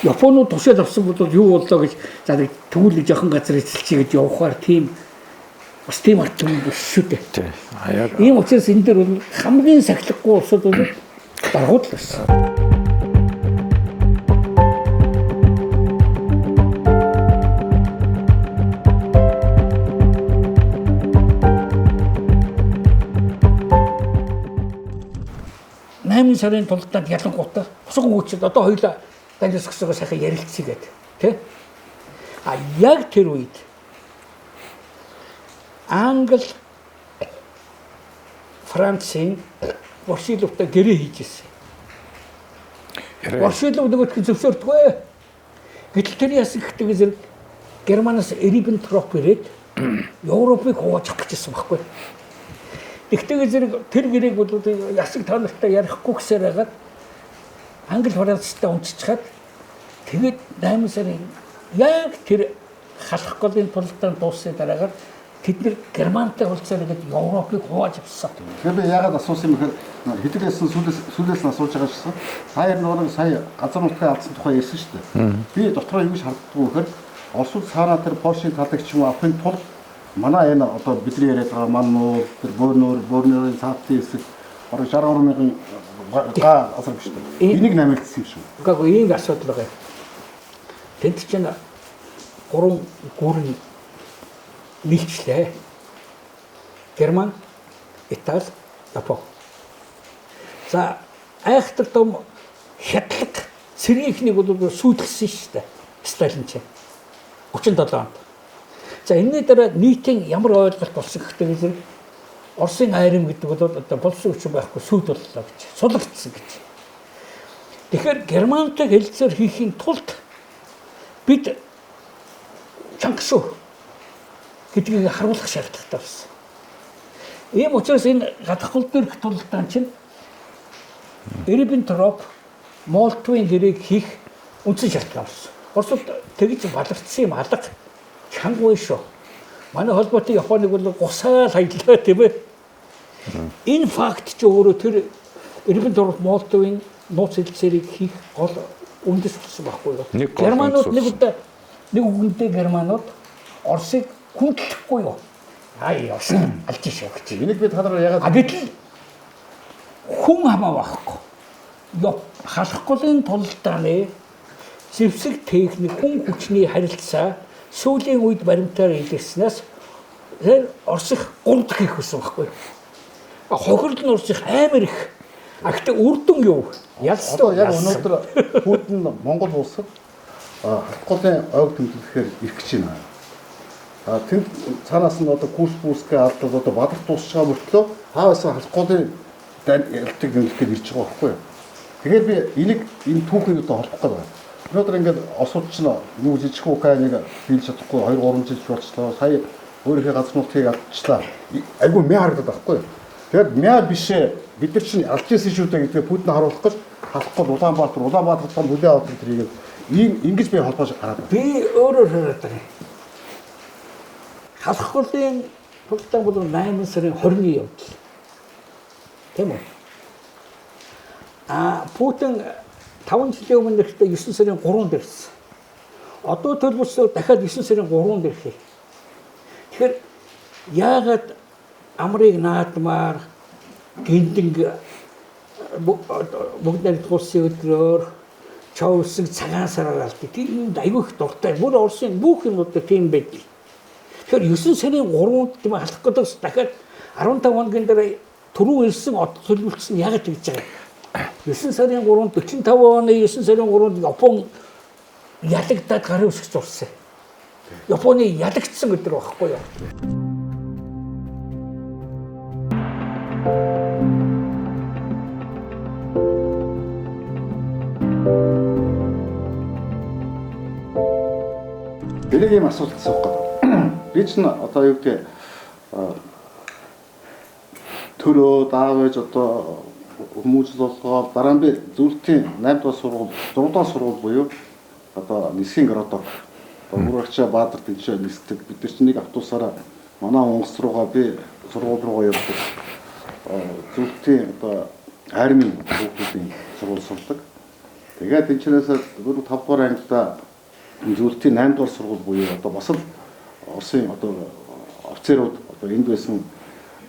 Японууд тушаал авсан бол юу боллоо гэж за нэг тэгвэл жоохон газар эзэлчихье гэж явахаар тийм бас тийм ард түмэн биш шүү дээ. Ийм учраас энэ дээр бол хамгийн сахилгагүй улсууд бол баргууд л байсан. 8 сарын тултаад ялангуутаа босгон хүчил одоо хоёулаа Данилсгсоо сайхан ярилцъя гэдэг тий. А яг тэр үед Англи Францын Ворошиловтой гэрээ хийж ирсэн. Ворошилов нөгөөтг нь зөвшөөрдгөө. Гэтэл тэр яасан гэхдээ зэрэг Германаас Риббентроп ирээд Европыг хувааж авах гэжсэн байхгүй. Тэгтээ зэрэг тэр гэрээг бол ясаг та нартай ярихгүй гэсээр хагаад Англи Францтай унцчихад тэгээд 8 сарын яг тэр халах голын тулалдаан дууссаны дараагаар тэд нэр Германтай уулзаад ингээд Европыг хувааж авсан. Тэгэхээр би яагаад асуусан юм гэхээр хэдүүлээс нь сүүлээс нь асууж байгаа шсэн. Сая нэг сая газар нутгаа алдсан тухай ярьсан шүү дээ. Би дотроо юу гэж харддаггүй гэхээр Оросууд цаанаа тэр Польшийн талыг ч юм уу авахын тулд манай энэ одоо бидний яриад байгаа ман нуу тэр бөөрнөрийн цаатын хэсэг бараг 63 мянган га газар биш үү? Энийг намилдсан юм шүү. Үгүй ийм асуудал байгаа. Тэнд чинь гурван гүрэн нийлчлээ. Герман, Итали, Япон. За айхтар том хядлаг цэргийнхнийг бол сүйтгэсэн шүү дээ. Сталин чинь 37 онд. За энэний дараа нийтийн ямар ойлголт болсон гэхтэй зэрэг Оросын айрам гэдэг бол одоо болсон хүчин байхгүй сүйд боллоо гэж сулагдсан гэж. Тэгэхээр Германтай хэлэлцээр хийхийн тулд бид чанга шүү гэдгийг харуулах шаардлагатай болсон. Ийм учраас энэ гадах гол дээрх тулалдаан чинь Риббентроп Молотовын гэрээг хийх үндсэн шалтгаан болсон. Оросууд тэгж баларчсан юм алга чанга шүү. Манай холбоотой Японыг бол гусаал хаялаа тийм ээ. Энэ факт ч өөрөө тэр Риббентроп Молотовын нууц хэлэлцээрийг хийх гол үндэс болсон байхгүй юу? Германууд нэг удаа нэг үгэндээ германууд Оросыг хүндлэхгүй юу? Аа Орос алж шүү гэж. Энийг би та нараа яагаад гэтэл хүн хамаа байхгүй. Халах голын тулалдааны зэвсэг техник хүн хүчний харилцаа сүүлийн үед баримтаар илэрснээс тэр Орос их гурав дахь их өссөн байхгүй. Хохирол нь Орос их амар их. А гэхдээ үр дүн юу? Ялсан. Яг өнөөдөр хүүдэн Монгол улсад халах голын ойг тэмдэглэхээр ирэх гэж байна. Тэнд цаанаас нь одоо курс бүсгээ алдаад одоо бадарт дуусч байгаа мөртлөө хаасан халах голын ялтыг тэмдэглэхээр ирж байгаа байхгүй юу? Тэгэхээр би энийг энэ түүхийг одоо холбох гээд байна. Өнөөдөр ингээд Оросууд ч юу жижиг Украиныг биелж чадахгүй 2 3 жил болчлоо. Сая өөрийнхөө газар нутгийг алдчихлаа. Айгүй мэ харагдаад байхгүй юу? Тэгэхээр мяа бишээ бид нар чинь алж ирсэн шүү дээ гэдгээ Путин харуулах гэж халахгүй Улаанбаатар том хүлээ авах тэрийг ийм ингэж би холбоож хараад байна. Би өөрөөр хараад байгаа юм. Халах голын тултаан бол 8 сарын 20-ны явдал. Тийм үү? А Путин 5 жилийн өмнө ирэхдээ 9 сарын 3-нд ирсэн. Одоо төлбөрсөөр дахиад 9 сарын 3-нд ирэх. Тэгэхээр яагаад амрыг наадмаар гиндэнг бүгд найрамдах улсын өдрөөр чоовсог цагаан сараар алдаг. Тэнд аюу их дуртай. Бүр Оросын бүх юмнууд тийм байдаг. Тэгэхээр 9 сарын 3-нд тийм халах гэдэг дахиад 15 хоногийн дараа түрүү ирсэн од төлбөлтсөн яагаад тэгж байгаа юм? 9 сарын 3-нд 45 оны 9 сарын 3-нд Япон ялагдаад гарын үсэг зурсан. Японы ялагдсан өдөр байхгүй юу? Би нэг юм асуулт асуух гэдэг. Би чинь одоо юу гэдэг төрөө даавэж одоо хүмүүжил болгоод дараа нь би зөвлөлтийн 8 дугаар сургууль, 6 дугаар сургууль буюу одоо нисхийн городок Бүрэгчээ Баатар тэнцээ нисдэг. Бид нар чинь нэг автобусаараа манай Монгол руугаа би сургууль руугаа явдаг. Зөвлөлтийн одоо армийн хүүхдүүдийн сургууль сурдаг. Тэгээд тэнцэнээс 4 5 дугаар ангидаа зөвлөлтийн 8 дугаар сургууль буюу одоо бас л Оросын одоо офицерууд одоо энд байсан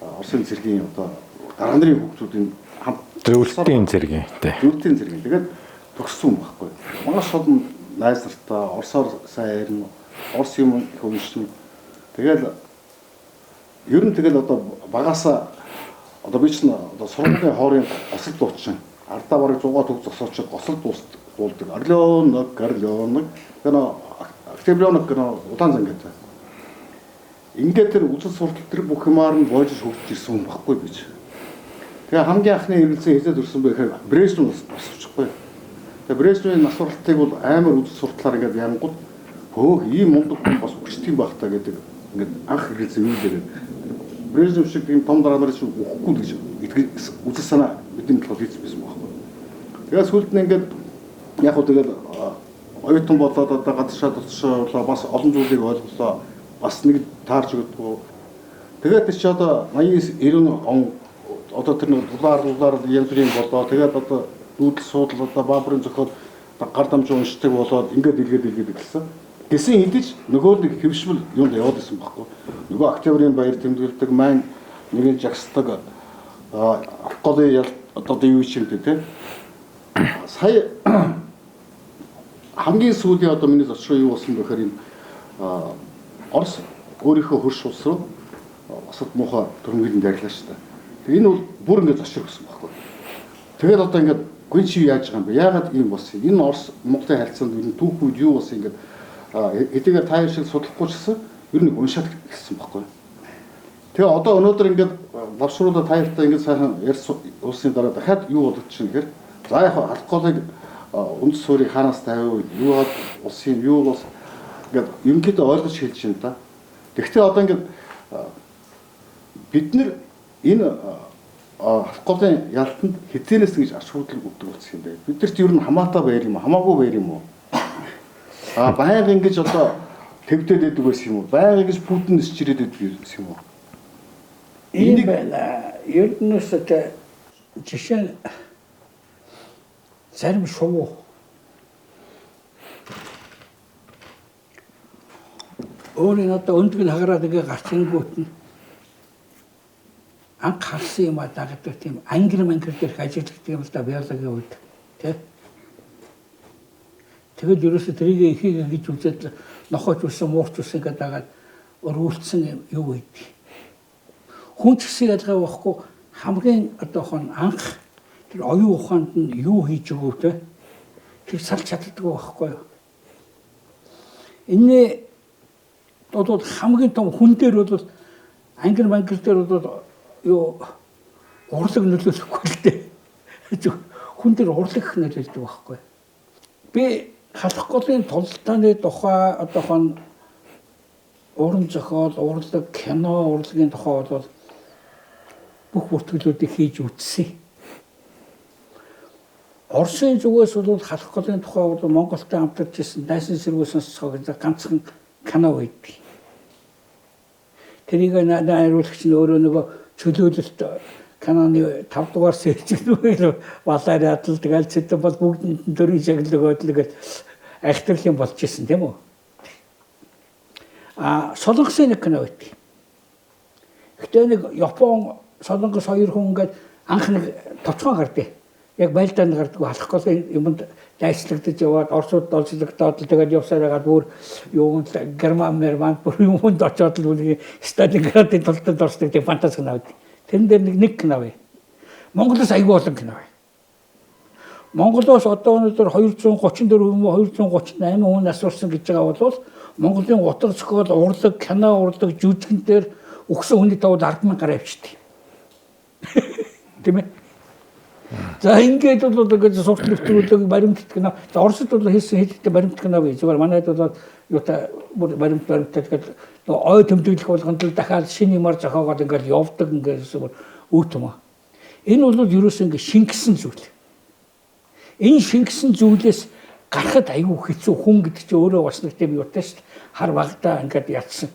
Оросын цэргийн одоо дарга нарын хүүхдүүдийн хамт зөвлөлтийн цэргийн тий. Зөвлөлтийн цэргийн. Тэгээд төгссөн юм байхгүй. Маш олон найз нартай орсоор сайн ярина, орс юм их уншина. Тэгэл ер нь тэгэл одоо багасаа одоо би чинь одоо сургуулийн хоорын госол дуучин. Ардаа бараг 100 төг зогсооч госол дуулдаг. Орленок, Орленок, гэнэ Октябрёнок гэнэ удаан зан гэдэг. Ингээд тэр үзэл суртал тэр бүх юмар нь боожиж хөгжиж ирсэн юм баггүй би. Тэгээ хамгийн анхны эргэлзээ хэзээ төрсөн бэ гэхээр Брежнев бас очихгүй. Тэгээ Брежневийн нас баралтыг бол амар үзэл суртлаар ингээд янгууд хөөх ийм мундаг хүн бас өгчдөг юм байх та гэдэг ингээд анх эргэлзээ юу лээ. Брежнев шиг ийм том дараа нар шиг өгөхгүй гэж үзэл санаа бидний талаар хийсэн байсан байхгүй. Тэгээ сүүлд нь ингээд яг хөө тэгэл оюутан болоод одоо гадагшаа тусшаалаа бас олон зүйлийг ойлголоо. Бас нэг таарч өгдөггүй. Тэгээд чи одоо 89 90 он одоо тэр нэг дулаар янз бүрийн болоо. Тэгээд одоо нүүдэл суудал одоо баабрын зохиол гар дамжуу уншдаг болоод ингээд илгээд эхэлсэн. Гэсэн хэдий ч нөгөө нэг хэвшмэл юунд яваад исэн байхгүй. Нөгөө октябрийн баяр тэмдэглэдэг, маань нэгэн жагсдаг, алкоголын ял одоо юу ч юм те. Сая хамгийн сүүлийн одоо миний зочроо юу болсон бэ гэхээр энэ Орос өөрийнхөө хөрш улс руу осод муухай төрмгөлөнд дайрлаа шүү дээ. Тэгээ энэ бол бүр ингээд зочроо гэсэн байхгүй. Тэгээд одоо ингээд гүн чи яаж байгаа юм бэ? Яагаад ийм болсон? Энэ Орос Монголын харилцаанд ер нь түүх үед юу болсон ингээд хэдийгээр та хоёр шиг судлахгүй ч гэсэн ер нь уншаад эхэлсэн байхгүй. Тэгээ одоо өнөөдөр ингээд лавшруулаад та хоёртай ингээд сайхан ярьс уулсны дараа дахиад юу болгож чинь гэхээр за яг алкоголыг үндэс суурийг хаанаас тавив, юу улсын юу бас ингээд ерөнхийдөө ойлгож хэлж байна да. Тэгэхдээ одоо ингээд бид нэр энэ алкоголын ялтанд хизээнээс гэж ач холбогдол өгдөг болсон юм бэ? Бид нарт ер нь хамаатай баяр юм уу? Хамаагүй баяр юм уу? А байнга ингэж одоо твдэд байдаг байсан юм уу? Байнга ингэж Путин нисч ирээд байдаг байсан юм уу? Ийм байна. Ер нь одоо жишээ нь зарим шувуу өөрийн одоо өндөг нь хагараад ингээ гарч ирэнгүүт нь анх харсан юм а дагадаг тийм ангир мангир дээрх ажигладаг юм л да биологийн үед тий. Тэгэл ерөөсө тэрийг ихийг гэж үзээд нохойч үсэн муурч үсэн гэдэг дагаад өргүүлсэн юу байд. Хүн ч гэсэн ялгаа байхгүй хамгийн одоохон анх тэр оюун ухаанд нь юу хийж өгөв те тэр салж чаддаггүй байхгүй юу. Энэ бол хамгийн том хүн дээр бол ангир мангир дээр бол юу урлаг нөлөөлөхгүй л дээ. Хүн дээр урлаг их нөлөөлдөг байхгүй. Би халах голын тултааны тухай одоохон уран зохиол, урлаг, кино урлагийн тухай бол бүх бүртгэлүүдийг хийж үзсэн. Оросын зүгээс бол Халах голын тухай бол Монголтой хамтарч ирсэн дайсан сэргүүсэн сонсгоо ганцхан кино байдаг. Тэрийг найруулагч нь өөрөө нөгөө чөлөөлөлт киноны 5 дугаар сэлжигнүүгээр балаар ядал тэгэл цэдэн бол бүгдэнд нь дөрвөн шагнал өгөөд л гэл айхтарлын болж исэн тийм үү? А Солонгосын нэг кино байдаг. Гэтэ нэг Япон, Солонгос хоёр хүн ингээд анх нэг товчхон гардыг. Яг байлдаанд гардаг Халах голын юмд дайчлагдаж яваад Оросууд олзлогдоод л тэгээд явсаар байгаад бүр юунд Герман Мерман бүр юмд очоод л бүр Сталинградын тултад орсдог тийм фантастик кино байдаг. Тэрэн дээр нэг кино бай. Монголоос айгүй олон кино бай. Монголоос одоо өнөөдөр 234 юм уу 238 хүн асуурсан гэж байгаа бол Монголын утга зохиол, урлаг, кино урлаг, жүжигэн дээр өгсөн хүний тоо 10,000 гаруй авчихдээ. Тийм ээ. За ингээд бол ингээд сурт нэвтрүүлэг баримтат кино. За Оросд бол хийсэн хэд хэдэн баримт кино бий. Зүгээр манайд бол юутай бүр баримт баримтат гэдэг нөгөө ой тэмдэглэх болгонд л дахиад шинэ юмар зохиогоод ингээд явдаг ингээд бүр үүт юм аа. Энэ бол ерөөсөө ингээд шингэсэн зүйл. Энэ шингэсэн зүйлээс гарахад айгүй хэцүү хүн гэдэг чинь өөрөө бас нэг тийм юутай шүү дээ. Хар багтаа ингээд ятсан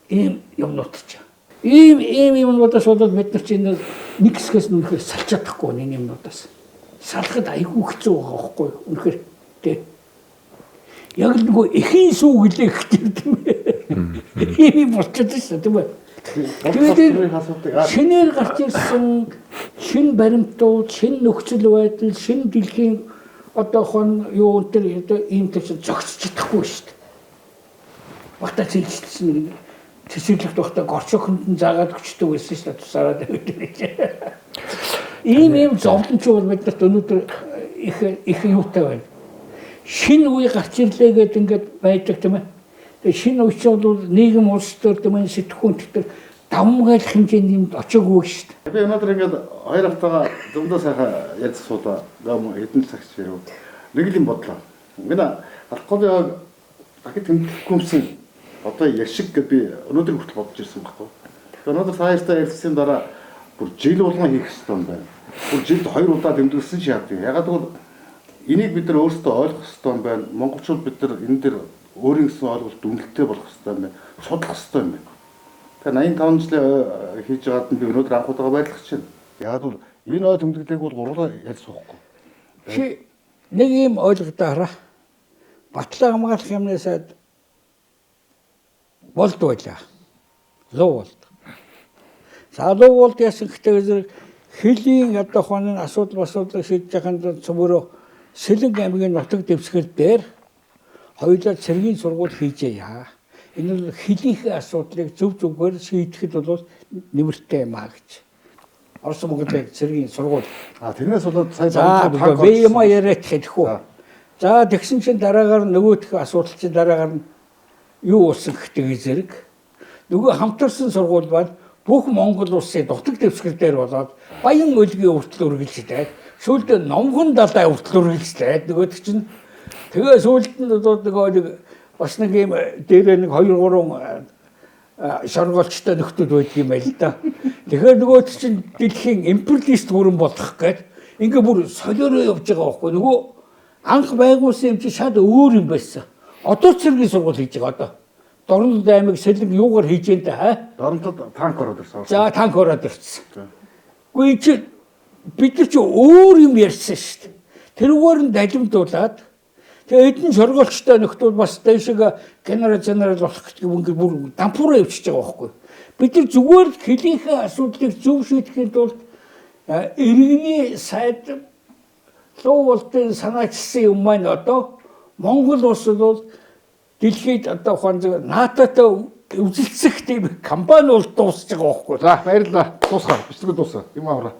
ийм юмнууд ч. Ийм юмнуудаас бол бид нар чинь нэг хэсгээс нь үнэхээр салж чадахгүй энэ юмнуудаас. Салахад айгүй хэцүү байгаа байхгүй юу? Үнэхээр тий. Яг л нөгөө эхийн сүү гэлээ гэдэг тийм ээ. Ийм юм болчиход шүү дээ тийм ээ. Тэгээд шинээр гарч ирсэн шинэ баримтууд, шинэ нөхцөл байдал, шинэ дэлхийн одоо хон юу энэ одоо ийм төс зогсож чадахгүй шүү дээ. Багтаа цэлжсэн нэг цэцэрлэгт багтаа горчохонд нь заагаад өчтдөг байсан шүү дээ тусаараа тэгээд. Ийм зовлон ч бол биднэрт өнөөдөр их юутай байна. Шинэ үе гарч ирлээ гэдэг ингээд байдаг тийм ээ. Тэгээ шинэ үе чинь бол нийгэм улс төр тийм ээ сэтгхүүн төр давмгайлах хэмжээний юмд очоогүй шүү дээ. Би өнөөдөр ингээд хоёр хавтайгаа зөндөө сайхан ярьж суулаа. Хэдэн цагч хэрэг. Нэг л юм бодлоо. Ингээд Халах голын дахид тэмдэглэхгүй юмсан одоо яшиг гэд би өнөөдөр хүртэл бодож ирсэн байхгүй. Тэгээ өнөөдөр та хоёртой ярилцсаны дараа бүр жил болгон хийх ёстой юм байна. Бүр жилд 2 удаа тэмдэглэсэн ч яадаг. Ягаад гэвэл энийг бид нар өөрсдөө ойлгох ёстой юм байна. Монголчууд бид нар энэ дээр өөрийн гэсэн ойлголт үнэлттэй болох ёстой юм байна. Судлах ёстой юм байна. Тэгээ 85 жилийн хийж байгаад нь би өнөөдөр анх удаага байрлах чинь. Ягаад гэвэл энэ ой тэмдэглээг бол гурлаа ярьж суухгүй. Чи нэг юм ойлгодоо хараа. Батлан хамгаалах юмны сайд болд байлаа. Луу болд. За луу болд яасан гэхдээ зэрэг хөлийн одоо хонын асуудал шийдэж байхын цөмөрөө Сэлэнг аймгийн нутаг дэвсгэр дээр хоёулаа цэргийн сургууль хийжээ яа. Энэ бол хилийнхээ асуудлыг зөв зүгээр шийдэхэд бол нэмэртэй юм а гэж. Орос Монголын цэргийн сургууль. А тэрнээс болоод сая За би юм яриад хэлэхгүй. За тэгсэн чинь дараагаар нөгөөх асуудал чинь дараагаар нь юу болсон гэхдээ зэрэг нөгөө хамтарсан сургууль маань бүх Монгол улсын дутаг дэвсгэр дээр болоод Баян өлгийн хүртэл үргэлжлээд сүүлдээ Номхон далай хүртэл үргэлжлээд нөгөөд чинь тэгээ сүүлд нь нөгөө нэг бас нэг юм дээрээ нэг 2 3 шоргоолчтой нөхдүүд байдаг юм байл да. Тэгэхээр нөгөөд чинь дэлхийн империалист гүрэн болох гээд ингээ бүр солиороо явж байгаа байхгүй нөгөө анх байгуулсан юм чи шал өөр юм байсан. Одоо цэргийн сургууль хийж байгаа одоо. Дорнод аймаг Сэлэнг юугаар хийж энэ та? Дорнодод танк ороод ирсэн. За танк ороод ирсэн. Үгүй чи бид нар чи өөр юм ярьсан шүү дээ. Тэрүүгээр нь далимдуулаад тэгээ эдэн шоргоолчтой нөхдүүд бас дээшээ генерал болох гэдэг юм ингээ бүр дампуураа явчихж байгаа байхгүй. Бид нар зүгээр хилийнхээ асуудлыг зөв шийдэхин тулд иргэний сайд луу болтын санаачилсан юм маань одоо Монгол улс бол дэлхийд одоо ухаан зөв НАТО-той үзэлцэх тийм компани бол дуусч байгаа байхгүй. За баярлалаа. Дуусгаа. Бичлэг дуусгаа. Юм аваа.